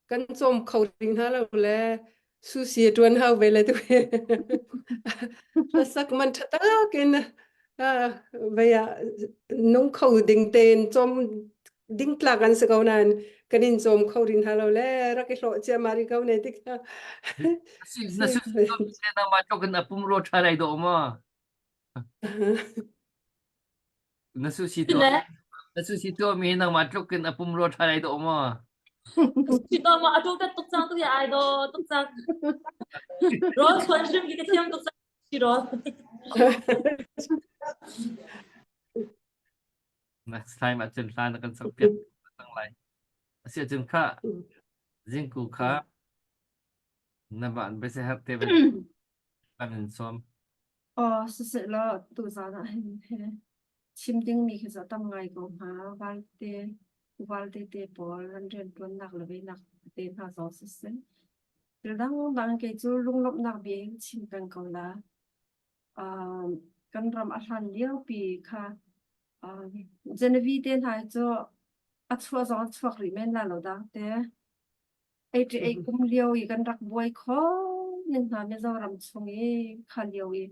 kan cawm kho ding hna lo le susi tuan hau ve le tu hlasak man tha tak in vei ah nung kho ding tein cawm ding tlak an si ko nain kan in cawm kho rin hna lo le rak i hlawh cia ma ri ko ne tik na su na ma tlok in a pum ro tha lai do ma Na su si tuah na su si tuah mi nangmah tluk in a pumrua ṭha lai dawh maw? Si to ma atu tat tuk cang tu hi ai do tuk cang. Rawl chuan hrim ki ka thiam tuk cang si rawl. Next time ahcun hla na kan sak piak cang lai. Asi ahcun kha zingku kha na van biaseher te van kan in sawm. Aw siseh law tuzaan ah hin he chim dingmi khi cu a tam ngai ko hnga. Valte valte te pawl an rianṭuannak le veinak te hna zong siseh. Thil dangdang kei cu lunglawmhnak bia in chim peng ko la. Uh, kan ram a hlan liopi kha uh, Genevieve te hna hi cu a chuah zong a chuak rih men la lo dang te. 88 kum lio i kan rak buai kho ning hna Mizoram chung i kha lio i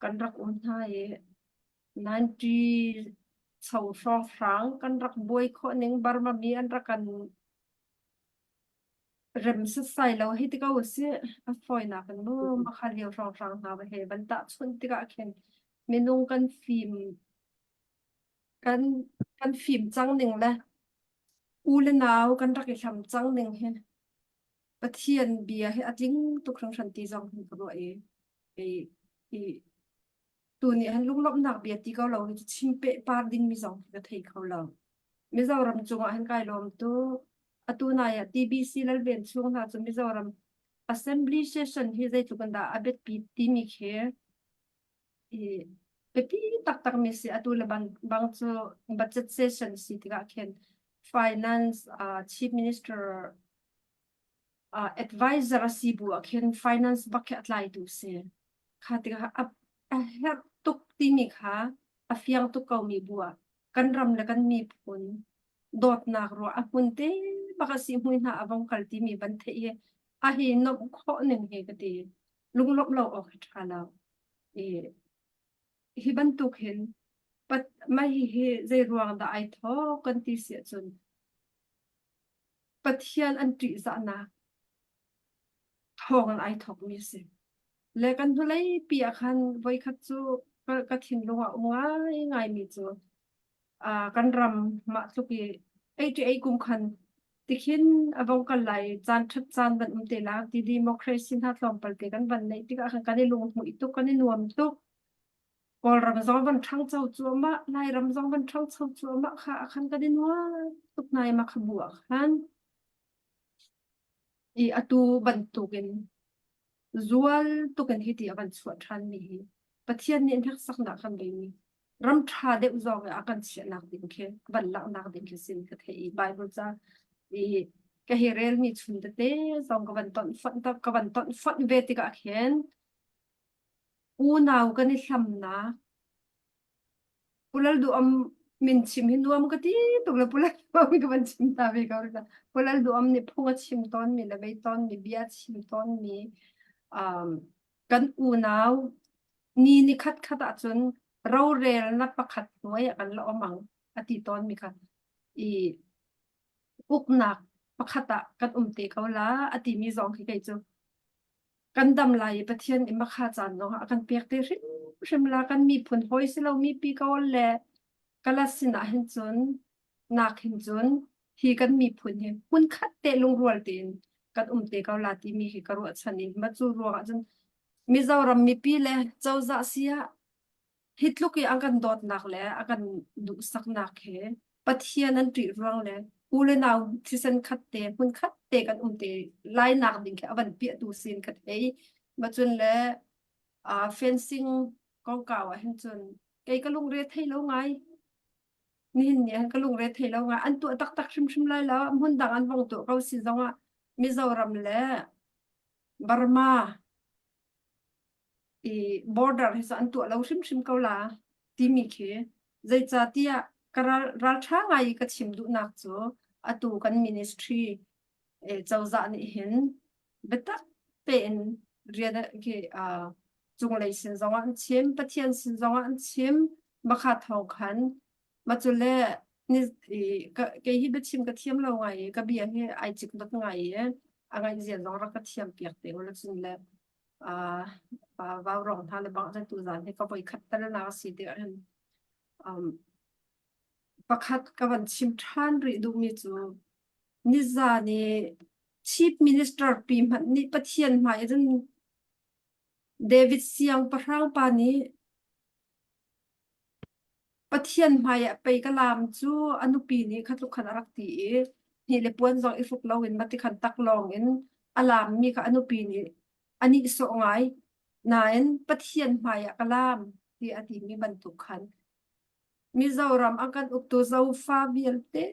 kan rak um hna i 90 cho hrawnghrang kan rak buai khawh ning Burma mi an rak kan rem setsai lo hei ti ko si a fawinak in mu makha lio hrawnghrang hna va he van tahchunh tikah khin minung kan fim kan kan fim cang ning le U le nau kan rak i hlam cang ning hi Pathian bia hi a tling tuk hringhran ti zong hin ka ruah i i i tu nih han lunglawmhnak bia ti ko lo hi cu chim peh par dingmi zong hi ka thei kho lo. Mizoram cungah hin kai lawm tuk. Atu nai ah TBC Lalven chung hna cu Mizoram Assembly session hi zeitluk in dah a biapi timi khi i biapi taktakmi si atu le bang, bang cu budget session si tikah khin finance uh, chief minister uh, advisor a si bu ah khin finance bak khi a tlaitu si kha tikah a, a herh tuk timi kha a fiang tuk ko mi bu ah. Kan ram le kan miphun dawtnak ruah a hmun te bak a si hmui hna a vong kal timi van theih hi a hi nomh khawh ning hi ka ti. Lunglawmh lo awk hi ṭha lo. I hi bantuk hin pat mah hi hi zei ruang dah ai thawk kan ti si ahcun Pathian an ṭihzahnak thawng in ai thawkmi a si. Le kan hnulei pi ah khan voikhat cu ka, ka thinlung ah um ngaingaimi cu uh, kan ram mah tluk i 88 kum khan tikhin a vong kal lai caan ṭhat caan van um te la ti democracy hna tlawmpal te kan van neih tikah khan kan i lunghmuih tuk kan i nuam tuk Kawlram zong van ṭhangcho cuahmah Lairam zong van ṭhangcho cuahmah kha ah khan kan i nuam tuk nai ma kha bu ah khan i atu bantukin zual tukin hiti a van chuah ṭhanmi hi Pathian nih hneksaknak kan ngeimi ram ṭha deuh zawng i a kan chiahnak ding khi van laknak ding khi sin ka theih i Bible ca i ka hi relmi chun tete zong ka van ton fonh ka van ton fonh ve tikah khin unau kan i hlamnak Pu Lal Duh Om min chim hi nuam ka ti tuk le Pu Lal Duh Om ka van chim ta ve ko rih. Pu Lal Duh Om nih phung a chim tawnmi le vei tawnmi bia a chim tawnmi um, kan unau ni ni khat khat ahcun rorelnak pakhat hnuai ah kan la om ang a ti tawnmi kha i uknak pakhat ah kan um te ko la a timi zong khi kei cu kan dam lai i Pathian nih makha caan zong ah a kan pek te hrimhrim la kan miphun hawi si lo mi pi kawl le kala sin ah hin cun nak hin cun hi kan miphun hi hmun khat te lungrual tein kan um te ko la timi hi ka ruahchan i ma cu ruang ah cun Mizoram mipi le cozah si ah Hi tluk i a kan dawtnak le a kan duhsaknak he Pathian an ṭih ruang le u le nau thisen khat te hmun khat te kan um te lainak ding khi a van piahtu sin ka thei. Macun le uh, fencing kongkau ah hin cun kei ka lungre thei lo ngai. Nihin ni ah ka lungre thei lo ngai. An tuah taktak hrimhrim lai lo. Hmun dang an vong tuah ko si zongah Mizoram le Burma i border hi cu an tuah lo hrimhrim ko la timi khi zeicahtiah ka ral ralṭha ngai i ka chim duhnak cu atu kan ministry eh, cozah nih hin biatak tein rian khi uh, cunglei sin zongah an chim Pathian sin zongah an chim makha thawng khan macule ni i ka kei hi biachim ka thiam lo ngai i ka bia hi ai cik dot ngai i a ngaih zia zong rak ka thiam piak te u la cun le uh, vaurawng hna le bang cun tuzan hi ka voi khat tal nak a si tikah hin um, pakhat ka van chim ṭhan rih duhmi cu nizan i Chief Minister pi hmanh nih Pathian hmai cun David siangpahrang pa nih Pathian hmaiah pei ka laam cu a nupi nih kha tluk khan a rak ti i hni le puan zong i hruk loin mati khan taklawng in a laammi kha a nupi nih a nihsawh ngai. Nain Pathian hmaiah ka laam ti a timi bantuk khan Mizoram a kan uktu Zofa vialte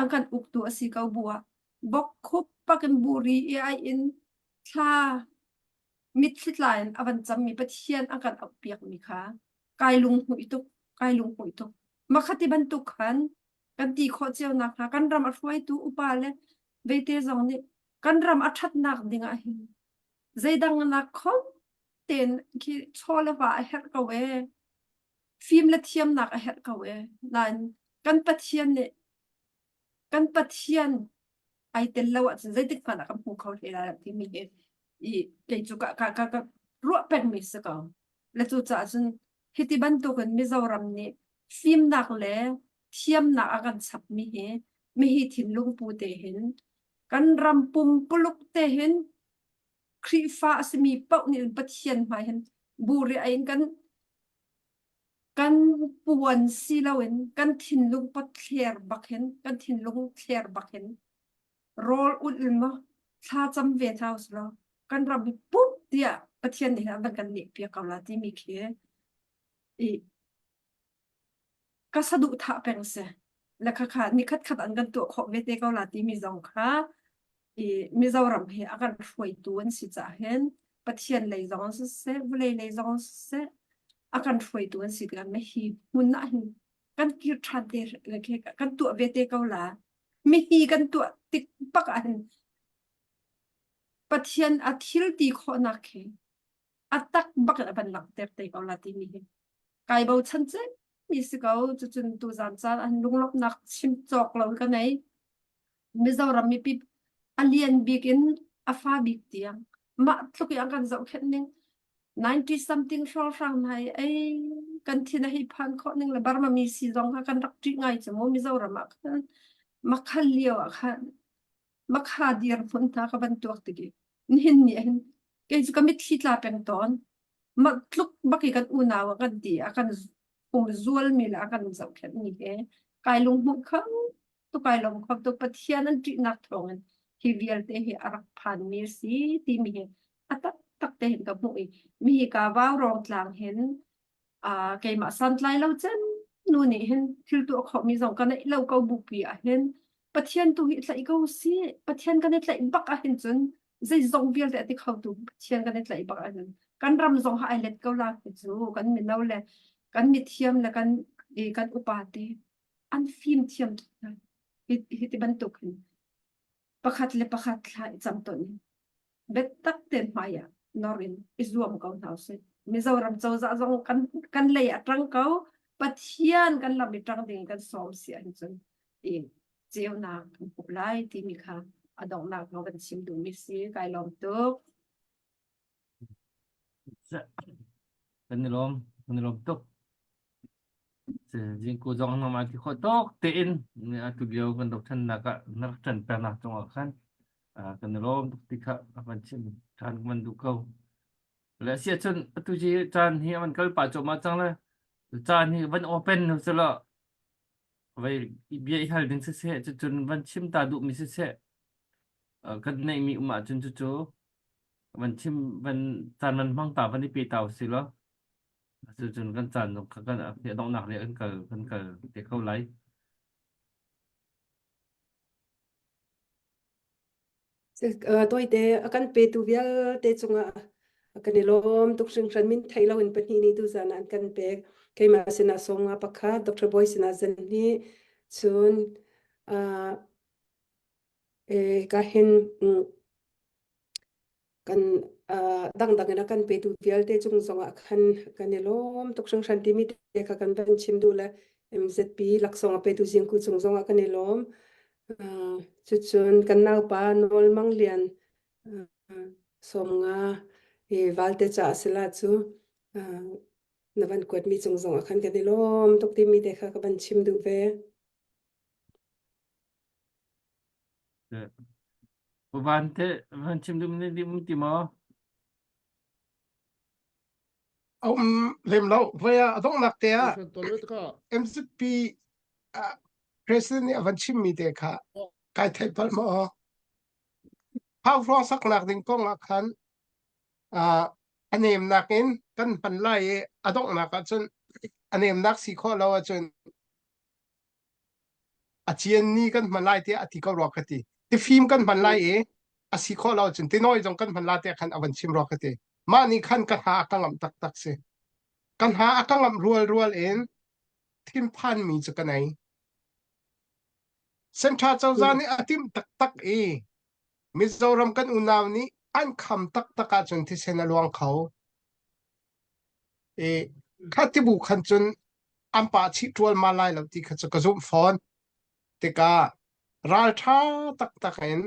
a kan uktu a si ko bu ah bawkkhup pakin buri i ai in thla mitthli tla in a van cammi Pathian a kan auhpiakmi kha kai lunghmuih tuk kai lunghmuih tuk makhati bantuk khan kan ti khawh cio nakhnga kan ram a hruaitu upa le veite zong nih kan ram a ṭhatnak ding ah hin zeidang nak khom tein khi chaw le va a herh ko e fim le thiamnak a herh ko e nain kan Pathian nih kan Pathian ai tel lo ahcun zeitik hmanh ah kan hmu kho hlei lai lo timi hi i kei cu ka ka ka ka ruah pengmi si ko. Le cucaah cun hiti bantukin Mizoram nih fimnak le thiamnak a kan chapmi hi mihi thinlung pu te hin kan ram pumpuluk te hin Khrihfa a simi paoh nih Pathian hmai hin buri in kan Kan puan si loin kan thinlung pawt-thler bak hin, kan thinlung thler bak hin rawl ulh in maw thlacam ve hna usih law kan ram hi pup tiah Pathian nih a van kan lehpiak ko la timi khi i ka saduhthah peng si. Le khakha nikhat khat an kan tuah khawh ve te ko la timi zong kha i Mizoram hi a kan hruaitu an si caah hin Pathian lei zong siseh, vawlei lei zong siseh a kan hruaitu an si tikah hi hmun ah hin Kan kir ṭhan te kan tuah ve te ko la. Mihi kan tuah tik bak ah hin Pathian a thil ti khawhnak khi a tak bak in a van langhter te ko la timi hi kai bochan cem mi si ko. Cucun tuzan caan an lunglawmhnak chim cawk lo ka nei. Mizoram mipi a lian bik in a fa bik tiang mah tluk i an kan zohkhenh ning 90 something hrawnghrang hna i ei kan thin a hei phan khawh ning le Burma mi si zong kha kan rak ṭih ngai cu mu. Mizoram ah khan makhal lio ah khan makha dirhmun hna ka van tuak tik i nihin ni hin kei cu ka mitthli tla peng tawn. Mah tluk bak i kan unau a kan ti a kan um zualmi le a kan zohkhenhmi he kai lunghmuih kho tuk, kai lawm kho tuk. Pathian an ṭihnak thawngin hi vialte hi a rak phanmi a si timi hi a taktak te hin ka hmuh i mi hi ka vaurawng tlang hin uh, keimah santlai lo cem nu nih hin thil tuah khawhmi zong ka neih lo ko bupi ah hin Pathian tu hi tlaih ko si. Pathian kan i tlaih bak ah hin cun zeizong vialte a ti kho tu Pathian kan i tlaih bak ah hin kan ram zong ha ai let ko la ti cu. Kan mino le kan mithiam le kan i kan upa te an fim thiam tuk hna. Hi hi ti bantuk hin pakhat le pakhat thla i cam ton in biatak tein hmai ah nor in i zuam ko hna usih. Mizoram cozah zong kan kan lei ah ṭang ko. Pathian kan lam i ṭang ding kan sawm si ahcun i ceunak kan hmuh lai timi kha a donghnak ka van chim duhmi si. Kai lawm tuk. Kan i lawm, kan i lawm tuk. Jingku zong nama ti khawh tawk tein atu lio kan dohthlennak ah na rak ṭan pengnak cungah khan kan i lawm tuk ti kha a van chim ṭhan kan van duh ko. Le si ahcun atu ci caan hi a van kal pah cuahmah cang le caan hi van open selaw vai bia i hal ding siseh cucun van chim ta duhmi siseh kan neihmi um ahcun cucu van chim van caan van hmang ta van i pe ta usih law Cucun kan caan zong kha kan a donghnak lei kan kal kan kal te kho lai. Tawite a kan petu vialte cungah kan i lawm tuk hringhran. Min thei loin pahnih nih tuzan ah an kan pek. Keimah sinah sawmnga pakhat, Dr. Boy sinah zanhnih, cun uh, ka hin kan uh, dangdang in a kan petu vialte cung zongah khan kan i lawm tuk hringhran timi te kha kan van chim duh le MZP laksawng a petu Zingku cung zongah kan i lawm. Uh, cucun kan naupa Nawl Mang Lian uh, sawmnga i valte ca sila cu uh, na van kuatmi cung zongah khan kan i lawm tuk timi te kha ka van chim duh ve. Van te van chim dum ne dim ti maw? Um lem lo voi a donghnak te ah MCP president nih a van chimmi te kha kai theih bal maw? Hau hrawng saknak ding kong ah khan a nemnak in kan hman lai i a donghnak ah cun a nemnak si khawh lo ahcun a cian ni kan hman lai tiah a ti ko rua ka ti. Tifim kan hman lai i a si khawh lo cun tinawi zong kan hman la tiah khan a van chim rua ka ti. Mah nih khan ka hna a ka ngamh taktak si. Ka hna a ka ngamh rual rual in thinphan mi cu ka nei. Central cozah nih a timh taktak i Mizoram kan unau nih an kham taktak ahcun thisen a luang kho. I kha tibu khan cun an pa chih ṭualmal lai lo ti kha cu ka zumh fawn. Tikah ralṭha taktak in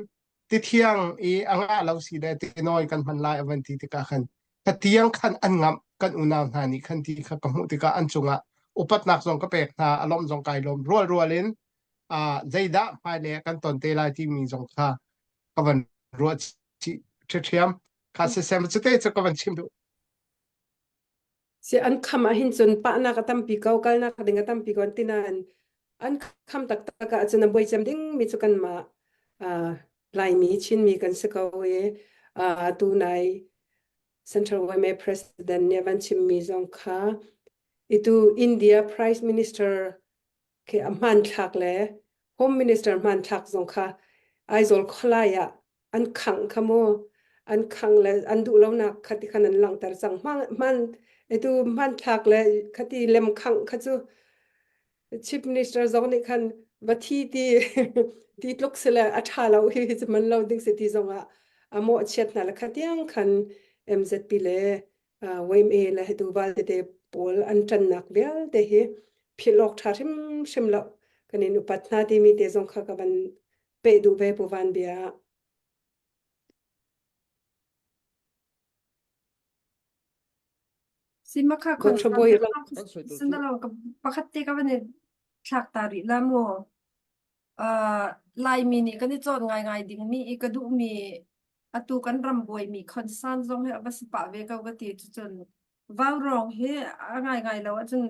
tithiang i a ngah lo si le tinawi kan hman lai a van ti tikah khan ka tiang khan an ngamh kan unau hna nih khan ti kha ka hmuh tikah an cungah upatnak zong ka pek hna a lawmh zong kai lawm rual rual in uh, zeidah hmailei ah kan ton te lai timi zong kha ka van ruah chih ṭhiamṭhiam kha sisem cute cu ka van chim duh. Si an kham ahhin cun pahnak a tampi ko, kalnak ding a tampi ko an ti nain an kham taktak ahcun a buai cem dingmi cu kanmah uh, Laimi, Chinmi kan si ko i uh, tu nai Central YMA President nih a van chimmi zong kha itu India Prime Minister khi a hmanthlak le Home Minister hmanthlak zong kha Aizawl khualai ah an khangh kha mu an khangh le an duh lonak kha ti khan an langhter cang. Hman itu hmanthlak le khati lem khangh kha cu. Chief Minister zong nih khan va thi ti ti tluk sile a ṭha lo hi hi man lo ding si ti zong ah a mawhchiat hna le kha tiang khan MZP le YMA le hitu val tete pawl an ṭannak vialte hi philh awk ṭha hrimhrim lo kan in upat hna timi te zong kha ka van peh duh ve Pu Van bia. Simakha khon Dr. Bawi Sinalo ka pakhat te ka van i thlak ta rih la mu. Uh, Laimi nih kan i cawn ngaingai dingmi i ka duhmi atu kan ram buaimi concern zong hi a va si pah ve ko ka ti cucun vaurawng hi a ngaingai lo ahcun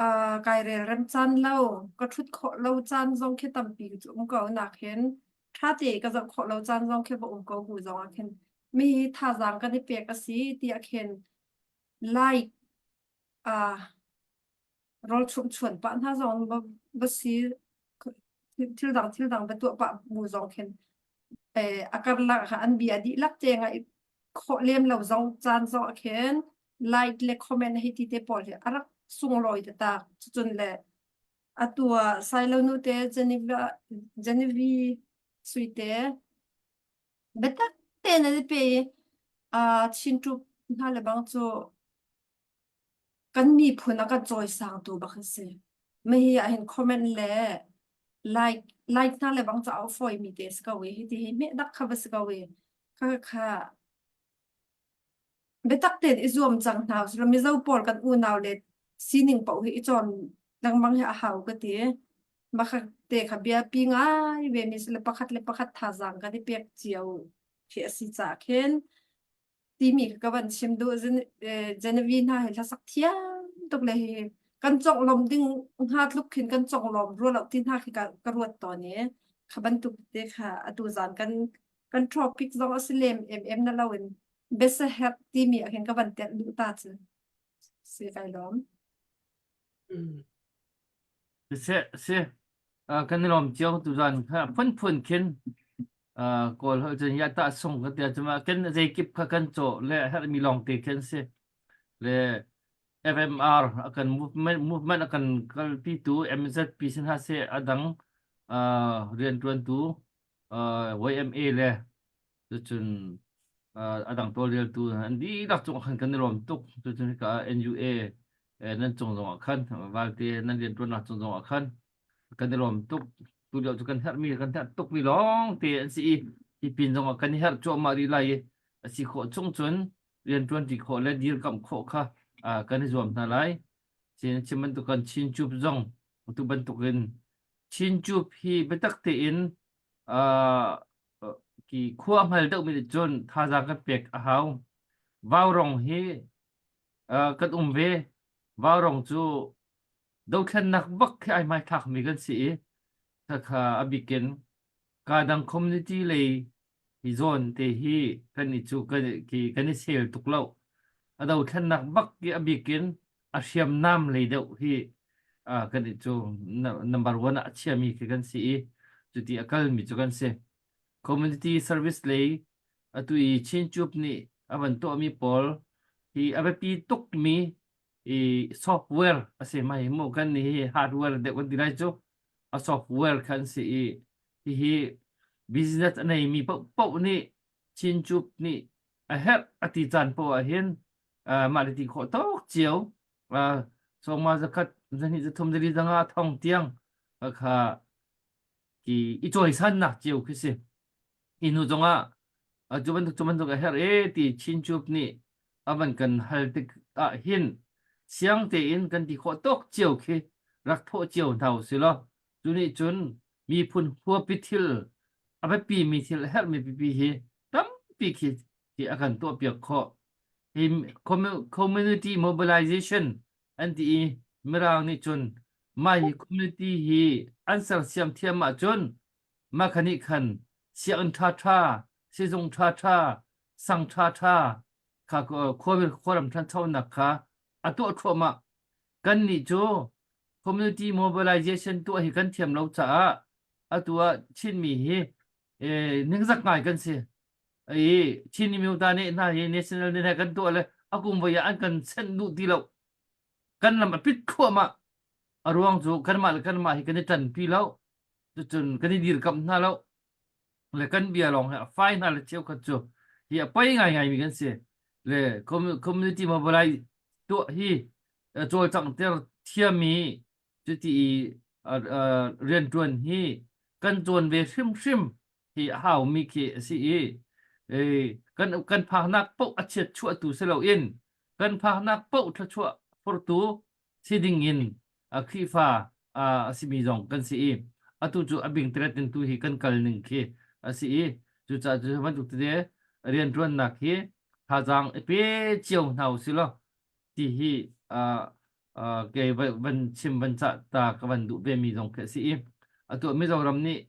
uh, kai rel rem caan lo ka ṭhut khawh lo caan zong khi tampi cu um ko nak hin ṭha te ka zoh khawh lo caan zong khi va um ko bu zong ah khin mi hi thazaang kan i pek a si tiah khin like uh, rawl chumh chuan pah hna zong va va si thil dang thil dang va tuah pah bu zong khin eh, a karlak ah an bia dihlak te nga khawh lem lo zong caan zong ah khin like le comment hei ti te pawl hi a rak sunglawi taktak. Cucun le atu ah Sailo nu te Geneva Genevieve Suite biatak tein an i pe i uh, Chin troop hna le bang cu kan miphun a kan cawisangtu bak an si. Mahi ah hin comment le like like hna le bang cu a fawi mi te si ko i hiti hi hmeh dak kha va si ko i kha kha biatak tein i zuam cang hna usih Mizo pawl kan unau le sining paoh hi i cawn lengmang hi a hau ka ti. Mah te kha biapi ngai ve mi si le pakhat le pakhat thazaang kan i pek cio khi a si caah khin timi ka van chim duh Genevieve hna hi hlasak thiam tuk le hi kan conglawm ding hnga tluk khin kan conglawm rua lo ti hna khi ka, ka ruat tawn i kha bantuk te kha atu zan kan kan topic zong a si lem em em na lo in biasaherh timi ah khin ka van telh duh ta cu si kai lawm. Si si kan i lawm cio tuzan kha phunphun khin Kawl holh cun ya tah sung kan tia cuma kan zeikip kha kan cawh le herhmi lawng te khin si le FMR a kan movement movement a kan kalpitu MZP sin ha se adang riantuantu YMA le cucun a dang tawlreltu an dihlak cung ah khan kan i lawm tuk. Cucun hika ah NUA nan cung zong ah khan valte nan rianṭuannak cung zong ah khan kan i lawm tuk. Tu lio cu kan herhmi kan herh tukmi lawng te an si i hi pin zong ah kan i herh cuahmah rih lai i a si khawh chung cun rianṭuanṭi khawh le dirkamh khawh kha kan i zuam hna lai. Chin chim bantuk kan Chin Cup zong atu bantukin Chin Cup hi biatak tein ki khua hngal deuhmi nih cun thazaang kan pek a hau. Vaurong hi kan um ve. Vaurong cu dothlennak bak khi ai hmaithlakmi kan si i khakha a bikin kadang community lei hi zawn te hi kan i cu kan ki kan i sel tuk lo. A dothlennak bak i a bikin a hriamnam lei deuh hi kan i cu number one ah a chiami khi kan si i cuti a kalmi cu kan si. Community service lei atu i Chin Cup nih a van tuahmi pawl hi a biapi tukmi i software a si mai mu kan nih hi hardware deuh kan ti lai cu a software khan si i hihi business a neimi paohpaoh nih Chin Cup nih a herh a ti caan paoh ah hin mah le ti khawh tawk cio sawma zakhat zahnih zathum zali zanga thong tiang kha ki i cawisannak cio khi si hi hnu zongah cu bantuk cu bantuk a herh e ti Chin Cup nih a van kan hal tik ah hin siang tein kan ti khawh tawk cio khi rak thawh cio hna usih law cu nih cun miphun huapi thil a biapi mi thil a herhmi pipi hi tampi khi hi a kan tuahpiak khawh. Hi community mobilization an ti i Mirang nih cun mah hi community hi an sersiam thiam ahcun mah kha nih khan sianginn ṭhaṭha, sizung ṭhaṭha, sang ṭhaṭha kha khuaram ṭhanchonak kha a tuah thluahmah. Kannih cu community mobilization tuah hi kan thiam lo caah atu ah Chinmi hi ningzak ngai kan si. I Chin Imyota nih hna hi national ni kan tuah le a kum voi ah an kan senh duh ti lo. Kan lam a pit thluahmah. A ruang cu kanmah le kanmah hi kan i ṭanpi lo. Cucun kan i dirkamh hna lo. Le kan bia lawng hi a fai hna le cheukhat cu hi a poi ngaingaimi kan si. Le community mobilize tuah hi cawlcanghter thiam i cuti i rianṭuan hi kan cawn ve hrimhrim hi a haumi khi a si i kan kan phaknak paoh a chiat chuahtu si loin kan phaknak paoh thluachuah phurtu si ding in Khrihfa a simi zong kan si i atu cu a bingteret in tu hi kan kal ning khi a si i cucaah cu bantuk tete rianṭuannak hi thazaang i pe cio hna u sih law ti hi kei van chim van cah ta ka van duh ve mi zong khi a si i atu Mizoram nih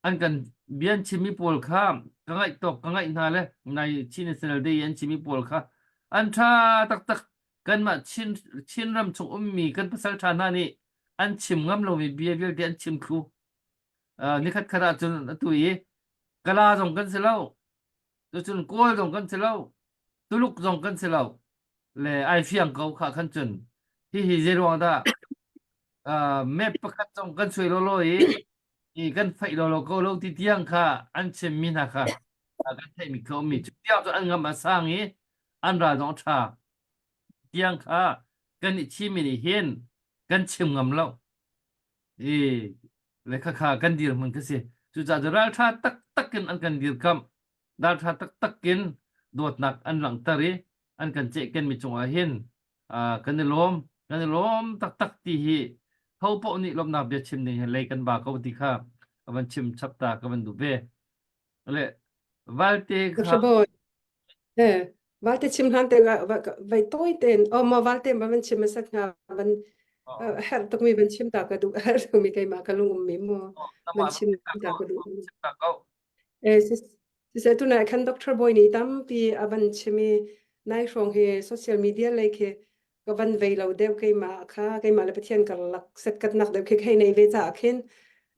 an kan bia an chimmi pawl kha ka ngaih tawk ka ngaih hna le nai Chin National Day an chimmi pawl kha an ṭha taktak kanmah Chin Chinram chung ummi kan pasal ṭha hna nih an chim ngam lomi bia vialte an chim thlu uh, nikhat khat ah cun atu i Kala zong kan si lo cucun Kawl zong kan si lo Tuluk zong kan si lo le ai fiang ko kha khan cun hihi zeiruang dah uh, map pakhat zong kan suai lawlaw i i kan faih lawlaw ko lo ti tiang kha an chimmi hna kha kan theihmi kha ummi cu tiang cu an ngam a sang i an ral zong a ṭha tiang kha kan i chimmi nih hin kan chim ngam lo i le khakha kan dirhmun kha si cucaah cu ralṭha taktak in an kan dirkamh ralṭha taktak in dawtnak an langhter i an kan cehkenmi cungah hin kan i lawm kan i lawm taktak ti hi ho paoh nih lawmhnak bia chim ding hi lei kan ba ko ti kha ka van chim chap ta ka van duh ve le valte kha Eh, valte chim hlan te vai toi ten o ma valte ma van chim sak nga van herh tuk mi van chim ta ka duh herh tuk mi keimah ka lung um mi mu van chim ta ka duh Eh, siseh tunah khan Doctor Bawi nih tampi a van chim i nai hrawng hi social media lei khi ka van vei lo deuh keimah kha keimah le Pathian karlak setkatnak deuh khi hei nei ve caah khin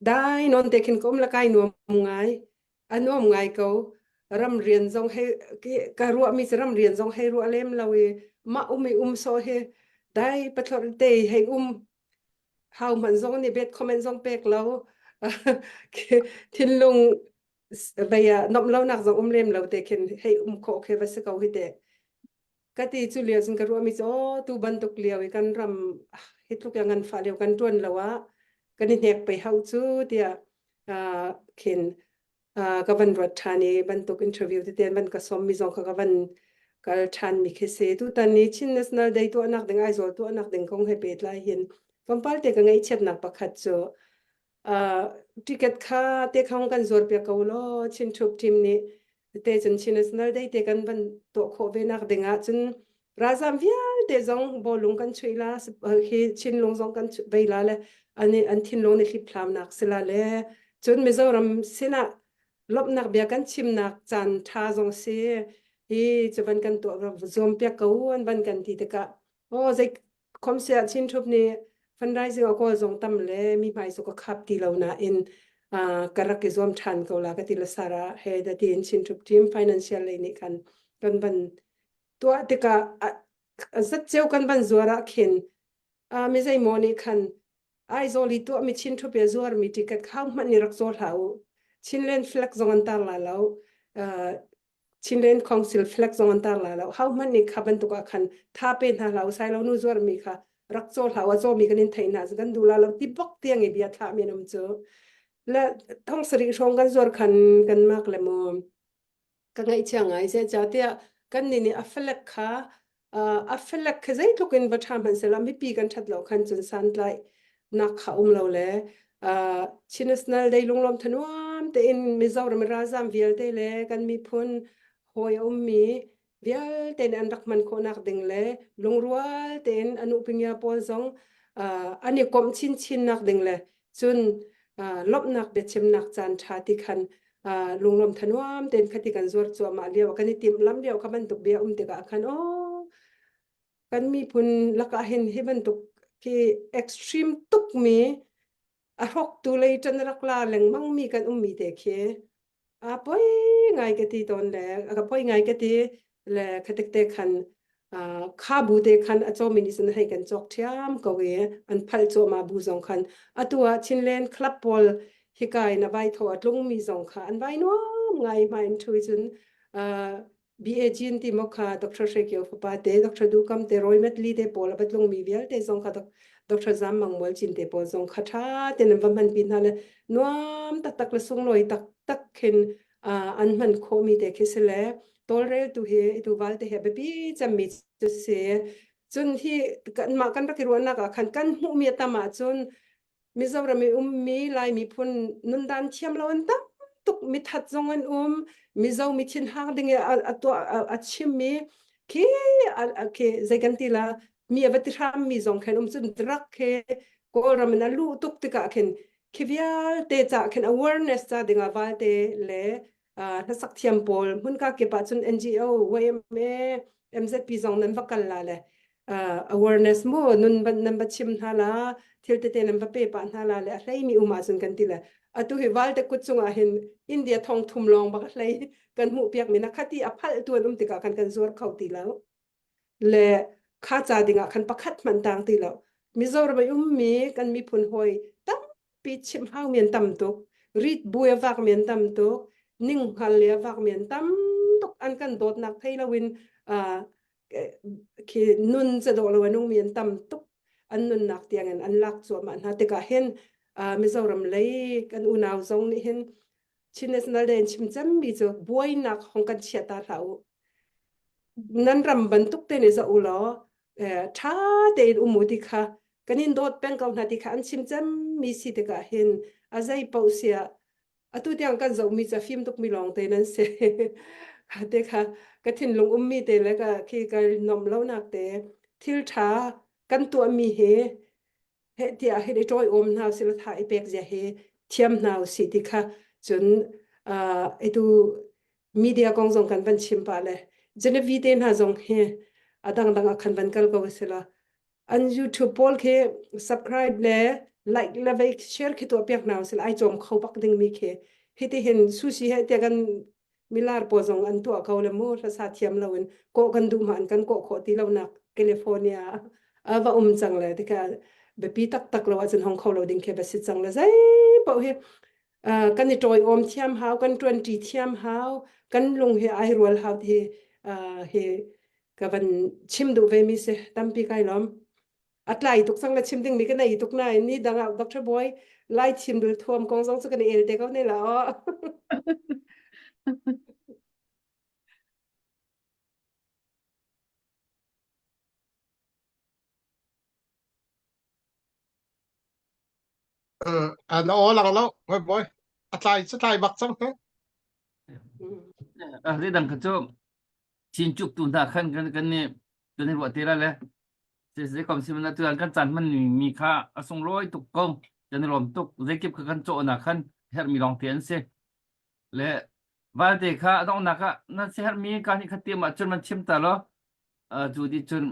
dai non te khin ka um la kai nuam ngai a nuam ngai ko ram rian zong hei ka ruahmi cu ram rian zong hei ruah lem lo i mah um i um sawh hi dai pathlor te hei um hau hmanh zong nih bet comment zong pek lo thinlung vei ah nomh lonak zong um lem lo te khin hei um khawh khi va si ko hi te ka ti cu lio cun ka ruahmi cu aw tu bantuk lio i kan ram hi tluk ya ngan fa lio kan tuan lo ah kan i hnek pe hau cu tiah khin ka van ruat ṭhan i bantuk interview tete an van ka sawmmi zong kha ka van kal ṭhan mi khi si. Tutan ni Chin National Day tuahnak ding Aizawl tuahnak ding kong he pehtlai hin tlawmpal te ka ngaihchiatnak pakhat cu uh, ticket kha te khong kan zuar piak ko law Chin Troop team nih te cun Chin National Day te kan van tuah khawh ve nak ding ah cun ralzam vialte zong bawlung kan chuih la hi Chinlung zong kan vei la le an an thinlung nih hlipthlamnak si la le cun Mizoram sinah lawmhnak bia kan chimnak caan ṭha zong si hi cu van kan tuah zuam piak ko an van kan ti tikah aw zei khom sia Chin Thup nih fundraising a kawl zong tam le mi hmai cu ka khap ti lo nain ka rak i zuam ṭhan ko la ka ti la Sara he da tiin Chin Thup team financial lei nih khan kan van tuah tikah zatceu kan van zuar ah khin mi zeimaw nih khan Aizawl i tuahmi Chin Thup i zuarmi ticket khau hmanh nih rak zaw hlah u. Chinland flag zong an tar la lo. Chinland Council flag zong an tar la lo. Hau hmanh nih kha bantuk ah khan tha pe hna hlah u. Sailo nu zuarmi kha rak caw hlah u. A cawmi kan in theih hna kan duh la lo ti bok tiang i bia thlah mi an um cu. Le thong sarih hrawng kan zuar khan kan mak le mu. Ka ngaihchia ngai zeicahtiah kannih nih a falek kha a falek kha zeitluk in va ṭha hmanh sehlaw mipi kan ṭhat lo khan cun santlaihnak kha um lo le Chin National Day lunglawm thanuam tein Mizoram ralzam vialte le kan miphun hawi a ummi vialte nih an rak hman khawhnak ding le lungrual tein an upingia pawl zong an i komh chinchinnak ding le cun lawmhnak biachimnak caan ṭha ti khan lunglawm thanuam tein khati kan zuar cuahmah lio kan i timh lam lio kha bantuk bia um tikah khan aw kan miphun lakah hin hi bantuk khi extreme tuk mi a hrawktu lei ṭan rak la lengmang mi kan ummi te khi a poi ngai ka ti tawn le a poi ngai ka ti le khatik te khan. Kha bu te khan a cawmi nih cun hei kan cawk ṭhiam ko i an phalh cuahmah bu zong khan atu ah Chinland Club pawl hika in a vai thaw a tlungmi zong kha an vai nuam ngai hmai in ṭhu cun BAG in ti maw kha Dr. Hre Kio fapa te Dr. Du Kam te Roy Medley te pawl a va tlungmi vialte zong kha Dr. Zam Mang Mual Cin te pawl zong kha ṭha ten an va hman pi hna le nuam taktak le sunglawi taktak khin an hman khawhmi te khi si le tawlreltu hi itu valte he biapi cemmi cu si. Cun hi kanmah kan rak i ruahnak ah khan kan hmuhmi a tam ahcun Mizoram i ummi Lai miphun nundan thiam lo an tam tuk mithat zong an um Mizo mi thinhang ding i a tuah a chimmi khi khi zei kan ti la mi a va ti hram mi zong khan um cun drug he Kawlram in a luh tuk tikah khin khi vialte ca khin awareness ca dingah valte le hlasak thiam pawl hmunka kip ah cun NGO YMA MZP zong nan va kal la le awareness mu nun nan va chim hna la thil tete nan va pe pa hna la le a hlei mi um ahcun kan ti le atu hi valte kut cungah hin India thong thum lawng bak hlei kan hmuh piak mi na khati a phalh tu an um tikah kan kan zuar kho ti lo le kha ca dingah khan pakhat hmanh tang ti lo Mizoram i ummi kan miphun hawi tampi chimh hau mi an tam tuk rit bui a vak mi an tam tuk ning hngal le a vak mi an tam tuk an kan dawtnak thei loin uh, khi nun ca dawh lo a nung mi an tam tuk an nunnak tiangin an lak cuahmah hna tikah hin uh, Mizoram lei kan unau zong nih hin Chin National Day in chim cemmi cu buainak hong kan chia ta hlah u nan ram bantuk te nih zoh u law ṭha tein um u ti kha kan in dawt peng ko hna ti kha an chim cemmi si tikah hin a zei paoh siah atu tiang kan zohmi cu a fim tukmi lawng te nan si te kha ka thinlung ummi te le ka khi ka nuamh lonak te thil ṭha kan tuahmi hi heh tiah hin i ṭawiawm hna usih law tha i pek zia hi thiam hna usih ti kha cun uh, itu media kong zong kan van chim pah le Genevieve te hna zong hi a dangdang ah khan van kal ko si la an YouTube pawl khi subscribe le like le vei share khi tuah piak hna usih ai cawm kho bak ding mi khi hi ti hin sushi he tiah kan milar pawl zong an tuah ko le mu hlasa thiam loin kawh kan duh ma an kan kawh khawh ti lo nak California a va um cang le tika biapi taktak lo ahcun hong kho lo ding khi va si cang le zei paoh hi kan i ṭawiawm thiam hau kan ṭuanṭi thiam hau kan lung hi ai rual hau ti hi ka van chim duh ve mi si tampi kai lawm a tlai tuk cang le chim ding mi ka nei tuk nain ni dang ah Dr. Boy lai chim dul thuam kong zong cu kan el te ko ne la aw Na aw lang lo boy boy a tlai cu tlai bak cang he Ah dang kha cu chin cuk tu hna khan kan kan ni kan i ruah te la le Zei kom sim na tuan kan caan hman mi kha a sunglawi tuk ko. Kan i lawm tuk. Zeikip kha kan cawhnak khan herhmi lawng te an si. Le valte kha a donghnak ah nan si herhmi ka nih kha tiam ahcun man chim ta law cu di cun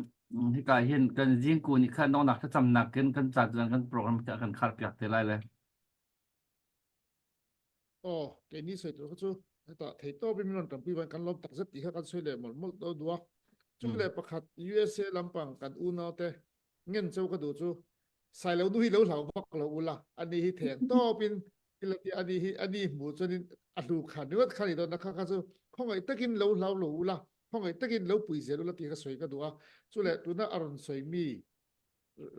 hika hin kan zingku nih khan donghnak thlacamnak in kan ca tuan kan program kha kan khar piak te lai le. Aw, keini soi tur kha chu heta thei tawp in min rawn ṭanpui van kan lawm takzet ti kha kan soi leh mawlh mawlh to duak. Cu le pakhat USA lampang kan unau te ngen cho ka duh cu sailo nu hi lo hlau bak lo ula ani hi theng tawp in ilati ani hi ani hmu chuan in a hlu khan ringot khan i don na kha kha chu khongai takin lo hlau lo ula khongai takin lo pui zel ula ti kha soi ka duh a chu le tuna a rawn soi mi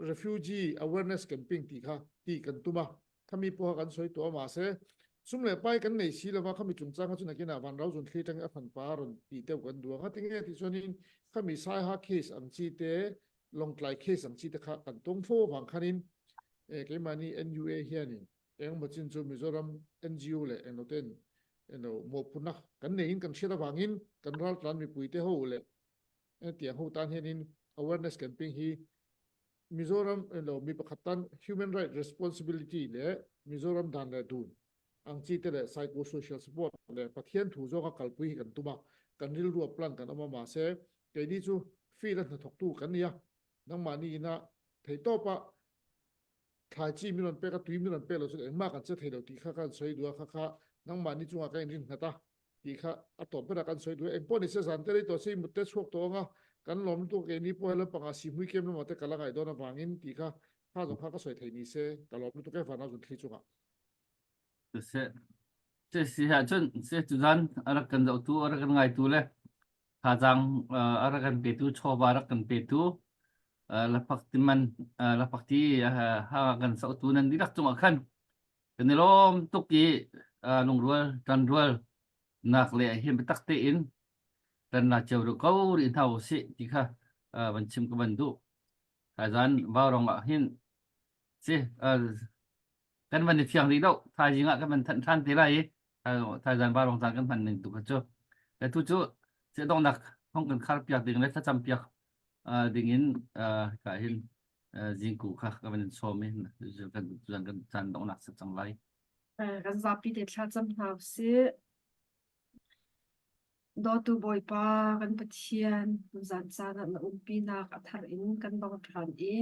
refugee awareness camping ti kha ti kan tum a khami pawh kan soi tuah ma se sum le pai kan nei si lova khami chungchang kha chu nakina van rau zun thli tang a phan pa ron ti teu kan duang a tinge ti chuanin khami sai ha case ang chi te longtlai case ang chi te kha kan tong fo wang khanin e keimani NUA hianin eng mo chin chu Mizoram NGO le engloten eno mo phuna kan nei in kan hriat awangin kan ral tlan mipui te ho le tiang ho tan hianin awareness camping hi Mizoram lo mi pakhat tan human right responsibility le Mizoram dan le dun ang chi te le psychosocial support le Pathian thu zawng a kalpui hi kan tuma kan rilru plan kan awm ma se keini chu field a hnathawk tu kan nia nangmah ni ina theitawpa thlai chi min rawn pek a tui min rawn pek lo chu engmah kan che thei lo tih kha kan sawi duh a kha kha nangmah ni chungah ka in rin nghat a tih kha a tawp berah kan sawi duh a engpawh ni se zan te rei tawh se i mut te chhuak tawh anga. Kan lawm lutuk keini pawh he lampang ah sihmui kem lama te ka la ngai dawn avangin ti kha kha zong kha ka sawi thei ni se ka lawm lutuk e vanau zun thli chungah. Siseh si ahcun se tuzan a rak kan zohtu a rak kan ngaitu le thazaang a rak kan petu chawva a rak kan petu lapak ti man lapak ti ha kan sohtu nan dihlak cungah khan kan i lawm tuk i lungrual ṭanrual nak le hin biatak tein kan la cio rih ko rih hna usih ti kha van chim ka van duh. Thaizan vaurong ah hin si kan van i fiang rih lo thaizing ah kan van thanh ṭhan te lai i thaizan vaurong caan kan hman ning tu kha cu tu cu donghnak hong kan khar piak ding le thlacam piak ding in ka hin zingku kha ka van in sawm i kan kan caan donghnak si cang lai. Kan zapi te thlacam hna usih. Dawtu Bawipa kan Pathian, tuzan caan ah na umpinak a thar in kan dong ṭhan i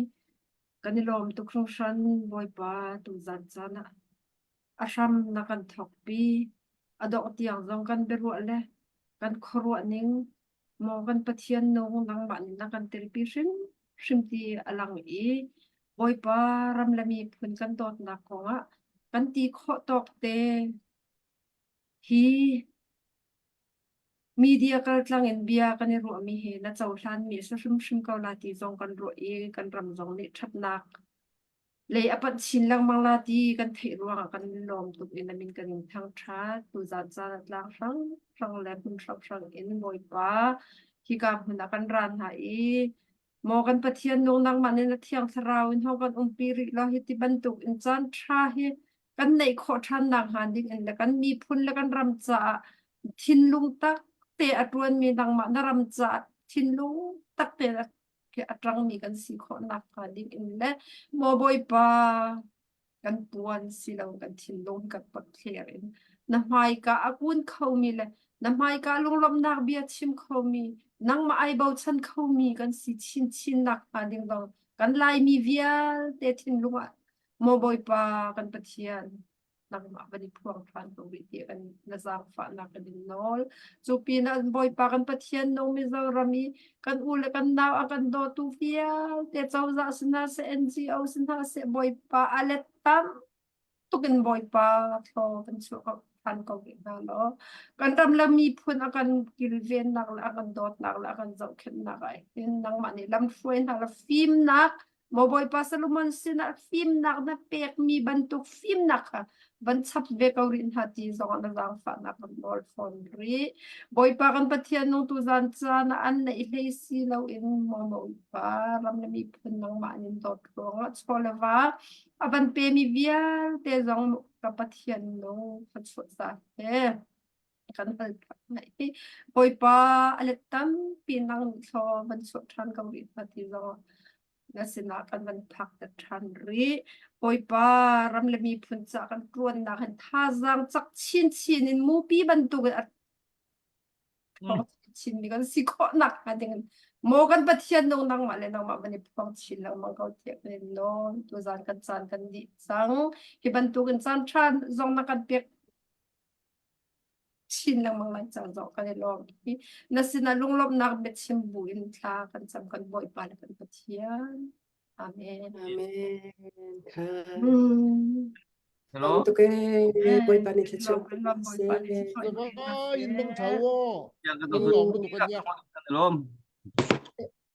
kan i lawm tuk hringhran Bawipa tuzan caan ah a hram na kan thawkpi a dongh tiang zong kan biaruah le kan khuaruah ning maw kan Pathian nung nangmah nih na kan telpi hrimhrim ti a lang i Bawipa ram le miphun kan dawtnak kongah kan ti khawh tawk te Hi media kaltlang in bia kan i ruahmi hi na cohlanmi a si hrimhrim ko la ti zong kan ruah i kan ram zong nih ṭhatnak lei a panh chin lengmang la ti kan theih ruangah kan i lawm tuk i na min kan in thangṭhat. Tuzaan caan ah tlang hranghrang le hmun hranghrang in Bawipa hika hmun ah kan ra hna i Maw kan Pathian nung nangmah nih na Thiang Thlarau in hong kan umpi rih law hi ti bantuk in caan ṭha hi kan neih khawh ṭhan nakhnga ding in le kan miphun le kan ram caah thinlung tak te a ṭuanmi nangmah na ram caah thinlung tak te a ṭangmi kan si khawh nakhnga ding in le maw Bawipa kan puan silo kan thinlung kan pawtthler in na hmaika a kun khomi le na hmaika lunglawmhnak bia chim khomi nangmah ai bochan khomi kan si chinchin nak hnga ding dong kan Laimi vialte thinlung ah maw Bawipa kan Pathian nangmah van i phuang ṭhan ko rih ti kan na zaangfahnak kan in nawl. Cu pinah Bawipa kan Pathian nung Mizoram i kan u le kan nau a kan dawtu vialte cozah si hna seh NGO si hna seh Bawipa a let tam tuk in Bawipa thlaw kan chuah ko than ko rih hna law kan ram le miphun a kan kilvennak le a kan dawtnak le a kan zohkhenhnak ah hin nangmah nih lamhruai hna le fimnak Maw Bawipa Solomon sinah fimnak na pekmi bantuk fimnak kha van chap ve ko rih hna ti zongah na zaangfahnak kan nawl fawn rih. Bawipa kan Pathian nung tuzan caan ah an neih hlei si loin maw Bawipa ram le miphun nangmah nin dawt ruangah chaw le va a van pemi vialte zong ka Pathian nung thluachuah za he kan hal hi Bawipa a let tampi nang nih thlaw van chuah ṭhan ko rih hna ti zong na sinah kan van phak ter ṭhan rih. Bawipa ram le miphun ca kan ṭuannak hin thazaang cak chinchin in mupi bantukin a chinmi kan si khawhnak hnga ding maw kan Pathian nung nangmah le nangmah van i phuang chin lengmang ko tiah kan in nawl tuzaan kan caan kan dih cang hi bantukin caan ṭha zong na kan pek chin lengmang lai cang zong kan i lawm i na sinah lunglawmhnak biachim bu in thla kan cam kan Bawipa le kan Pathian. Amen. Amen. Kha. Mm. Hello. Lawm tuk ee. Bawipa nih thluachuah Lawm kan lawm Bawipa nih thluachuah in Zavai pe hna in bang seh. thau aw. Yang kan Kan lawm lutuk kan nia. Lawm.